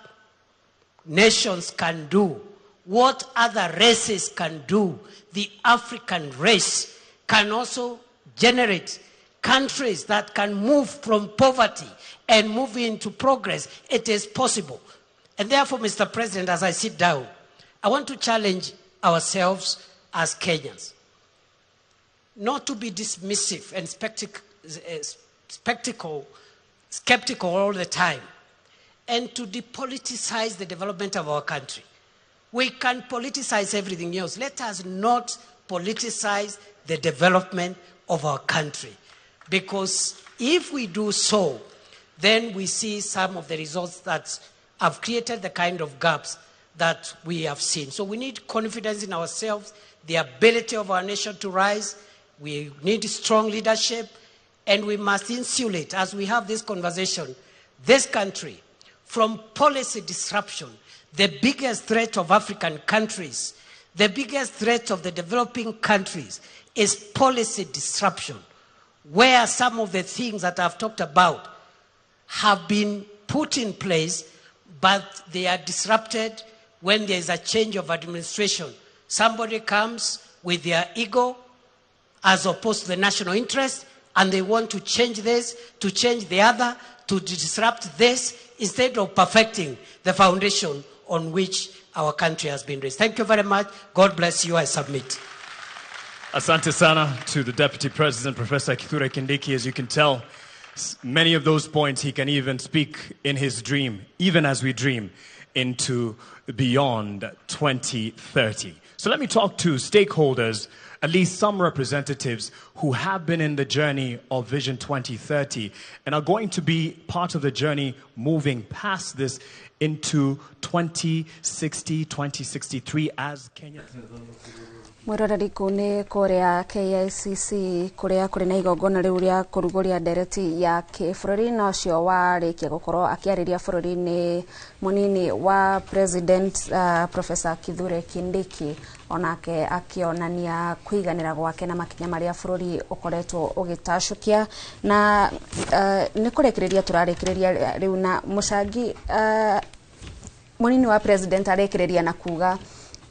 nations can do, what other races can do, the African race can also generate countries that can move from poverty and move into progress. It is possible. And therefore, Mr. President, as I sit down, I want to challenge ourselves as Kenyans not to be dismissive and skeptical all the time, and to depoliticize the development of our country. We can politicize everything else. Let us not politicize the development of our country, because if we do so, then we see some of the results that have created the kind of gaps that we have seen. So we need confidence in ourselves, the ability of our nation to rise. We need strong leadership, and we must insulate, as we have this conversation, this country from policy disruption. The biggest threat of African countries, the biggest threat of the developing countries is policy disruption, where some of the things that I've talked about have been put in place, but they are disrupted when there is a change of administration. Somebody comes with their ego as opposed to the national interest, and they want to change this, to change the other, to disrupt this, instead of perfecting the foundation on which our country has been raised. Thank you very much. God bless you. I submit. Asante sana to the Deputy President, Professor Kithure Kindiki. As you can tell, many of those points he can even speak in his dream, even as we dream into beyond 2030. So let me talk to stakeholders at least some representatives who have been in the journey of Vision 2030 and are going to be part of the journey moving past this into 2060, 2063 as Kenya. Mwiroreri kuu nĩ kũrĩa KICC kũrĩa kũrĩ na igongona rĩu rĩa kũrugũria ndereti ya kĩbũrũri, na ũcio warĩkia gũkorwo akĩarĩria bũrũri nĩ mũnini wa president, Professor Kithure Kindiki, onake akĩonania kũiganĩra gwake na makinya marĩa bũrũri ũkoretwo ũgĩtacũkia. Na nĩ kũrĩkĩrĩria tũrarĩkĩrĩria rĩu na mũcangi, mũnini wa president arĩkĩrĩria na kuga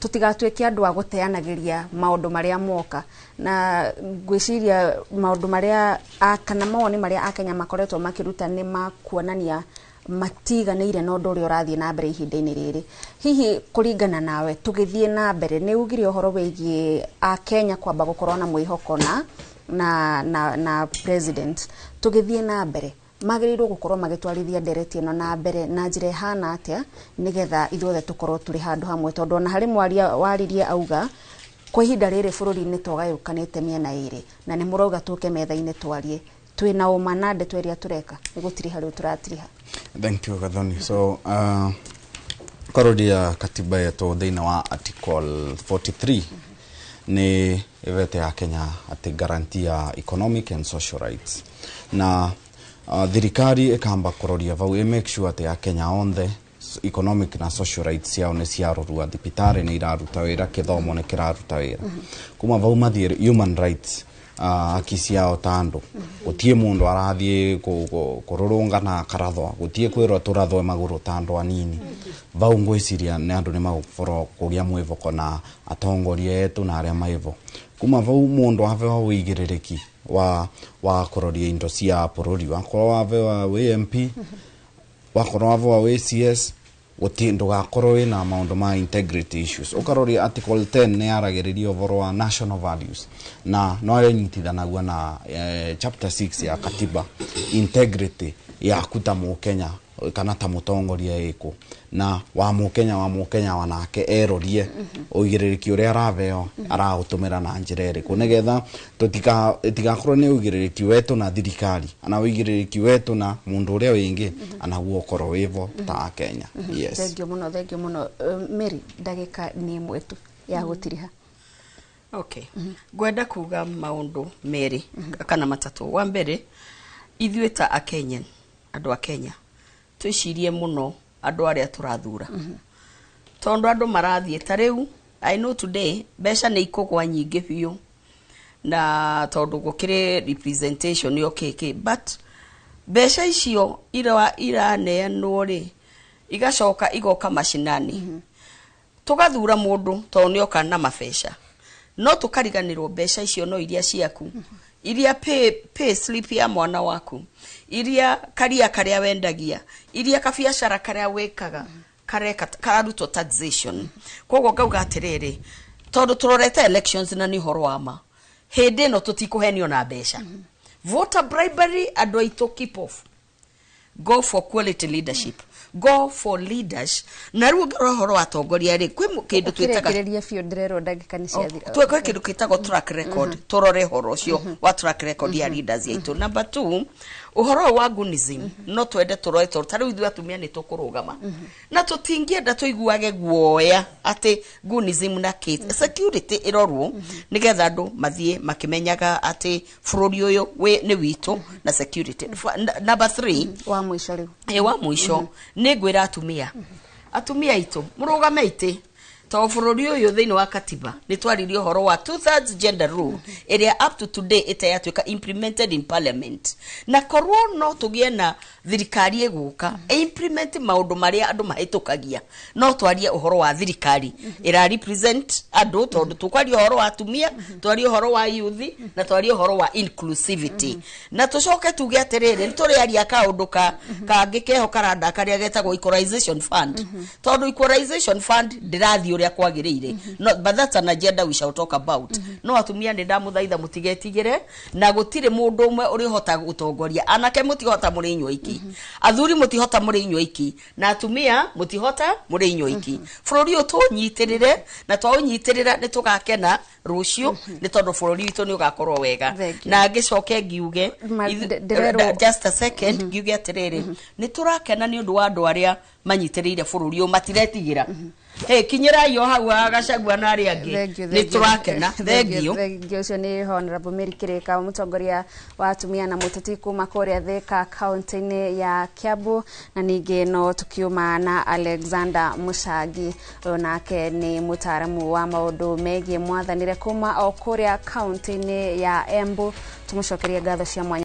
tũtigatuĩke andũ a gũteanagĩria maũndũ marĩa moka, na ngwĩciria maũndũ marĩa kana mawoni marĩa akenya makoretwo makĩruta nĩ makuonania matiganĩire na ũndũ ũrĩa ũrathiĩ na mbere ihinda-inĩ rĩrĩ. Hihi kũringana nawe, tũgĩthiĩ na mbere, nĩ ugire ũhoro wĩgiĩ akenya kwamba gũkorwo na mwĩhoko na president, tũgĩthiĩ na mbere magĩrĩirwo gũkorwo magĩtwarithia ndereti ĩno na mbere na njĩra ĩhana atĩa, nĩgetha ithuothe tũkorwo tũrĩ handũ hamwe? Tondũ ona harĩ mwaria waririe auga kwa ihinda rĩrĩ bũrũri-inĩ twagayũkanĩte mĩena ĩrĩ, na nĩ mũrauga tũke metha-inĩ twarie twĩna ũma na ndeto ĩrĩa tũreka nĩ gũtiriha rĩu tũratiriha. Thank you, Gathoni. So karoria katiba yetu thĩinĩ wa article 43 nĩ ĩvete ya Kenya atĩ guarantee ya economic and social rights, na thirikari ĩkamba kũroria vau ĩ make sure atĩ akenya onthe economic na social rights ciao nĩ ciarorua, thibitarĩ nĩ iraruta wĩra, kĩthomo nĩ kĩraruta wĩra. Kuma vau mathiĩ human rights, haki ciao ta andũ, gũtiĩ mũndũ arathiĩ kũrũrũngana akarathwa, gũtiĩ kwĩrwo tũrathwe magũrũ ta andũ anini. Vau ngwĩciria nĩ andũ nĩ magũkorwo kũgĩa mwĩvoko na atongoria etu na arĩa maivo. Kuma vau mũndũ avewa wĩigĩrĩrĩki wa kũroria indo cia bũrũri, wakorwo wavewa wĩ MP, wakorwo wavewa wĩ CS, gũti ndũgakorwo wĩna maũndũ ma integrity issues. Ũkaroria article 10 nĩ yaragĩrĩria ũhoro wa national values, na no ĩnyitithanagua na chapter 6 ya katiba, integrity yaku ta mũkenya kana ta mũtongoria ĩkũ, na wa mũkenya wanake erorie ũigĩrĩrĩki ũrĩa araveo araũtũmĩra na njĩra ĩrĩkũ, nĩgetha ĩtigakorwo nĩ ũigĩrĩrĩki wetũ na thirikari ana ũigĩrĩrĩki wetũ na mũndũ ũrĩa wĩngĩ anaguo ũkorwo wĩvo ta akenya. Yes. Thengio mũno, thengio mũno. Mary, ndagĩka nĩ ĩmwe tu ya gũtiriha. Okay, ngwenda kuga maũndũ merĩ kana matatũ. Wa mbere, ithuĩ ta akenyan, andũ a Kenya, twĩcirie mũno andũ arĩa tũrathura, tondũ andũ marathiĩ ta rĩu, I know today mbeca nĩ ikũgwa nyingĩ biũ, na tondũ gũkĩrĩ representation yokĩkĩ, but mbeca icio iraneanwo rĩ, igacoka igoka macinani, tũgathura mũndũ tondũ nĩoka na mabeca, no tũkariganĩrwo mbeca icio no iria ciaku, iria pay slip ya mwana waku, iria karia karĩa wendagia, iria kabiacara karĩa wĩkaga kareka kararutwo taxation. Koguo ngauga atĩrĩrĩ, tondũ tũrorete elections na nĩ ũhoro wa ma, hĩndĩ ĩno tũtikũhenio na mbeca. Voter bribery, andũ aitũ, keep off. Go for quality leadership, go for leaders. Na rĩu ũngĩrora ũhoro wa atongoria rĩ, kwĩ kĩndũ twĩtaga Ũkĩrĩkĩrĩria biũ, ndĩrerwo ndagĩka nĩ ciathira. Twĩ kĩndũ kĩtagwo track record. Tũrore ũhoro ũcio wa track record ya leaders yaitũ. Number two, ũhoro ũyũ wa gunism no twende tũrore, tondũ ta rĩu ithuĩ atumia nĩ tũkũrũgama na tũtingĩenda tũiguage guoya atĩ gunism na kĩ security ĩrorwo, nĩgetha andũ mathiĩ makĩmenyaga atĩ bũrũri ũyũ nĩ witũ na security. Number three, wa mũico rĩu. Ĩ wa mũico, nĩ ngwĩra atumia aitũ mũrũgame itĩ, tondũ bũrũri ũyũ thĩinĩ wa katiba nĩ twaririe ũhoro wa 2/3 gender rule, ĩrĩa up to today ĩtayatuĩka implemented in parliament. Na korwo no tũgĩe na thirikari ĩgũka implement maũndũ marĩa andũ mahĩtũkagia, no twarie ũhoro wa thirikari ĩra represent andũ, tondũ tũkwaria ũhoro wa atumia, twarie ũhoro wa youth, na twarie ũhoro wa inclusivity. Na tũcoke tuge atĩrĩrĩ, nĩ tũrĩaria kaũndũ ka kangĩ keho karanda karĩa getagwo equalization fund, tondũ equalization fund ndĩrathiĩ ũrĩa kwagĩrĩire. No, but that's an agenda we shall talk about. No atumia, nĩ ndamũthaitha mũtigetigĩre, na gũtirĩ mũndũ ũmwe ũrĩhota gũtongoria. Anake mũtihota mũrĩ inyuĩ iki, athuri mũtihota mũrĩ inyuĩ iki, na atumia mũtihota mũrĩ inyuĩ iki. Bũrũri ũyũ tũũnyitĩrĩre, na twaũnyitĩrĩra nĩ tũgakena rũciũ, nĩ tondũ bũrũri witũ nĩ ũgakorwo wega. Thank you. Na ngĩcoke ngiuge Ndĩrerwo- just a second, ngiuge atĩrĩrĩ, nĩ tũrakena nĩ ũndũ wa andũ arĩa manyitĩrĩire bũrũri ũyũ, matiretigĩra. Hey, kinyĩrai o hau Gachagua na arĩa angĩ. Thank you, Nĩ thank you. tũrakena. Thank you, Thank you. thank you. Ũcio nĩ Honorable Mary Kirika, mũtongoria wa atumia na mũteti kuma kũrĩa Thika, kaunti-inĩ ya Kiambu. Na ningĩ no tũkiuma na Alexander Mũcangi, ũyũ nake nĩ mũtaaramu wa maũndũ megiĩ mwathanĩre kuma o kũrĩa kaunti-inĩ ya Embu. Tũmũcokerie ngatho cia mwanya.